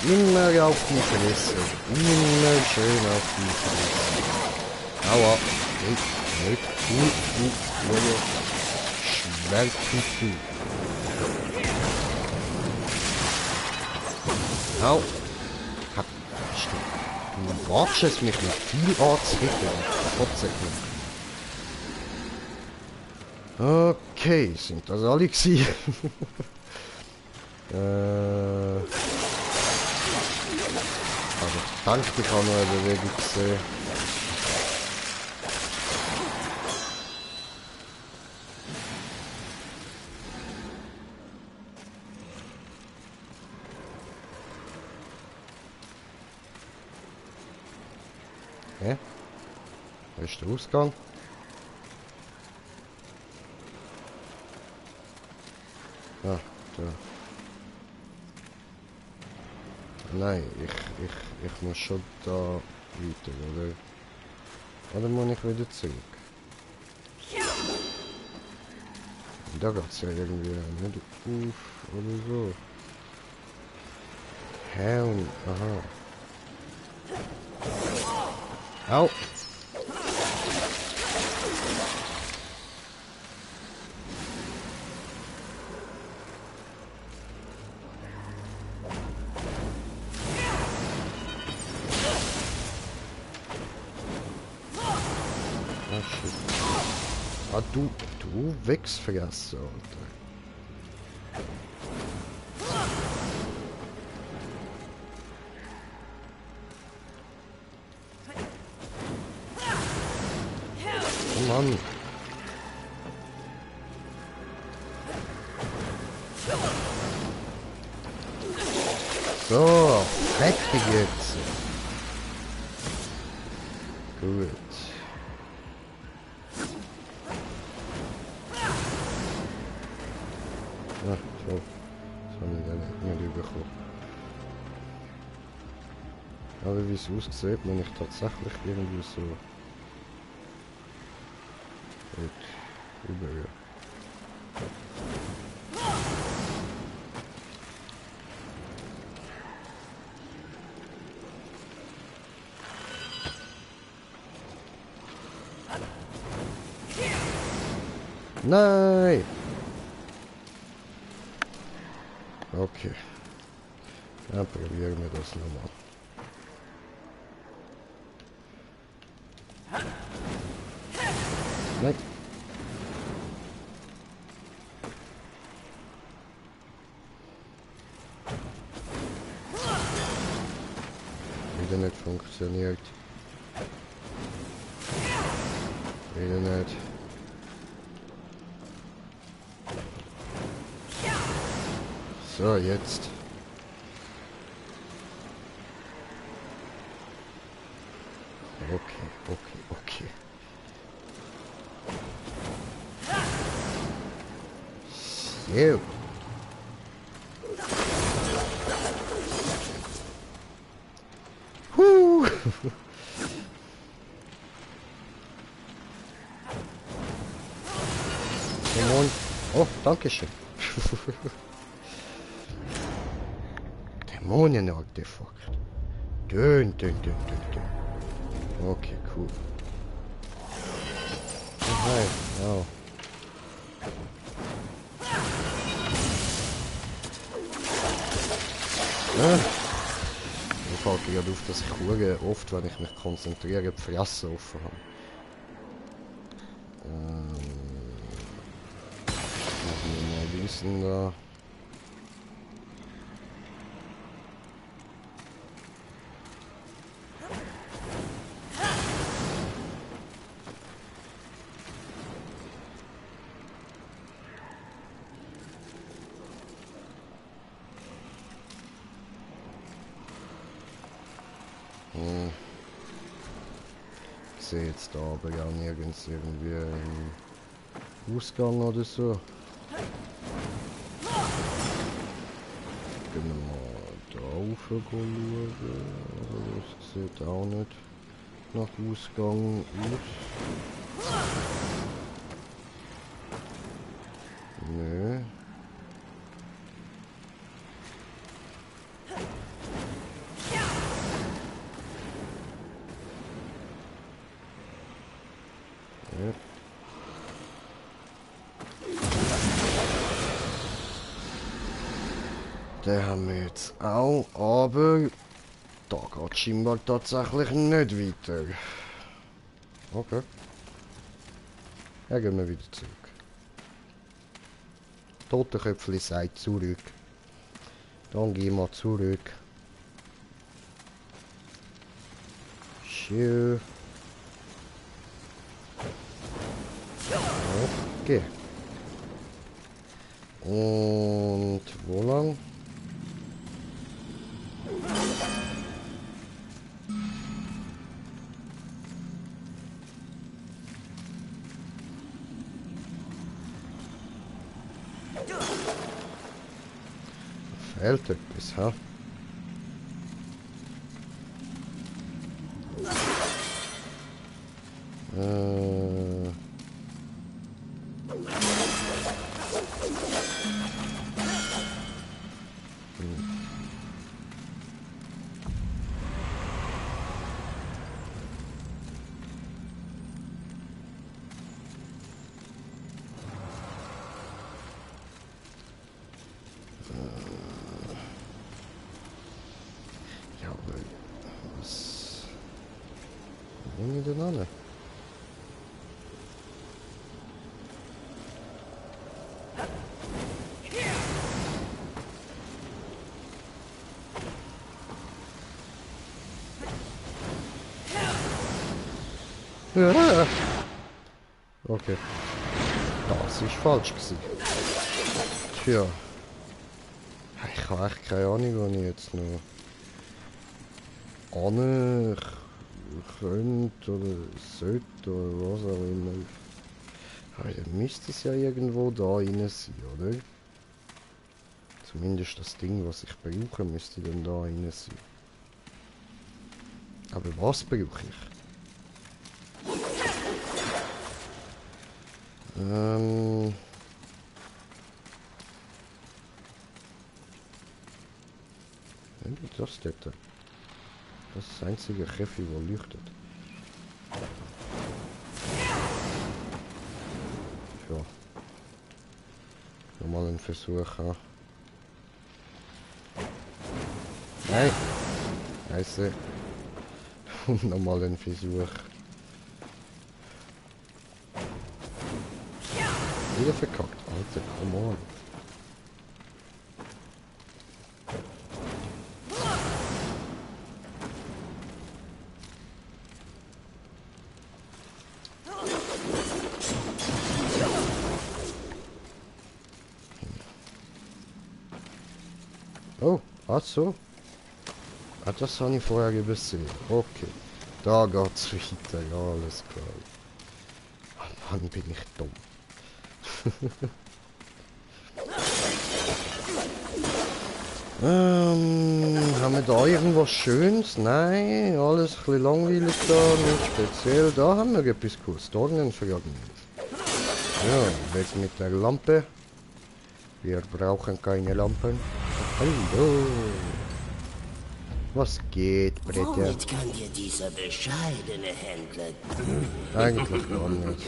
[SPEAKER 1] Immer auf die Fresse. Immer schön auf die Fresse. Aua. Schwerten zu. Au. Du watschest mich mit viel anzuhitten. Okay, sind das alle gewesen? Also ich denke, ich habe noch eine Bewegung gesehen. Hä? Wo ist der Ausgang? Ah, da. Nein, ich muss schon da weiter, oder? Oder muss ich wieder zurück? Da geht's ja irgendwie nicht auf oder so. Hä und aha. Au! Ah, shit. Ah, du Wichsfresser, Alter. Oh Mann. So, weg dich jetzt. Gut. Ach, so. Das habe ich dann nicht bekommen. Aber wie es aussieht, wenn ich tatsächlich irgendwie so über. Nein! Okay. Dann probieren wir das nochmal. Nein. Wieder nicht funktioniert. Wieder nicht. So, jetzt. Okay. So. Dämon. Oh, danke schön. Dämonen-Artefakt. Dün. Okay, cool. Oh, hi. Oh. Mir fällt gerade auf, dass ich oft, wenn ich mich konzentriere, die Fresse offen habe. Machen wir mal diesen da. Ich sehe jetzt da aber gar nirgends irgendwie einen Ausgang oder so. Können wir mal da rauf schauen. Aber das sieht auch nicht nach Ausgang aus. Nö. Den haben wir jetzt auch, aber da geht scheinbar tatsächlich nicht weiter. Okay. Dann gehen wir wieder zurück. Totenköpfli sagt zurück. Dann gehen wir zurück. Schön. Okay. Und wo lang? Fehlt etwas, ha? Ja, aber was wollen wir denn alle? Ja. Okay. Das ist falsch gewesen. Tja. Ich habe echt keine Ahnung, wo ich jetzt noch an könnte oder sollte oder was auch immer. Aber dann müsste es ja irgendwo da rein sein, oder? Zumindest das Ding, was ich brauche, müsste dann da rein sein. Aber was brauche ich? Das dort. Das ist das einzige Käfig, das leuchtet. Ja. Nochmal einen Versuch haben. Nein! Scheiße. Und nochmal einen Versuch. Wieder verkackt, Alter, come on. Oh, ach so. Ah, das habe ich vorher gesehen. Okay. Da geht's weiter, ja, alles klar. Oh Mann, bin ich dumm. Haben wir da irgendwas Schönes? Nein, alles ein bisschen langweilig da, nicht speziell. Da haben wir etwas Cooles. Dornenfragment. Ja, weg mit der Lampe. Wir brauchen keine Lampen. Hallo. Was geht, Bretter?
[SPEAKER 8] Womit kann dir dieser bescheidene Händler...
[SPEAKER 1] Eigentlich gar nicht.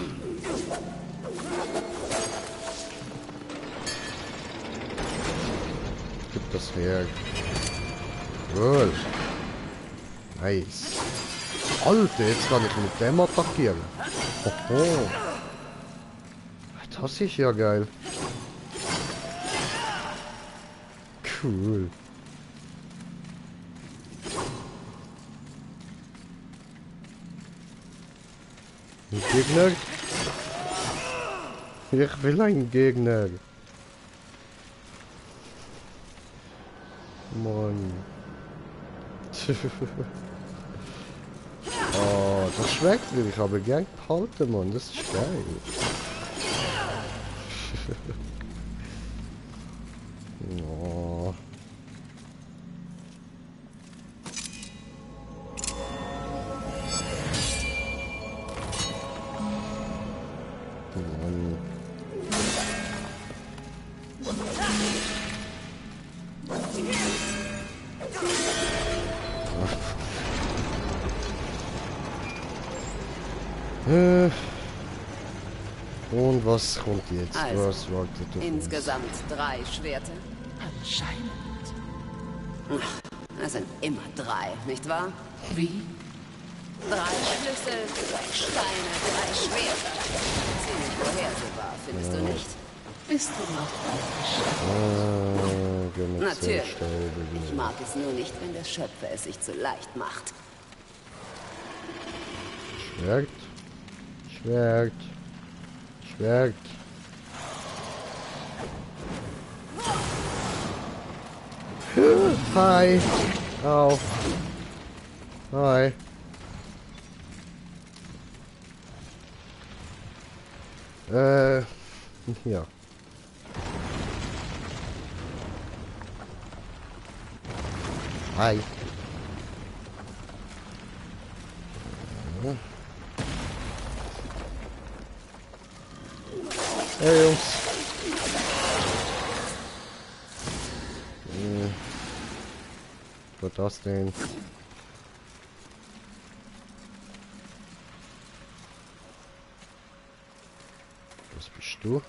[SPEAKER 1] Gib das her. Cool. Nice. Alter, jetzt kann ich mit dem attackieren. Hoho. Das ist ja geil. Cool. Ein Gegner? Ich will einen Gegner. Mann. Oh, das schmeckt mir. Ich habe gern gehalten, Mann. Das ist geil. Oh. Mann. Und was kommt jetzt?
[SPEAKER 4] Also,
[SPEAKER 1] was wartet auf
[SPEAKER 4] insgesamt 3 Schwerter?
[SPEAKER 6] Anscheinend.
[SPEAKER 4] Es sind immer 3, nicht wahr?
[SPEAKER 6] Wie?
[SPEAKER 4] 3 Schlüssel, 3 Steine, 3 Schwerter. Ziemlich vorhersehbar, findest du nicht?
[SPEAKER 6] Bist du noch
[SPEAKER 4] Natürlich. Ich mag es nur nicht, wenn der Schöpfer es sich zu leicht macht.
[SPEAKER 1] Schwert. Schwert. Schwert. Hi. Au. Hi. Ja. Hi. Hey Jungs. Was war das denn? Was bist du?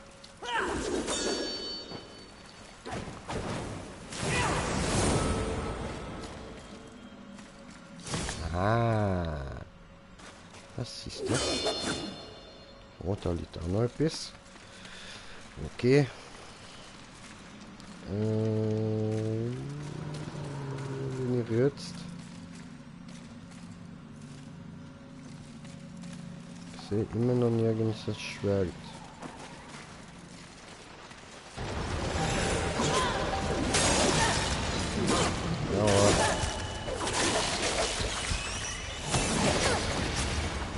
[SPEAKER 1] Ah. Was ist das? Oh, da liegt auch noch etwas. Okay. Bin ich jetzt? Ich sehe immer noch nirgends das Schwert. Ja.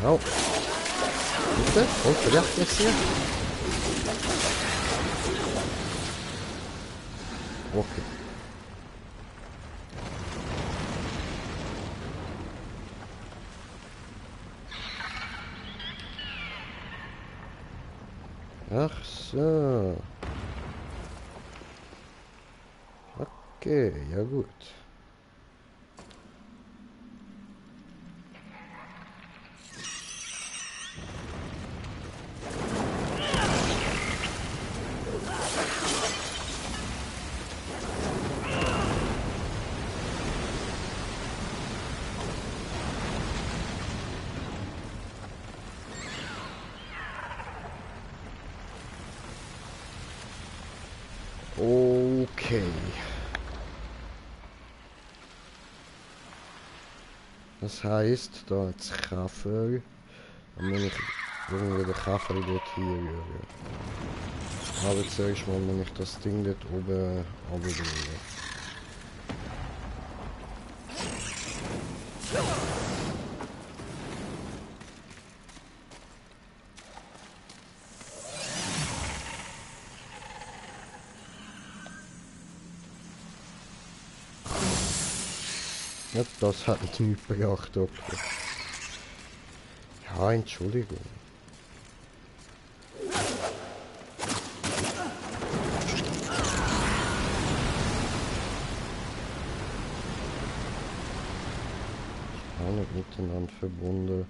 [SPEAKER 1] Oh. Bitte? Und vielleicht jetzt hier? Okay. Ach so. Okay, ja gut. Okay. Das heisst, da das Kaffee. Dann muss ich irgendwie den Kaffee dort hier rühren. Aber zuerst mal muss ich das Ding dort oben runterbringen. Ja, das hat mich nicht gebracht, okay. Ja, Entschuldigung. Auch nicht miteinander verbunden.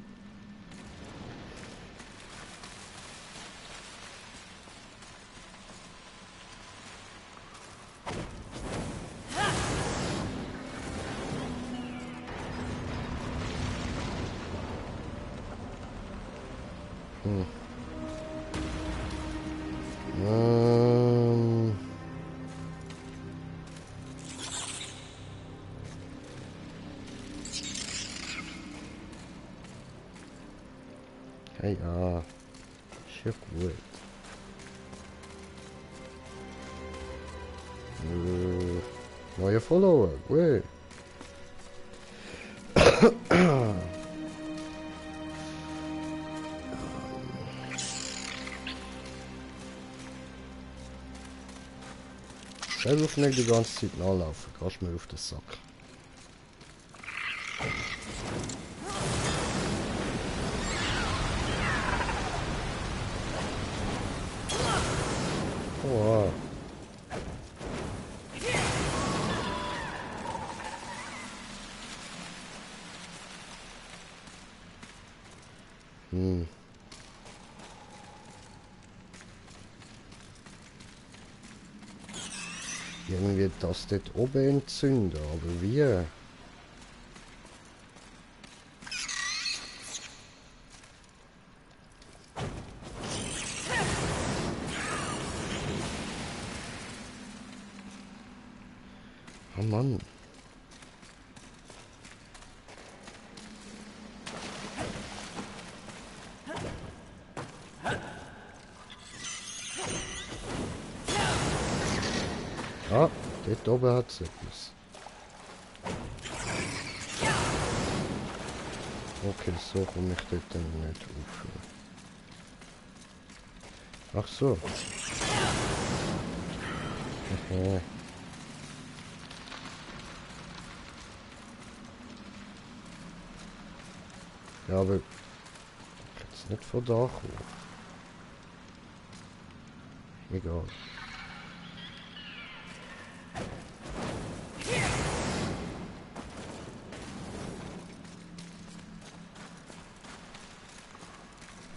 [SPEAKER 1] Hey, ja, ist ja gut. Neue Follower, gut. Der wirft nicht die ganze Zeit nachlaufen, kannst mir auf den Sack. Oh. Irgendwie das dort oben entzünden, aber wie? Oh Mann. Ah, dort oben hat es etwas. Okay, so komme ich dort dann nicht auf. Ach so. Okay. Ja, aber jetzt nicht von da kommen. Egal.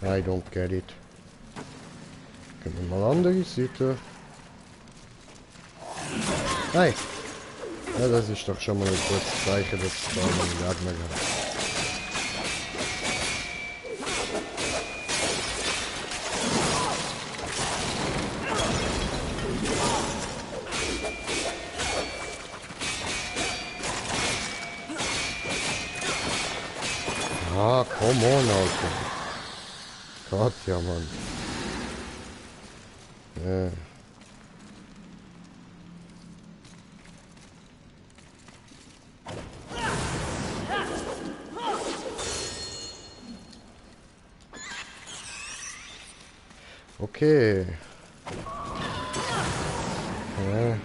[SPEAKER 1] I don't get it. Können wir mal andere Seite. Hey! Ja, das ist doch schon mal ein gutes Zeichen, dass es da einen Lag mehr gibt. Ah, come on, Alter. Gott, ja, Mann. Ja. Okay. Ja.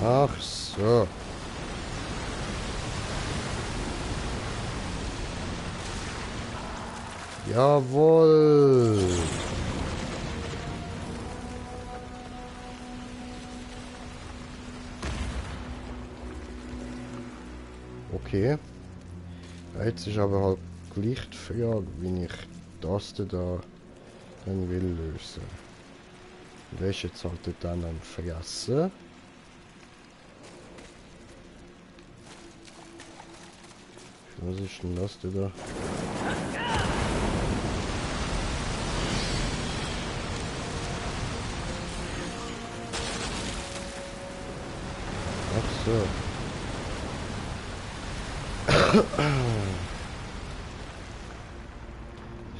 [SPEAKER 1] Ach so. Jawohl. Okay. Jetzt ist aber halt gleich die Frage, wie ich das da dann will lösen. Der ist jetzt halt dann am Fressen. Was ist denn das da? Ach so.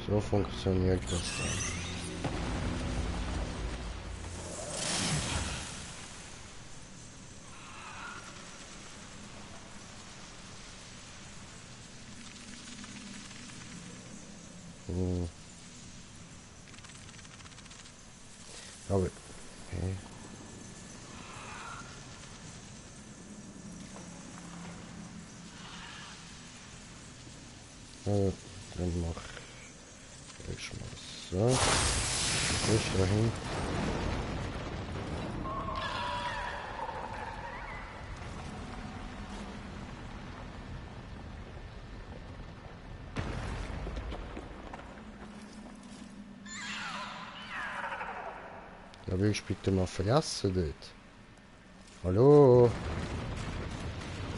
[SPEAKER 1] So funktioniert das dann. Aber, okay. Dann mach ich mal so. Nicht dahin. Da will ich bitte mal verlassen dort. Hallo?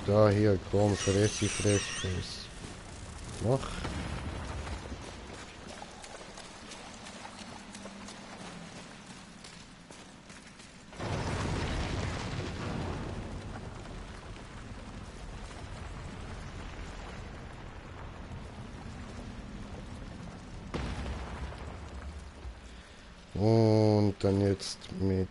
[SPEAKER 1] Da hier, komm, fress. Mach. Und dann jetzt mit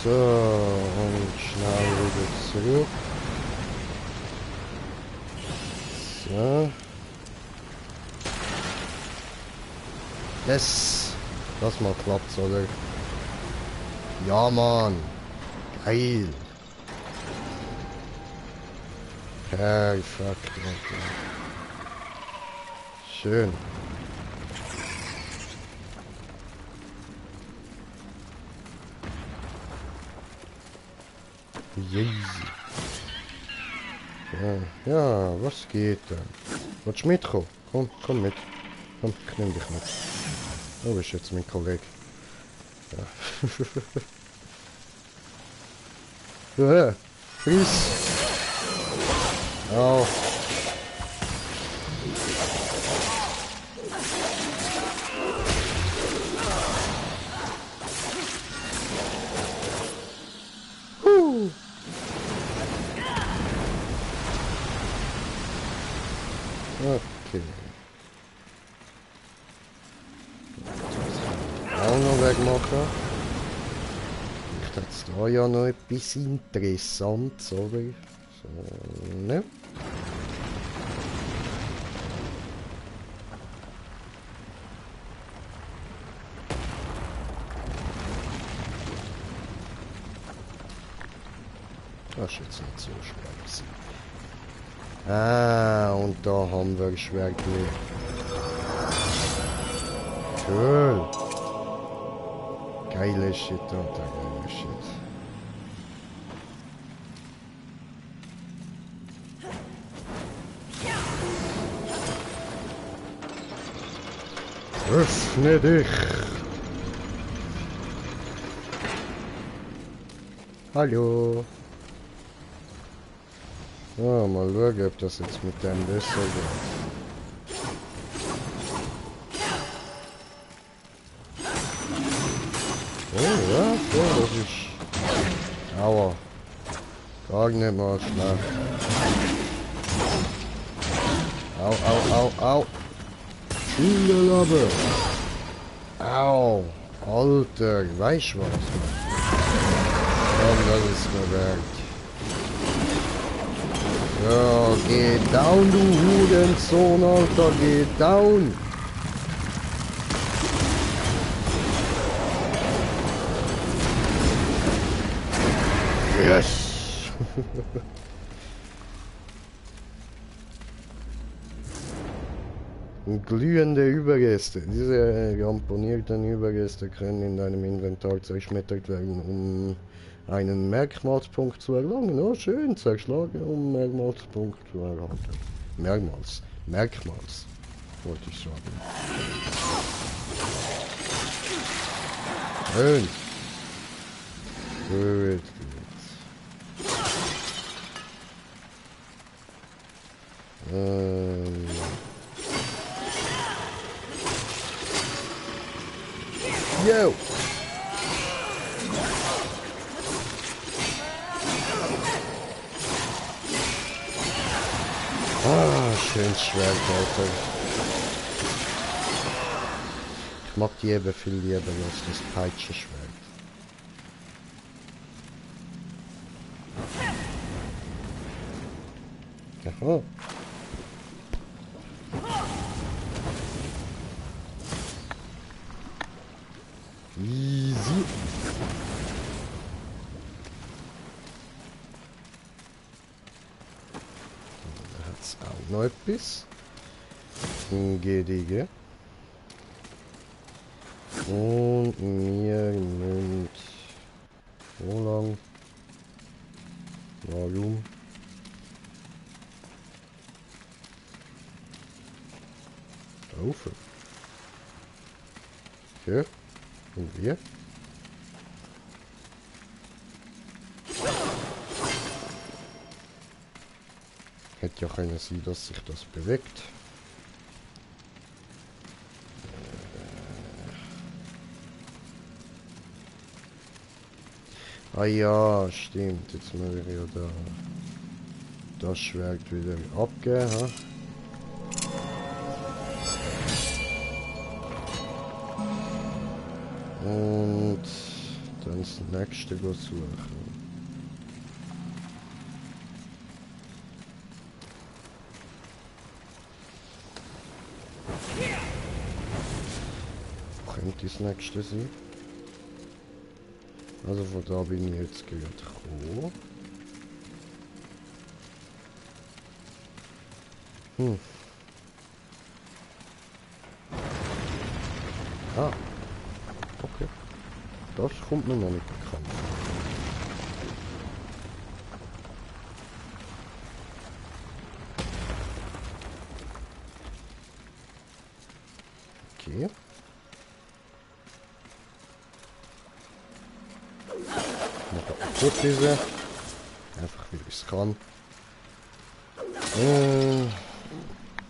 [SPEAKER 1] so und schnell wieder zurück. So. Yes! Das mal klappt, oder? Ja, Mann! Geil! Perfekt, okay. Schön. Yay. Ja, was geht denn? Willst du mitkommen? Komm mit. Komm, ich nehm dich mit. Du bist jetzt mein Kollege. Ja. Ja, friss. Oh. Okay. Auch noch wegmachen. Ich habe jetzt da ja noch etwas Interessantes, oder? So, ne? Das ist jetzt nicht so schwer gewesen. Ah, und da haben wir ein Schwertchen. Cool. Geile Shit, Alter, geile Shit. Öffne dich! Hallo! Ja, mal schauen, ob das jetzt mit dem besser geht. Oh ja, so, das ist... Aua. Gar nicht mal schlecht. Au. Schilderlappe. Au. Alter, weißt du was? Komm, das ist mir wert. Ja, geh down, du Hurensohn, Alter, geh down! Yes! Glühende Überreste. Diese ramponierten Überreste können in deinem Inventar zerschmettert werden, um einen Merkmalspunkt zu erlangen. Oh, schön, zerschlagen, um Merkmalspunkt zu erhalten. Merkmals, wollte ich sagen. Schön. Gut. Yo! Ah, schön Schwert, Alter. Ich mag die eben viel lieber als das Peitschenschwert. Aha. Easy. Da hat's auch noch etwas. Ein GDG. Und wir müssen so lang. Warum? Auf. Okay. Und wir? Hätte ja können sein, dass sich das bewegt. Ah ja, stimmt. Jetzt müssen wir ja da das Schwert wieder abgeben. Ha? Und dann das nächste suchen. Wo könnte das nächste sein? Also von da bin ich jetzt gerade gekommen. Ah. Okay. Das kommt mir noch nicht bekannt. Okay. Noch eine Prothese. Einfach weil ich es kann.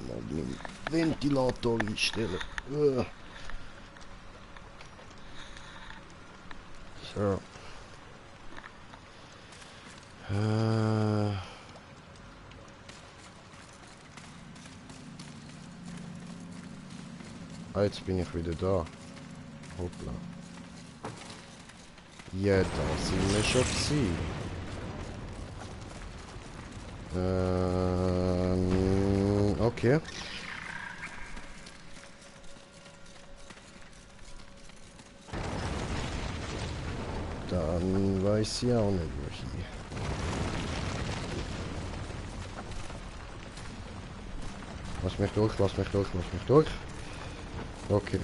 [SPEAKER 1] Mal den Ventilator einstellen. So. Jetzt bin ich wieder da. Hoppla. Ja, da sind wir schon gewesen. Okay. Dann weiß ich auch nicht, wohin. Lass mich durch, lass mich durch, lass mich durch. Okay.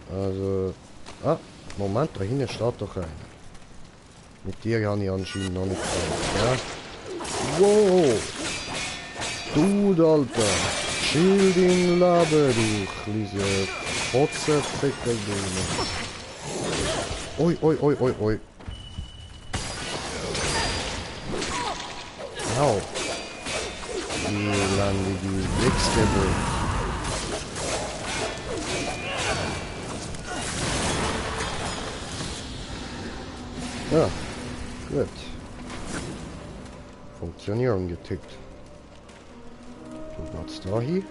[SPEAKER 1] Also... Ah, Moment, da hinten steht doch einer. Mit dir habe ich anscheinend noch nicht gefahren, ja? Wow! Du, Alter! Schild im Leben, du kleine Kotzenficker, du. Oi, oi, oi, oi, oi. Au. Die landige Wichsgebel. Ja, gut. Funktionieren getickt. Du geht's da hin.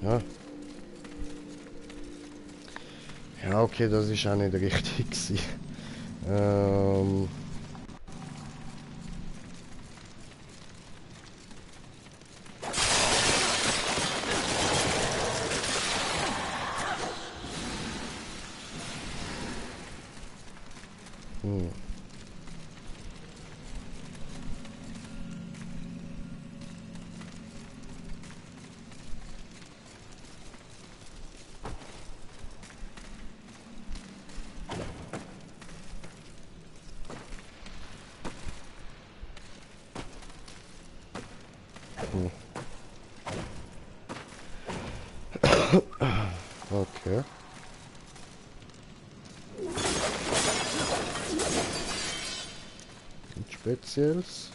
[SPEAKER 1] Ja. Ja, okay, das ist auch nicht richtig gewesen. Spezielles.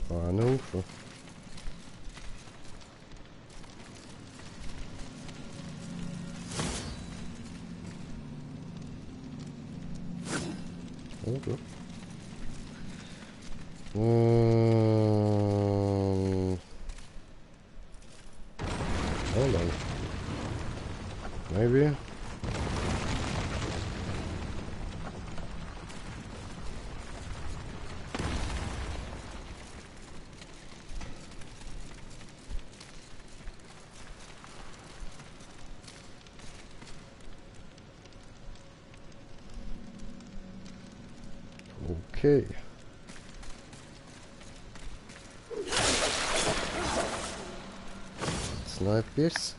[SPEAKER 1] Bahnhof. Okay. Hold on. Maybe. Okay. Snipers.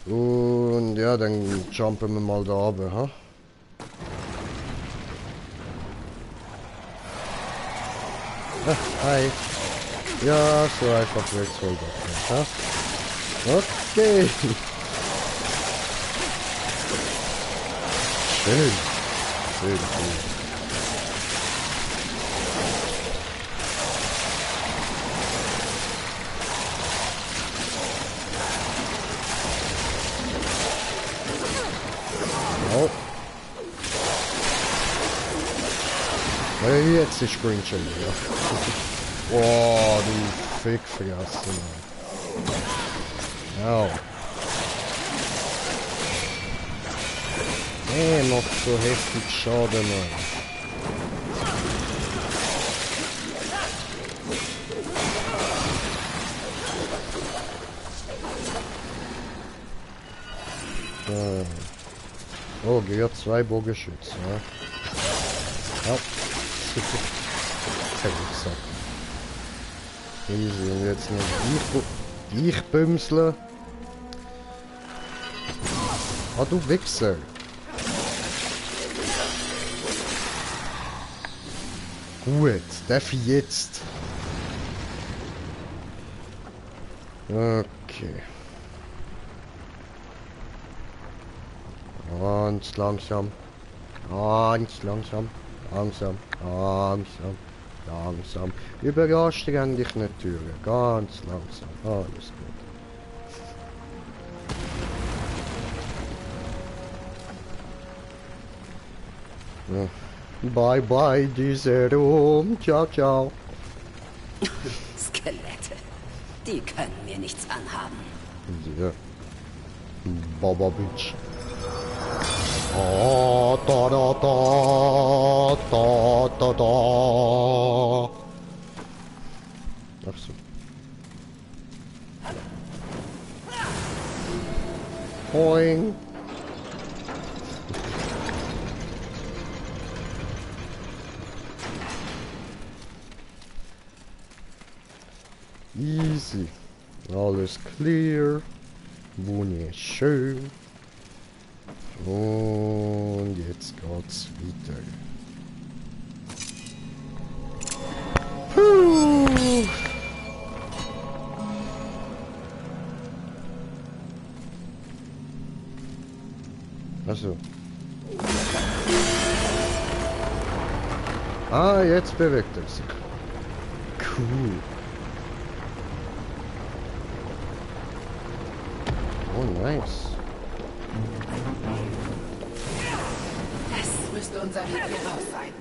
[SPEAKER 1] Und ja, dann jumpen wir mal da runter, ha? Ah, hi. Ja, so einfach wird's wohl doch nicht, ha? Okay. Schön. Schön, schön. Jetzt ist Green schon wieder. Oh, du Fickfressen. Au. Hey, macht so heftig Schaden, Mann. Oh, gehört 2 Bogenschütze, ja. Ja. Easy, und jetzt noch ich bümsle. Ah, du Wichser. Gut, darf ich jetzt? Okay. Ganz langsam. Ganz langsam. Langsam. Langsam. Langsam. Überrascht dich eigentlich nicht, Türen. Ganz langsam. Alles gut. Ja. Bye bye, dieser Raum. Ciao, ciao.
[SPEAKER 4] Skelette. Die können mir nichts anhaben.
[SPEAKER 1] Ja. Baba Bitch. Oh, da da da da da da. Ach so. Boing. Easy. Alles clear. Wunderschön. Und jetzt geht's weiter. Puh. Achso. Ah, jetzt bewegt er sich. Cool. Oh, nice.
[SPEAKER 6] Das müsste unser Weg hier raus sein.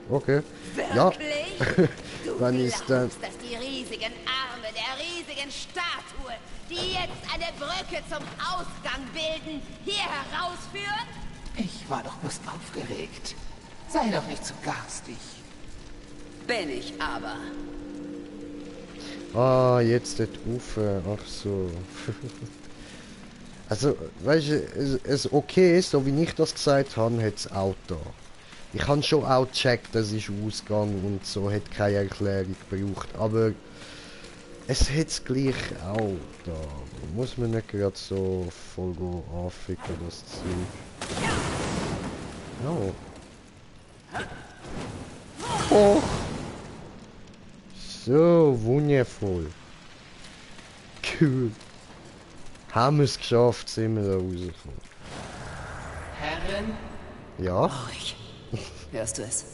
[SPEAKER 1] Okay.
[SPEAKER 12] Wirklich?
[SPEAKER 1] Ja.
[SPEAKER 12] Du
[SPEAKER 1] Wann ist dann?
[SPEAKER 12] glaubst, dass die riesigen Arme der riesigen Statue, die jetzt eine Brücke zum Ausgang bilden, hier herausführen?
[SPEAKER 6] Ich war doch bloß aufgeregt. Sei doch nicht so garstig.
[SPEAKER 4] Bin ich aber.
[SPEAKER 1] Ah, jetzt der Ufer. Ach so. Also, weißt du, es okay ist, so wie ich das gesagt habe, hat es auch da. Ich habe schon auch gecheckt, das ist Ausgang und so, hat keine Erklärung gebraucht. Aber es hat es gleich auch da. Muss man nicht gerade so voll anficken, das Zeug. Oh. Oh. So, wundervoll. Cool. Haben wir es geschafft, sind wir da rausgekommen.
[SPEAKER 6] Herrin?
[SPEAKER 1] Ja.
[SPEAKER 4] Ruhig. Hörst du es?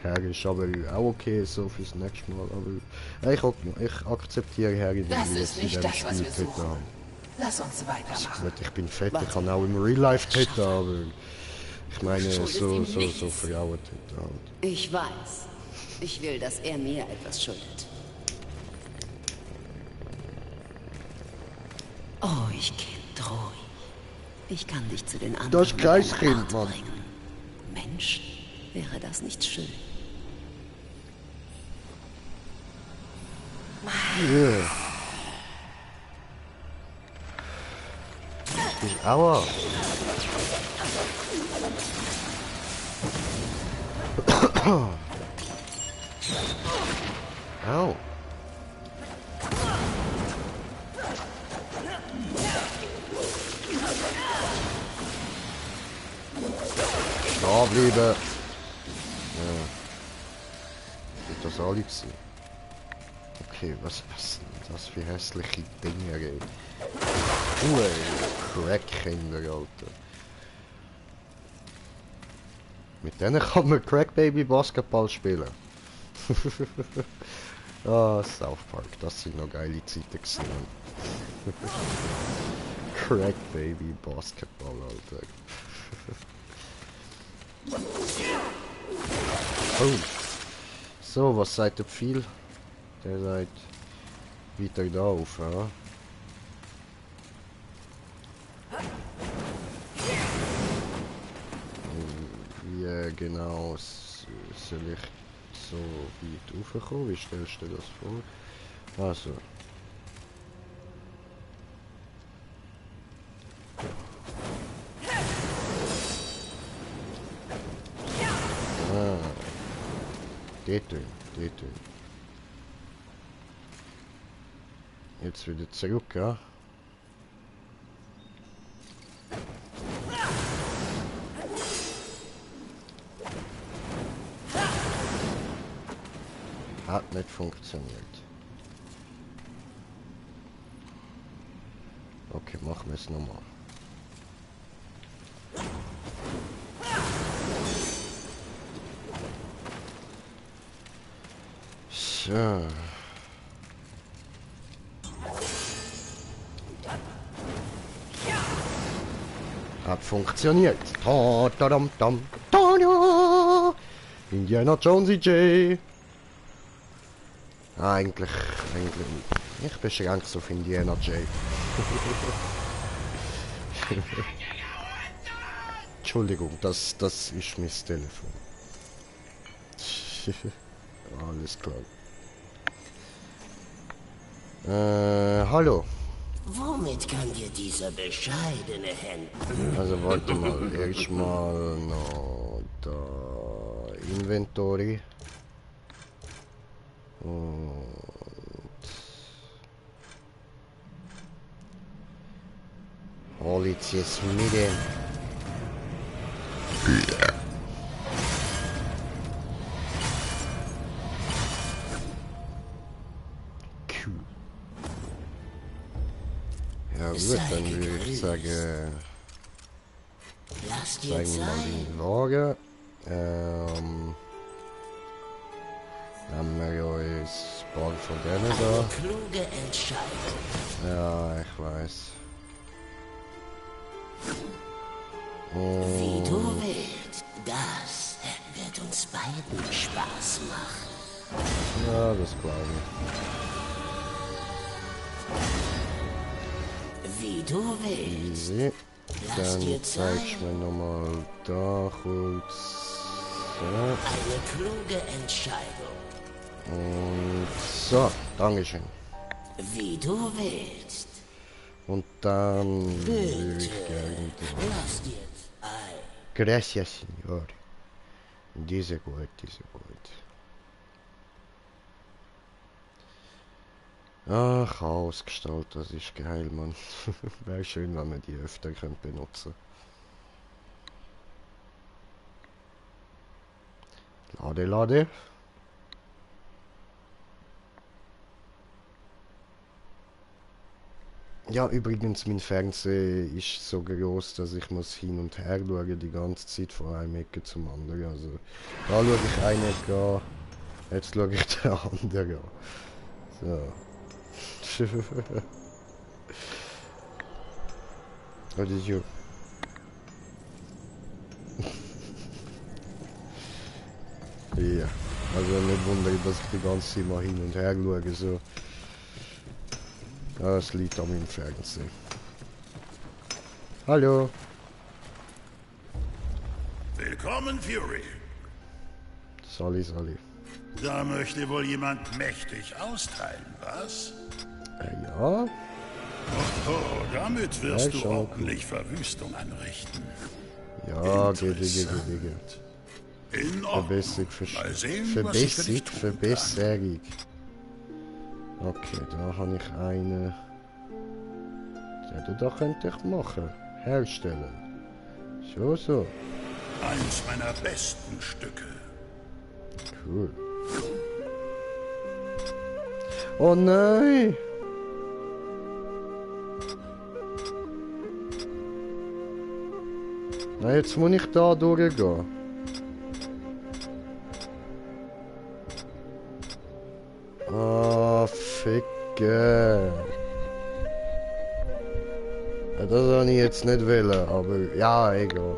[SPEAKER 1] Herrin ist aber auch okay, so fürs nächste Mal. Aber ich akzeptiere Herrin,
[SPEAKER 6] Das
[SPEAKER 1] wie
[SPEAKER 6] ist
[SPEAKER 1] es in
[SPEAKER 6] nicht
[SPEAKER 1] diesem
[SPEAKER 6] das, was
[SPEAKER 1] Spiel
[SPEAKER 6] wir
[SPEAKER 1] Täter
[SPEAKER 6] suchen.
[SPEAKER 1] haben.
[SPEAKER 6] Lass uns weitermachen.
[SPEAKER 1] Gut, ich bin fett, ich
[SPEAKER 6] Warte.
[SPEAKER 1] kann auch im Real Life Täter, aber ich meine
[SPEAKER 4] Schuldest
[SPEAKER 1] so
[SPEAKER 4] ihm nichts.
[SPEAKER 1] Frauentäter halt.
[SPEAKER 4] Ich weiß. Ich will, dass er mir etwas schuldet. Ruhig, Kind, ruhig. Ich kann dich zu den anderen
[SPEAKER 1] Das Kreiskind,
[SPEAKER 4] mit einem Ort
[SPEAKER 1] Mann.
[SPEAKER 4] bringen. Mensch, wäre das nicht schön?
[SPEAKER 1] Yeah. Aua. Au. Da bleiben. Ja. Wird das alle gewesen? Okay, was sind das für hässliche Dinge, ey? Crack-Kinder, Alter. Mit denen kann man Crack-Baby Basketball spielen. Ah, South Park, das sind noch geile Zeiten gewesen. Crack-Baby Basketball, Alter. Oh. So, was sagt der Pfeil? Der sagt weiter da auf, ja? Wie genau soll ich so weit raufkommen? Wie stellst du dir das vor? Also. Dort. Jetzt wieder zurück, ja? Hat nicht funktioniert. Okay, machen wir es nochmal. So. Hat funktioniert. Ta -da -dam -dam. Ta -da. Indiana Jones J. Eigentlich. Ich beschränke es auf Indiana J. Entschuldigung, das ist mein Telefon. Alles klar. Hallo.
[SPEAKER 8] Womit kann dir dieser bescheidene Händler...
[SPEAKER 1] Also warte mal, erstmal noch da Inventory. Und hol jetzt mit dem. Cool. Ja gut, dann würde ich sagen,
[SPEAKER 8] Lass dir
[SPEAKER 1] zeigen wir mal
[SPEAKER 8] Zeit.
[SPEAKER 1] die Waage. Haben wir ja ein paar von denen da.
[SPEAKER 8] Eine kluge Entscheidung.
[SPEAKER 1] Ja, ich weiß.
[SPEAKER 8] Wie du willst. Das wird uns beiden Spaß machen.
[SPEAKER 1] Ja, das glaube ich.
[SPEAKER 8] Wie du willst.
[SPEAKER 1] Easy.
[SPEAKER 8] Lass dir
[SPEAKER 1] Dann
[SPEAKER 8] Zeit.
[SPEAKER 1] zeigst du mir nochmal da kurz. So.
[SPEAKER 8] Eine kluge Entscheidung.
[SPEAKER 1] Und so, Dankeschön.
[SPEAKER 8] Wie du willst.
[SPEAKER 1] Und dann würde
[SPEAKER 8] Bitte.
[SPEAKER 1] ich gerne
[SPEAKER 8] Lass dir Zeit.
[SPEAKER 1] Gracias, Senor. Diese gut. Ach, Chaosgestalt, das ist geil, Mann. Wäre schön, wenn man die öfter könnte benutzen. Lade. Ja, übrigens, mein Fernseher ist so groß, dass ich muss hin und her schauen, die ganze Zeit von einem Ecke zum anderen. Also, da schaue ich eine Ecke an, jetzt schaue ich den anderen an. So. Das ist ja... Ja, also nicht wundern, dass ich die ganze Zeit mal hin und her schaue, so. Ja, es liegt an meinem Fernsehen. Hallo.
[SPEAKER 9] Willkommen, Fury.
[SPEAKER 1] Sali.
[SPEAKER 9] Da möchte wohl jemand mächtig austeilen, was?
[SPEAKER 1] Ja.
[SPEAKER 9] Oh, damit wirst du ordentlich Verwüstung anrichten.
[SPEAKER 1] Ja, geht.
[SPEAKER 9] In Ordnung. Mal sehen, was ich für dich tun
[SPEAKER 1] Verbesserung. Okay, da habe ich eine. Ja, da könnte ich machen. Herstellen. So.
[SPEAKER 9] Eins meiner besten Stücke.
[SPEAKER 1] Cool. Oh nein! Na, jetzt muss ich da durchgehen. Ah, ficke. Ja, das habe ich jetzt nicht wollen, aber ja, egal.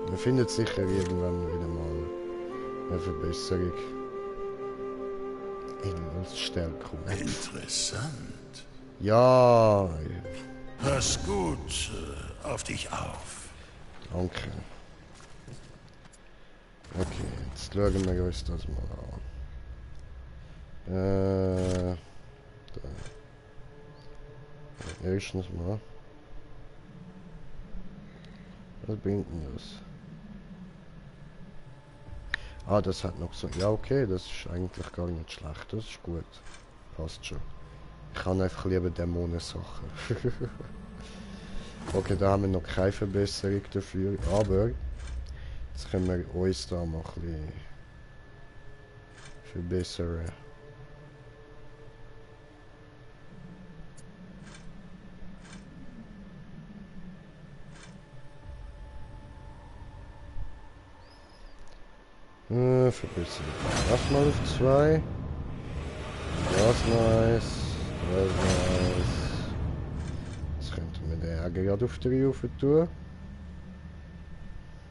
[SPEAKER 1] Man findet sicher irgendwann wieder mal eine Verbesserung. Engelsstärkung.
[SPEAKER 9] Interessant.
[SPEAKER 1] Ja.
[SPEAKER 9] Pass gut auf dich auf.
[SPEAKER 1] Danke. Okay, jetzt schauen wir uns das mal an. Erstens mal. Was bringt denn das? Ah, das hat noch so... Ja, okay, das ist eigentlich gar nicht schlecht. Das ist gut. Passt schon. Ich kann einfach lieber Dämonensachen. Okay, da haben wir noch keine Verbesserung dafür. Aber... Jetzt können wir uns da mal ein bisschen... verbessern. Verbessern. Das mal auf 2. Das nice. Das nice. Jetzt könnten wir den Ärger gerade auf 3 rauf tun.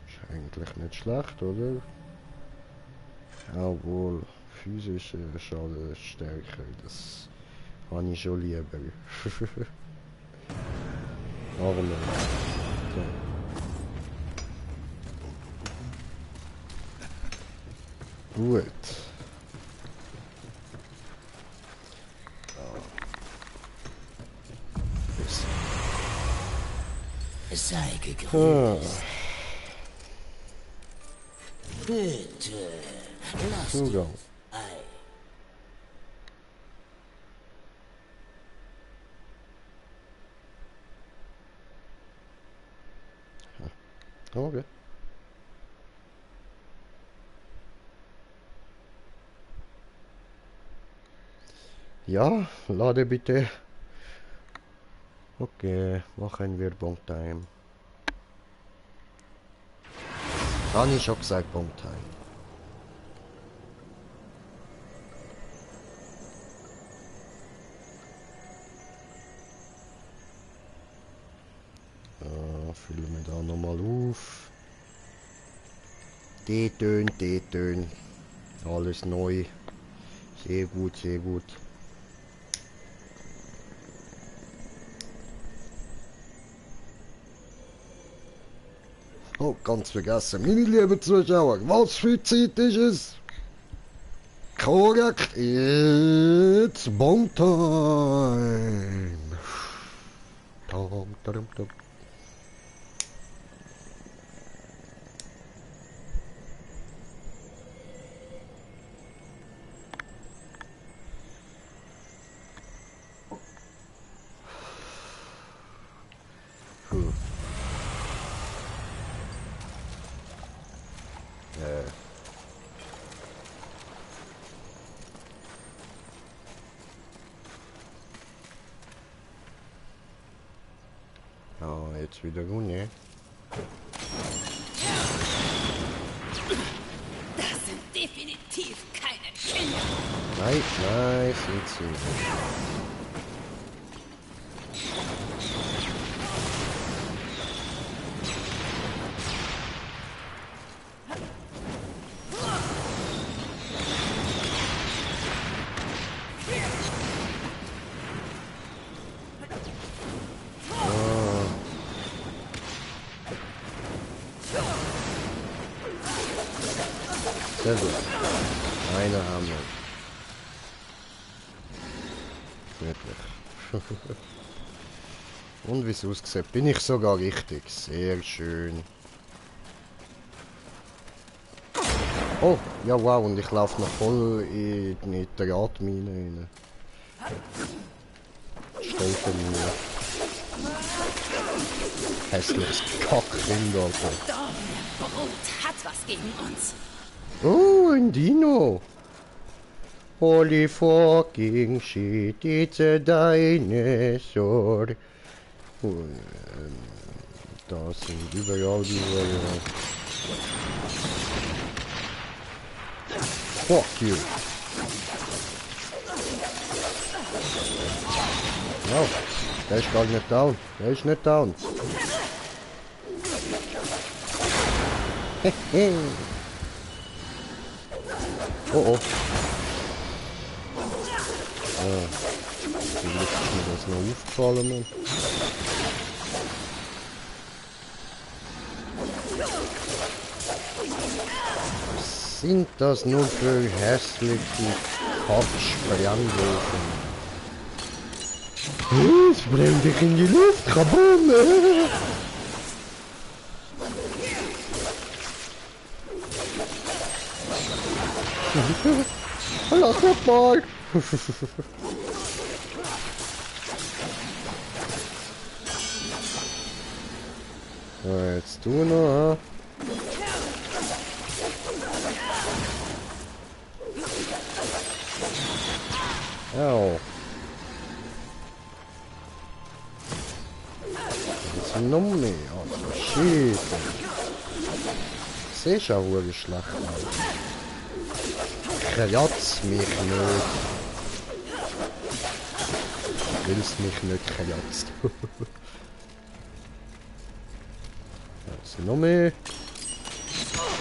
[SPEAKER 1] Ist eigentlich nicht schlecht, oder? Obwohl, physische Schaden stärker. Das habe ich schon lieber. Aber nicht. So. Gut.
[SPEAKER 8] Sei gegrüßt. Bitte, lass
[SPEAKER 1] Zugang.
[SPEAKER 8] ein.
[SPEAKER 1] Okay. Ja, lade bitte. Okay, machen wir Bonktime. Habe ich schon gesagt, Bonktime. Füllen wir da nochmal auf. D-Tön. Alles neu. Sehr gut, sehr gut. Oh, ganz vergessen. Meine lieben Zuschauer, was für Zeit ist es? Korrekt, it's Bonktime. Tom. jetzt wieder ohne.
[SPEAKER 12] Das sind definitiv keine Kinder.
[SPEAKER 1] Nein, nein, sind sie nicht. Sehr gut. Eine haben wir. Wirklich. Und wie es aussieht, bin ich sogar richtig. Sehr schön. Oh, ja wow, und ich laufe noch voll in die Drahtmine rein. Stolpermine. Hässliches Kackkind, Alter.
[SPEAKER 12] Verdorbener Brut hat was gegen uns.
[SPEAKER 1] Oh, ein Dino. Holy fucking shit, it's a dinosaur. Und, da sind überall diese... Fuck you. No, der ist gar nicht down. Der ist nicht down. Oh oh. Vielleicht ist mir das noch aufgefallen, Mann. Was sind das nur für hässliche Kack-Sprengwürfen? Es brennt dich in die Luft, Kabum! Allah, guck mal! So, jetzt du noch, Au. Jetzt noch mehr. Oh, shit. Siehst du auch, wie schlecht aus. Kratz mich nicht. Willst mich nicht kratzt. Jetzt noch mehr.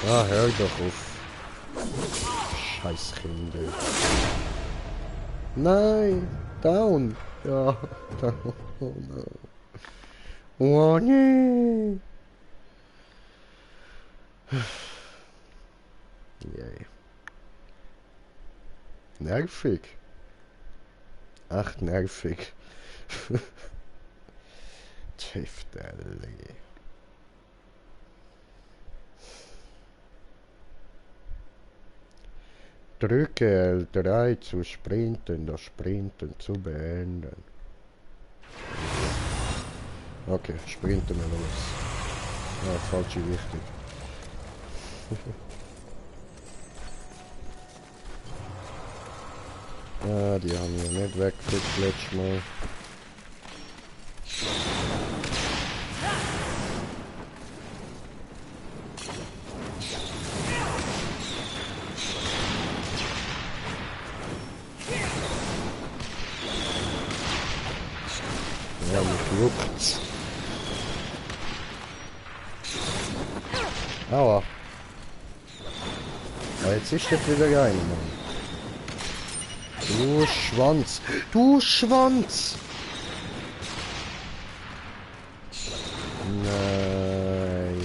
[SPEAKER 1] Ah, hör doch auf. Scheiß Kinder. Nein, down. Ja, down. Oh no. Oh nee. Yay. Nervig. Ach, nervig. Tüfterli. Drücke L3 zu sprinten, das Sprinten zu beenden. Okay, sprinten wir los. Ja, falsche Richtung. Ja, die haben wir nicht weggekriegt letztes Mal. Ja, mich juckt's. Aua. Ja, jetzt ist das wieder rein, Mann. Du Schwanz! Du Schwanz! Nein.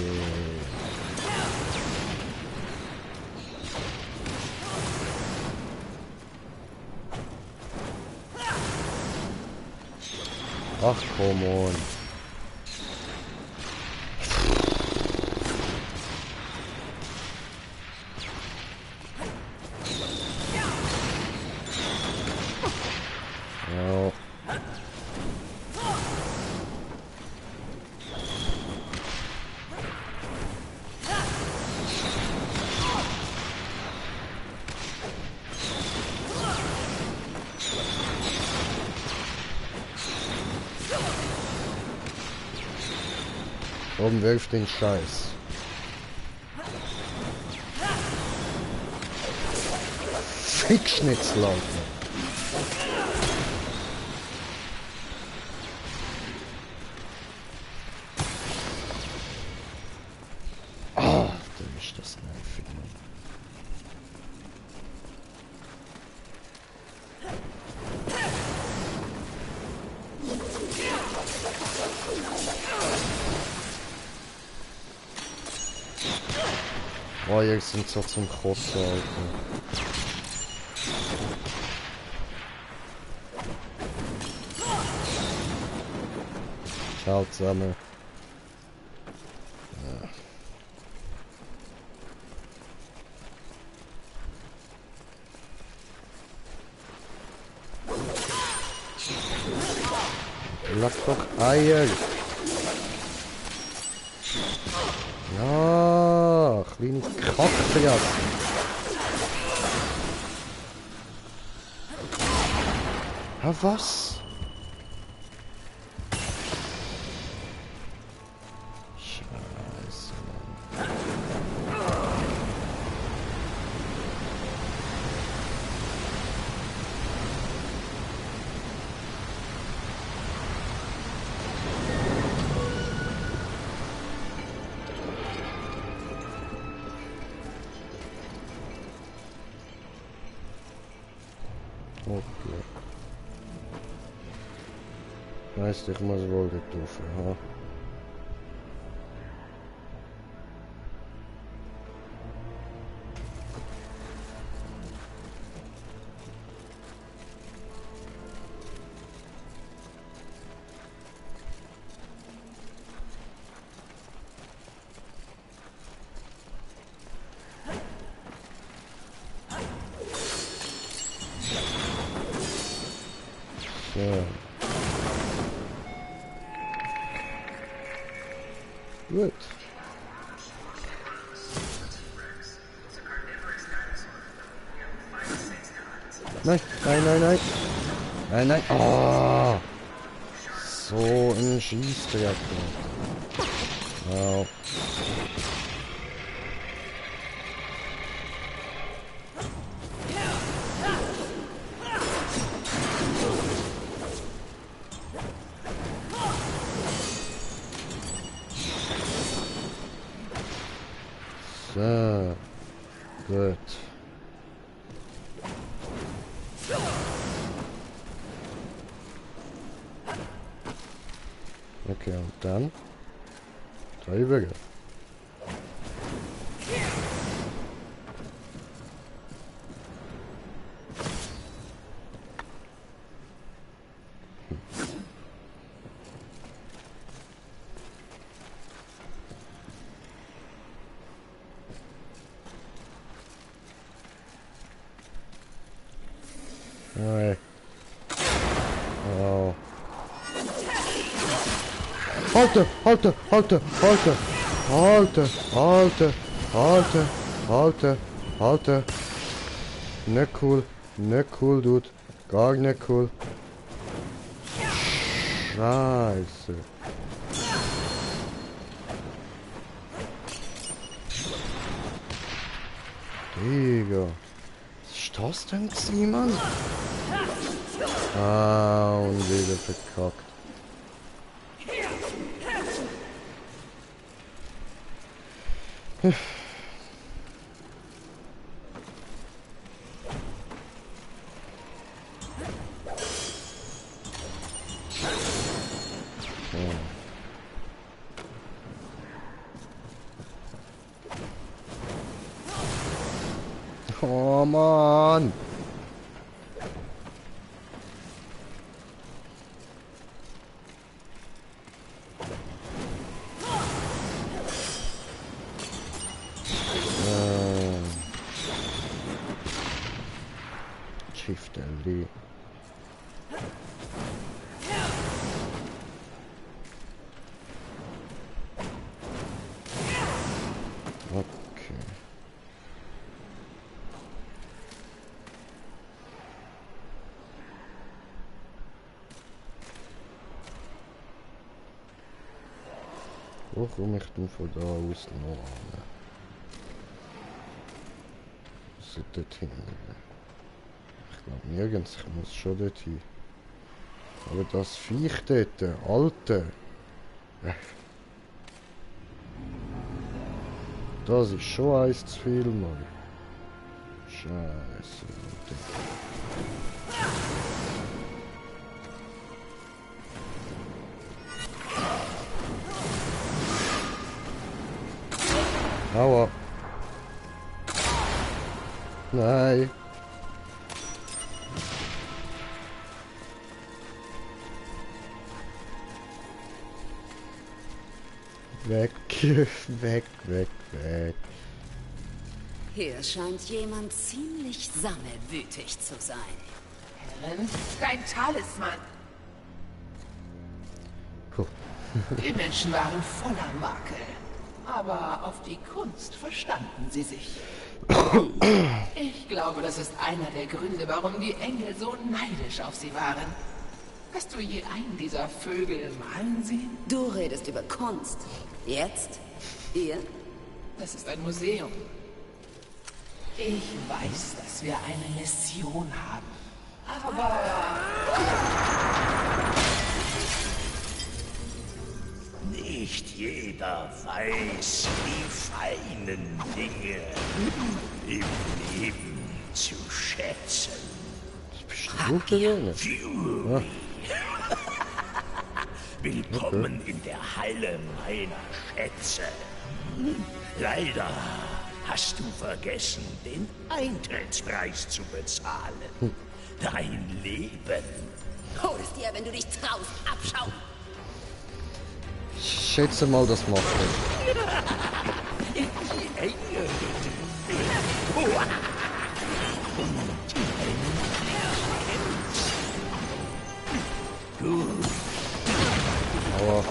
[SPEAKER 1] Ach, come on. Ja. Warum wirft den Scheiß? Fickschnitzel, Alter. Ah, da ist das nervig, Mann. Oh, jetzt sind so zum Kotzen, Alter. Ciao zusammen. Ja. Lass doch Eier. Ja, kleine Kackfrias. Ah, was? Scheiße, Mann. Okay. Heißt, ich muss wohl getroffen, ha? So. Gut. Nein, nein, nein, nein. Nein, nein. Oh. So ein Schießtrajekt. Wow. So, gut. Okay, und dann 3 Bürger. Nein. Oh. Halte, halte, halte, halte, halte, halte, halte, halte, halte. Nicht cool, Dude. Gar nicht cool. Scheiße. Digga. Was ist das denn, Simon? Ah, und wieder verkackt. Oh Mann! Shift LD. Okay. Wo komme ich denn von da aus noch an? Was ist dort hinten? Ich glaube nirgends, ich muss schon dort hin. Aber das Viech dort, Alte. Das ist schon eins zu viel, Mann. Scheiße. Aua. Nein. Weg, weg, weg, weg.
[SPEAKER 4] Hier scheint jemand ziemlich sammelwütig zu sein.
[SPEAKER 6] Herrin, dein Talisman. Die Menschen waren voller Makel. Aber auf die Kunst verstanden sie sich. Ich glaube, das ist einer der Gründe, warum die Engel so neidisch auf sie waren. Hast du je einen dieser Vögel malen sehen?
[SPEAKER 4] Du redest über Kunst. Jetzt? Hier?
[SPEAKER 6] Das ist ein Museum. Ich weiß, dass wir eine Mission haben. Aber...
[SPEAKER 5] Nicht jeder weiß die feinen Dinge im Leben zu schätzen.
[SPEAKER 1] Ja.
[SPEAKER 5] Willkommen in der Halle meiner Schätze. Leider hast du vergessen, den Eintrittspreis zu bezahlen. Dein Leben.
[SPEAKER 4] Hol es dir, wenn du dich traust, Abschau.
[SPEAKER 1] Ich schätze mal, das macht er. Aua.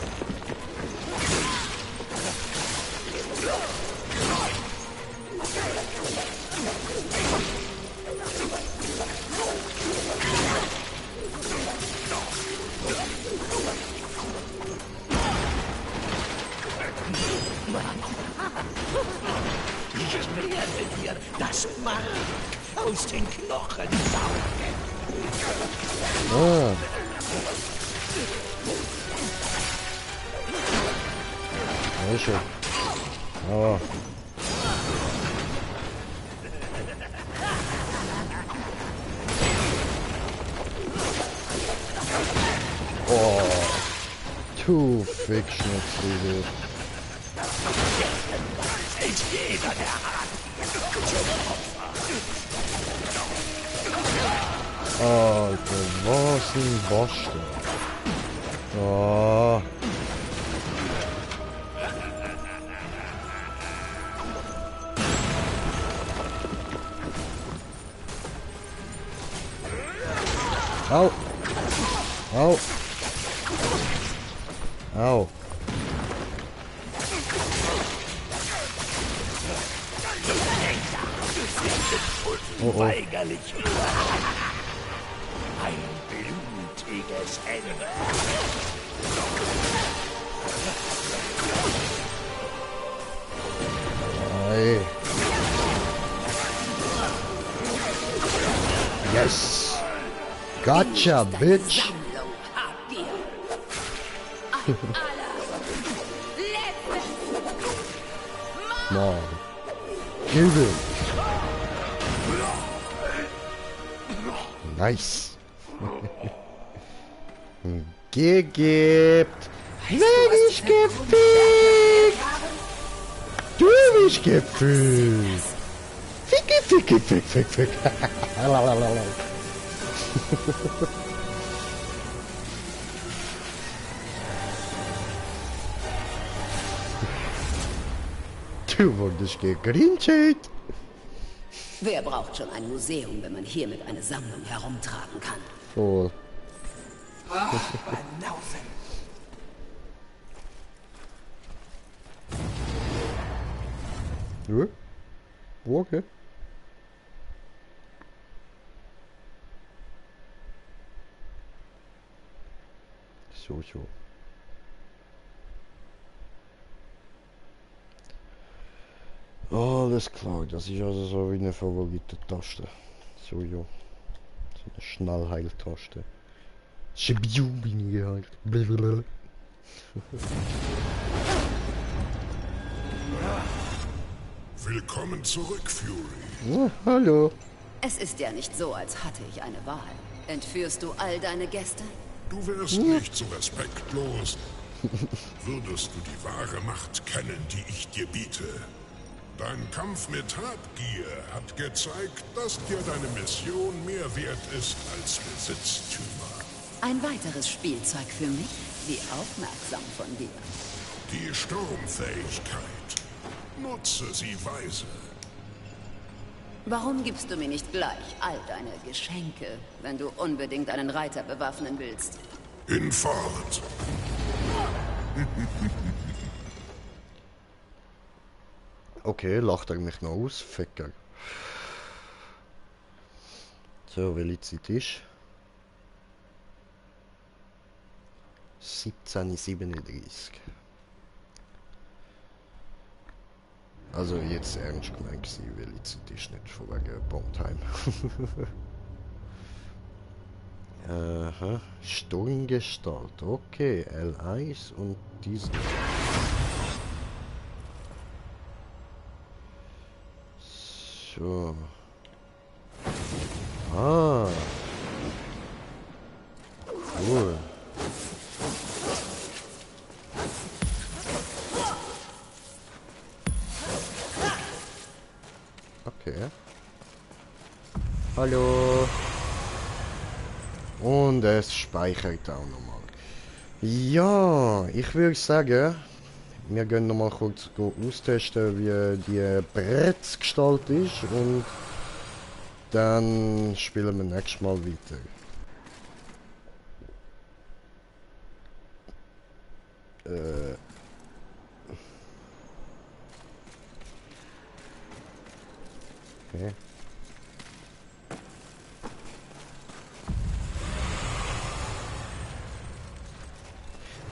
[SPEAKER 5] Ich werde dir das Mark aus den Knochen saugen.
[SPEAKER 1] Ah. Sehr schön. Aua. Oh. Du Fickschnitzel. Alter, was ein Bastard. Oh. Au. Au. Au.
[SPEAKER 5] Unweigerlich. Ein blutiges Ende.
[SPEAKER 1] Hey. Yes. Gotcha, bitch. Mann. Give it. Nice. Gegibt. Wenn ich gefickt. Du bist gefickt. Ficki, ficki, fick, fick, fick. Du wurdest gegrintet.
[SPEAKER 4] Wer braucht schon ein Museum, wenn man hiermit eine Sammlung herumtragen kann?
[SPEAKER 1] Oh.
[SPEAKER 6] Ach, Banausen.
[SPEAKER 1] Ja. Okay. So. Alles klar, das ist also so wie eine Favoriten-Taste. So, ja. So eine Schnellheiltaste. Schibiu bin ich geheilt.
[SPEAKER 2] Willkommen zurück, Fury.
[SPEAKER 1] Ja, hallo.
[SPEAKER 4] Es ist ja nicht so, als hatte ich eine Wahl. Entführst du all deine Gäste?
[SPEAKER 2] Du wärst nicht so respektlos, würdest du die wahre Macht kennen, die ich dir biete. Dein Kampf mit Habgier hat gezeigt, dass dir deine Mission mehr wert ist als Besitztümer.
[SPEAKER 4] Ein weiteres Spielzeug für mich? Wie aufmerksam von dir.
[SPEAKER 2] Die Sturmfähigkeit. Nutze sie weise.
[SPEAKER 4] Warum gibst du mir nicht gleich all deine Geschenke, wenn du unbedingt einen Reiter bewaffnen willst?
[SPEAKER 2] Hinfort.
[SPEAKER 1] Okay, lacht er mich noch aus? Ficker. So, welche Zeit ist? 17:37. Also jetzt ernst gemeint gewesen, welche Zeit ist nicht von wegen Bombtime. Aha, Sturmgestalt, okay, L1 und diesen. So. Ah. Cool. Okay. Hallo. Und es speichert auch nochmal. Ja, ich würde sagen, wir gehen nochmal kurz austesten, wie die Brettgestalt ist und dann spielen wir nächstes Mal weiter. Okay.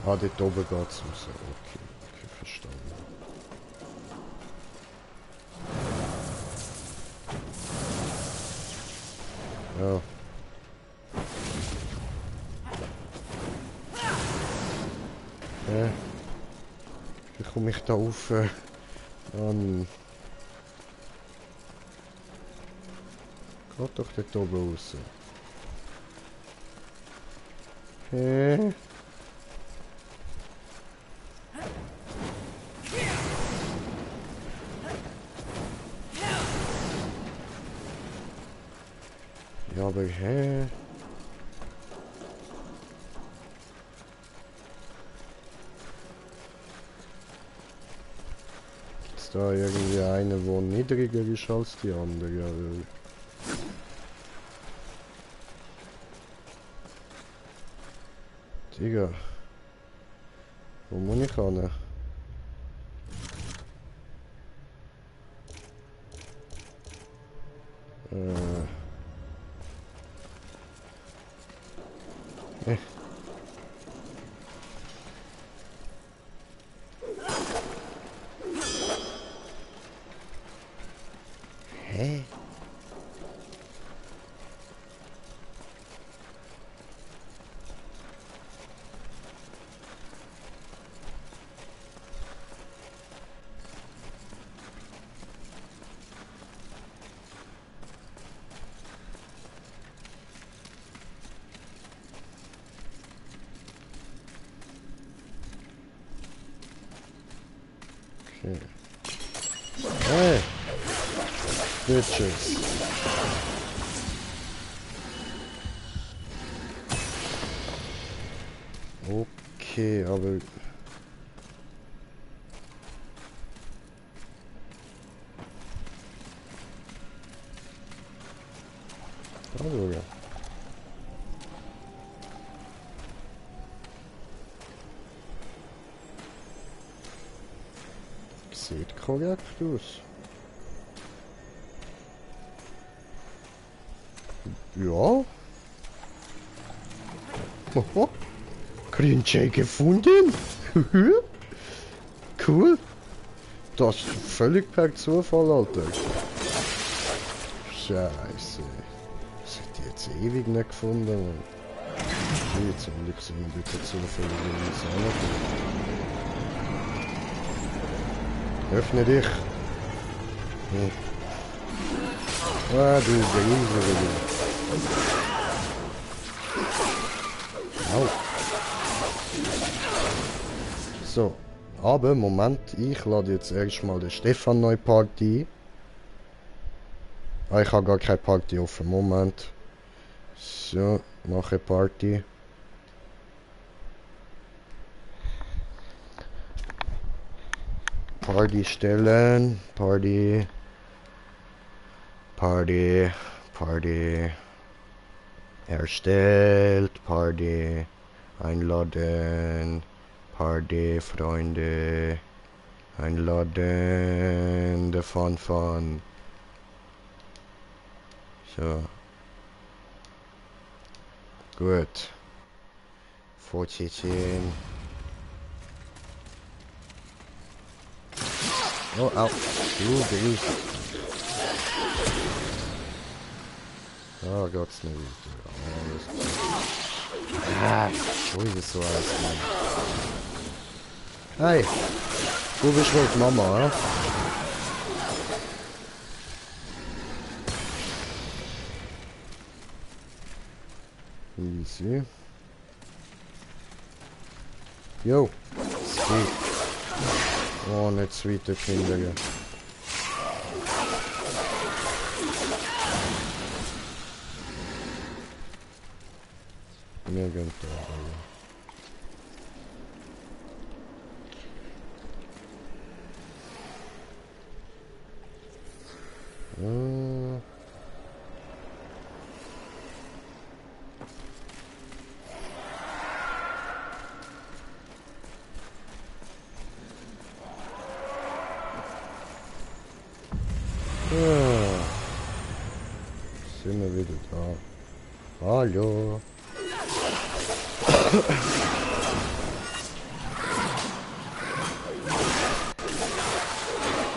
[SPEAKER 1] Ah, dort oben geht's raus. Okay, okay, verstanden. Ja. Wie komme ich da auf? An? Geht doch dort oben raus. Ja, aber Gibt's da irgendwie eine, die niedriger ist als die andere? Ja, Digga. Wo muss ich hin? Hä? Okay. Hey! Bitches. Okay, aber... Also, ja. Sieht korrekt aus. Ja. Oho. Green Jay gefunden. Cool. Das ist völlig per Zufall, Alter. Scheiße. Das hätte ich jetzt ewig nicht gefunden, Mann. Jetzt will ich sehen, bitte zufällig in die Sache. Öffne dich. Hm. Ah, du Grusel. Au. So. Aber, Moment, ich lade jetzt erstmal den Stefan neue Party ein. Ah, ich habe gar keine Party offen. Moment. So, mache Party. Party stellen. Party. Erstellt. Party. Einladen. Party, Freunde. Einladen. Der Fun. So. Gut. Fortsetzen. Oh, au. Du Grüß. Oh Gott, nicht wieder. So ist es so alles, Mann. Hey, du bist wohl die Mama, ja? Easy. Jo, sweet. Oh, nicht sweet, der Kinder. Wir gehen da, sind wir wieder da. Hallo.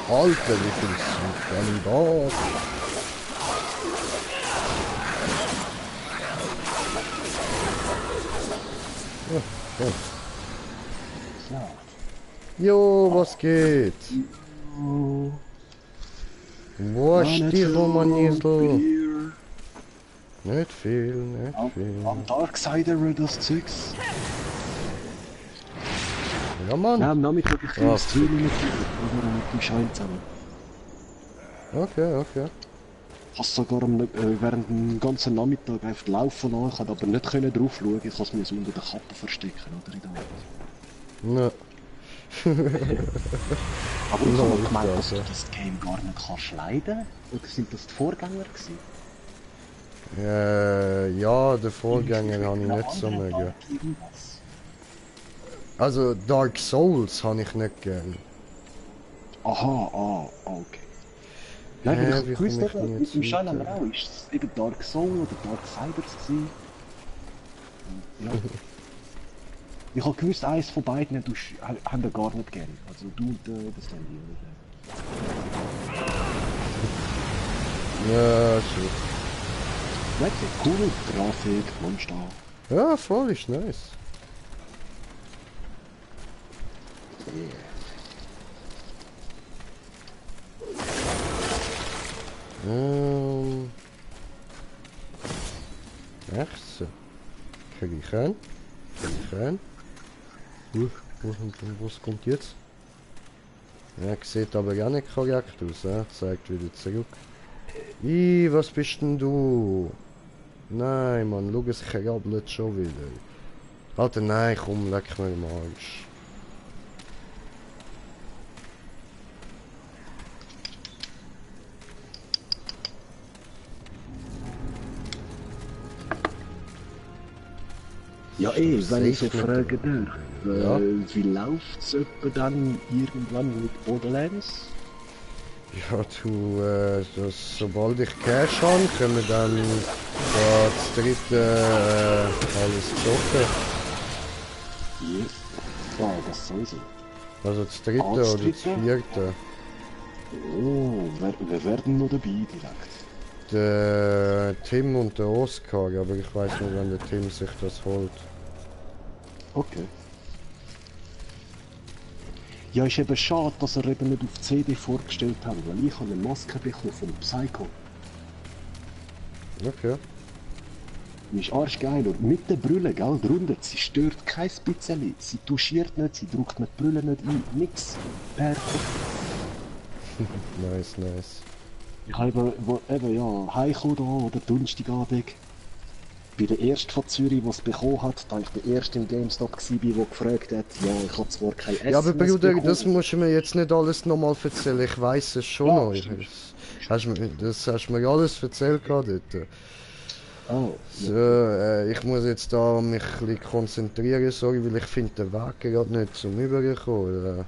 [SPEAKER 1] Alter, wie viel sind denn da? Jo, was geht? Wo ist die Romanisel? Nicht viel.
[SPEAKER 14] Am Darksider das Zeugs.
[SPEAKER 1] Ja, Mann.
[SPEAKER 14] Ja, am Nachmittag ich das Ziel mit dem Schein zusammen.
[SPEAKER 1] Okay.
[SPEAKER 14] Ich sogar während dem ganzen Nachmittag einfach laufen lassen, ich konnte aber nicht drauf schauen, ich konnte es unter der Kappe verstecken oder in der Wand.
[SPEAKER 1] Ja.
[SPEAKER 14] Aber ich habe gemeint, dass du das Game gar nicht kannst leiden. Oder sind das die Vorgänger gewesen?
[SPEAKER 1] Ja, der Vorgänger habe ich nicht so mögen. Also Dark Souls habe ich nicht gern.
[SPEAKER 14] Aha, okay. Nein, ich wusste nicht, mit dem Schein haben wir auch, ist es eben Dark Soul oder Darksiders gewesen? Ja. Ich habe gewusst, eins von beiden haben wir gar nicht gern. Also du und das Handy.
[SPEAKER 1] Ja, shit.
[SPEAKER 14] Wirklich cool, Grafik, Monster.
[SPEAKER 1] Ja, voll ist nice. Rechts. Krieg ich rein. Was kommt jetzt? Ja, sieht aber gar nicht korrekt aus, zeigt wieder zurück. Was bist denn du? Nein, Mann, schau, es krabbelt schon wieder. Alter, nein, komm, leck mir im Arsch.
[SPEAKER 14] Ja wenn ich so frage wie läuft es etwa dann irgendwann mit Borderlands?
[SPEAKER 1] Ja, sobald ich Cash habe, können wir dann das dritte alles zocken.
[SPEAKER 14] Yes. Ja, das sowieso.
[SPEAKER 1] Also das dritte oder das vierte?
[SPEAKER 14] Oh, wer werden noch dabei direkt?
[SPEAKER 1] Der Tim und der Oscar, aber ich weiß nicht, wann der Tim sich das holt.
[SPEAKER 14] Okay. Ja, ist eben schade, dass er eben nicht auf CD vorgestellt hat, weil ich habe eine Maske bekommen von Psycho.
[SPEAKER 1] Okay.
[SPEAKER 14] Die ist arschgeil und mit der Brille, gell, drunter, sie stört kein bisschen. Sie touchiert nicht, sie drückt mit die Brille nicht ein, nix. Perfekt.
[SPEAKER 1] Nice, nice.
[SPEAKER 14] Ich habe eben, ja, Heiko da, oder Donnerstagabend. Bei der ersten von Zürich, die es bekommen hat, da ich der erste im GameStop war, der gefragt hat, ja, ich habe zwar kein Essen.
[SPEAKER 1] Ja, aber Bruder, das musst du mir jetzt nicht alles nochmal erzählen, ich weiss es schon noch. Das hast du mir alles erzählt gerade dort.
[SPEAKER 14] Oh,
[SPEAKER 1] so, ich muss jetzt da mich ein bisschen konzentrieren, sorry, weil ich finde den Weg gerade nicht zum Überkommen.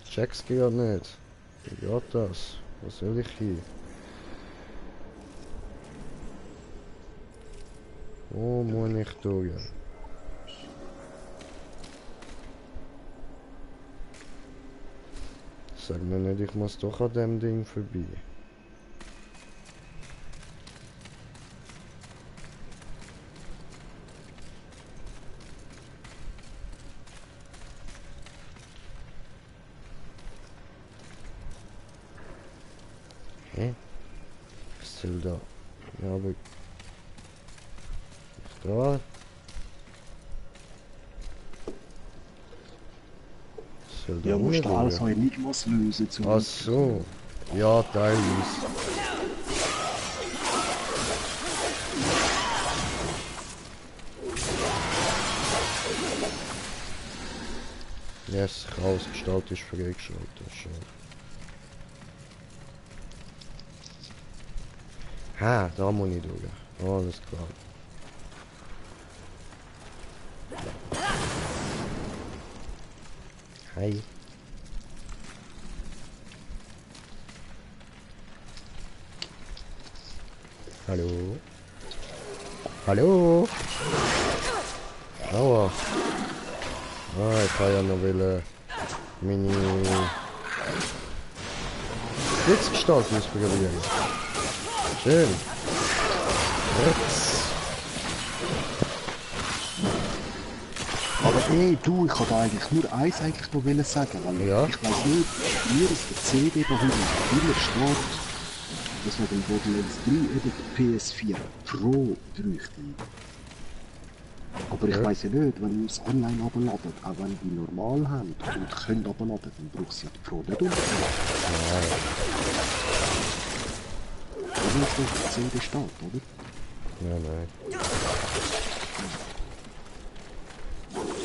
[SPEAKER 1] Check's gerade nicht. Wie geht das? Wo soll ich hin? Wo muss ich durch? Sag mir nicht, ich muss doch an dem Ding vorbei. Hä? Was soll da? Ja, aber... Da.
[SPEAKER 14] Ja, musst du alles Enigmas lösen.
[SPEAKER 1] Ach so. Ja, teilweise. Yes, Chaosgestalt ist freigeschaltet. Schon. Ha, da muss ich durch. Alles klar. Hi. Hallo. Hallo. Aua. Ah, ich kann ja noch meine Blitzgestalt ausprobieren. Schön. Jetzt.
[SPEAKER 14] Aber ey, du, ich wollte eigentlich nur eins noch sagen, weil
[SPEAKER 1] ja.
[SPEAKER 14] Ich weiß nicht, mir ist der CD da hinten immer steht, dass wir den Borderlands 3 eben PS4 Pro bräuchten. Aber ich weiss ja nicht, wenn wir es online runterladen, auch wenn die normal haben und können runterladen, dann brauchst du ja die Pro nicht runterladen. Das ist doch der CD steht, oder?
[SPEAKER 1] Ja, nein.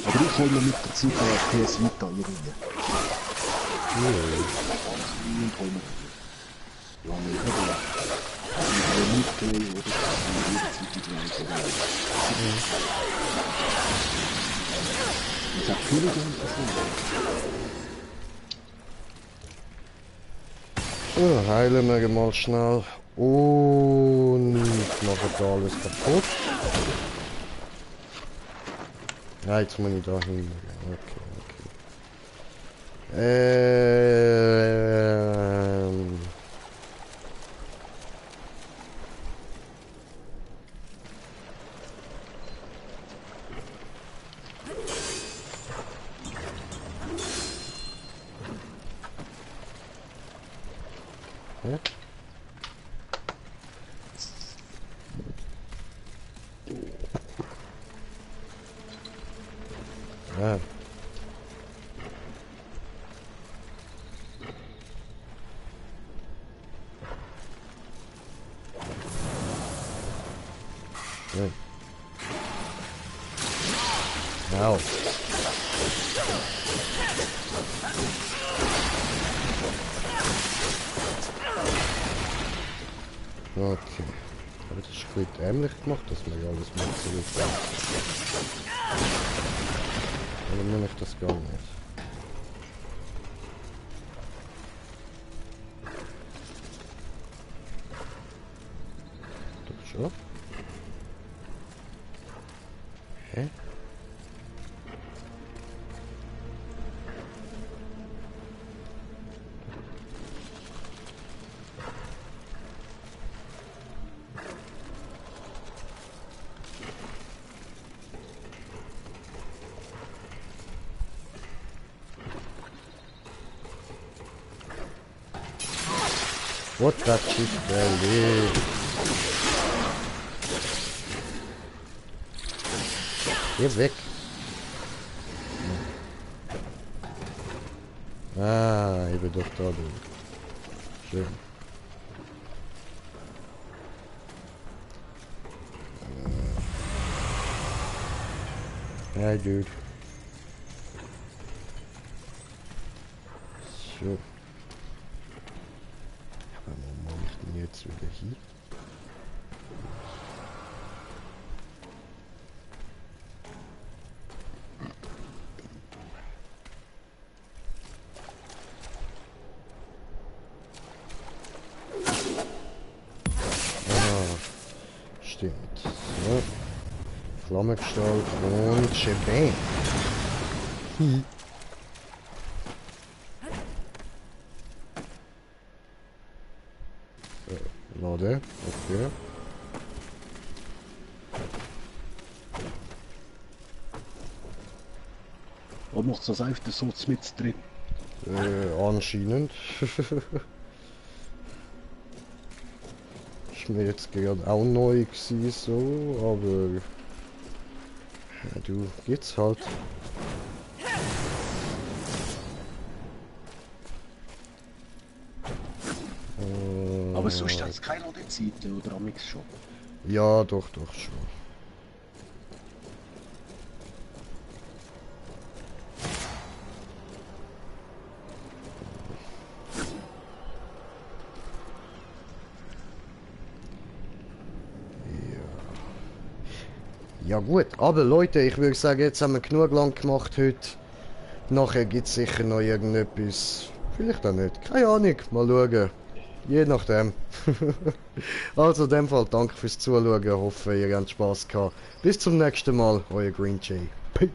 [SPEAKER 14] Aber ich hole mir mit der Zeit eine PS Vita hier rein. Und hol mir ja, ich habe mitgehen oder jederzeit gleich oder ich habe viele Games
[SPEAKER 1] so, heilen wir mal schnell und machen da alles kaputt. Ja, jetzt muss ich da hin. Okay. Ja. Ja. Ja. Au. Okay. Aber das ist ein bisschen dämlich gemacht, dass man ja alles macht zurück. Oder nehme ich das gar nicht? Doch schon? Hä? What that shit, Geh weg. Ah, ich bin doch da drin. Schön. Hi, dude. So. Aber wo mache ich denn jetzt wieder hin? Stimmt. So. Flammengestalt und Shebang. Lade, okay.
[SPEAKER 14] Und macht das einfach so mit drin?
[SPEAKER 1] Anscheinend. Ist mir jetzt gerade auch neu gewesen, so, aber ja, du, geht's halt.
[SPEAKER 14] Aber sonst hat es keine Ladezeiten oder am Mix schon?
[SPEAKER 1] Ja, doch schon. Ja gut, aber Leute, ich würde sagen, jetzt haben wir genug lang gemacht heute. Nachher gibt es sicher noch irgendetwas. Vielleicht auch nicht. Keine Ahnung, mal schauen. Je nachdem. Also in dem Fall danke fürs Zuschauen. Ich hoffe, ihr habt Spaß gehabt. Bis zum nächsten Mal, euer Green Jay. Peace.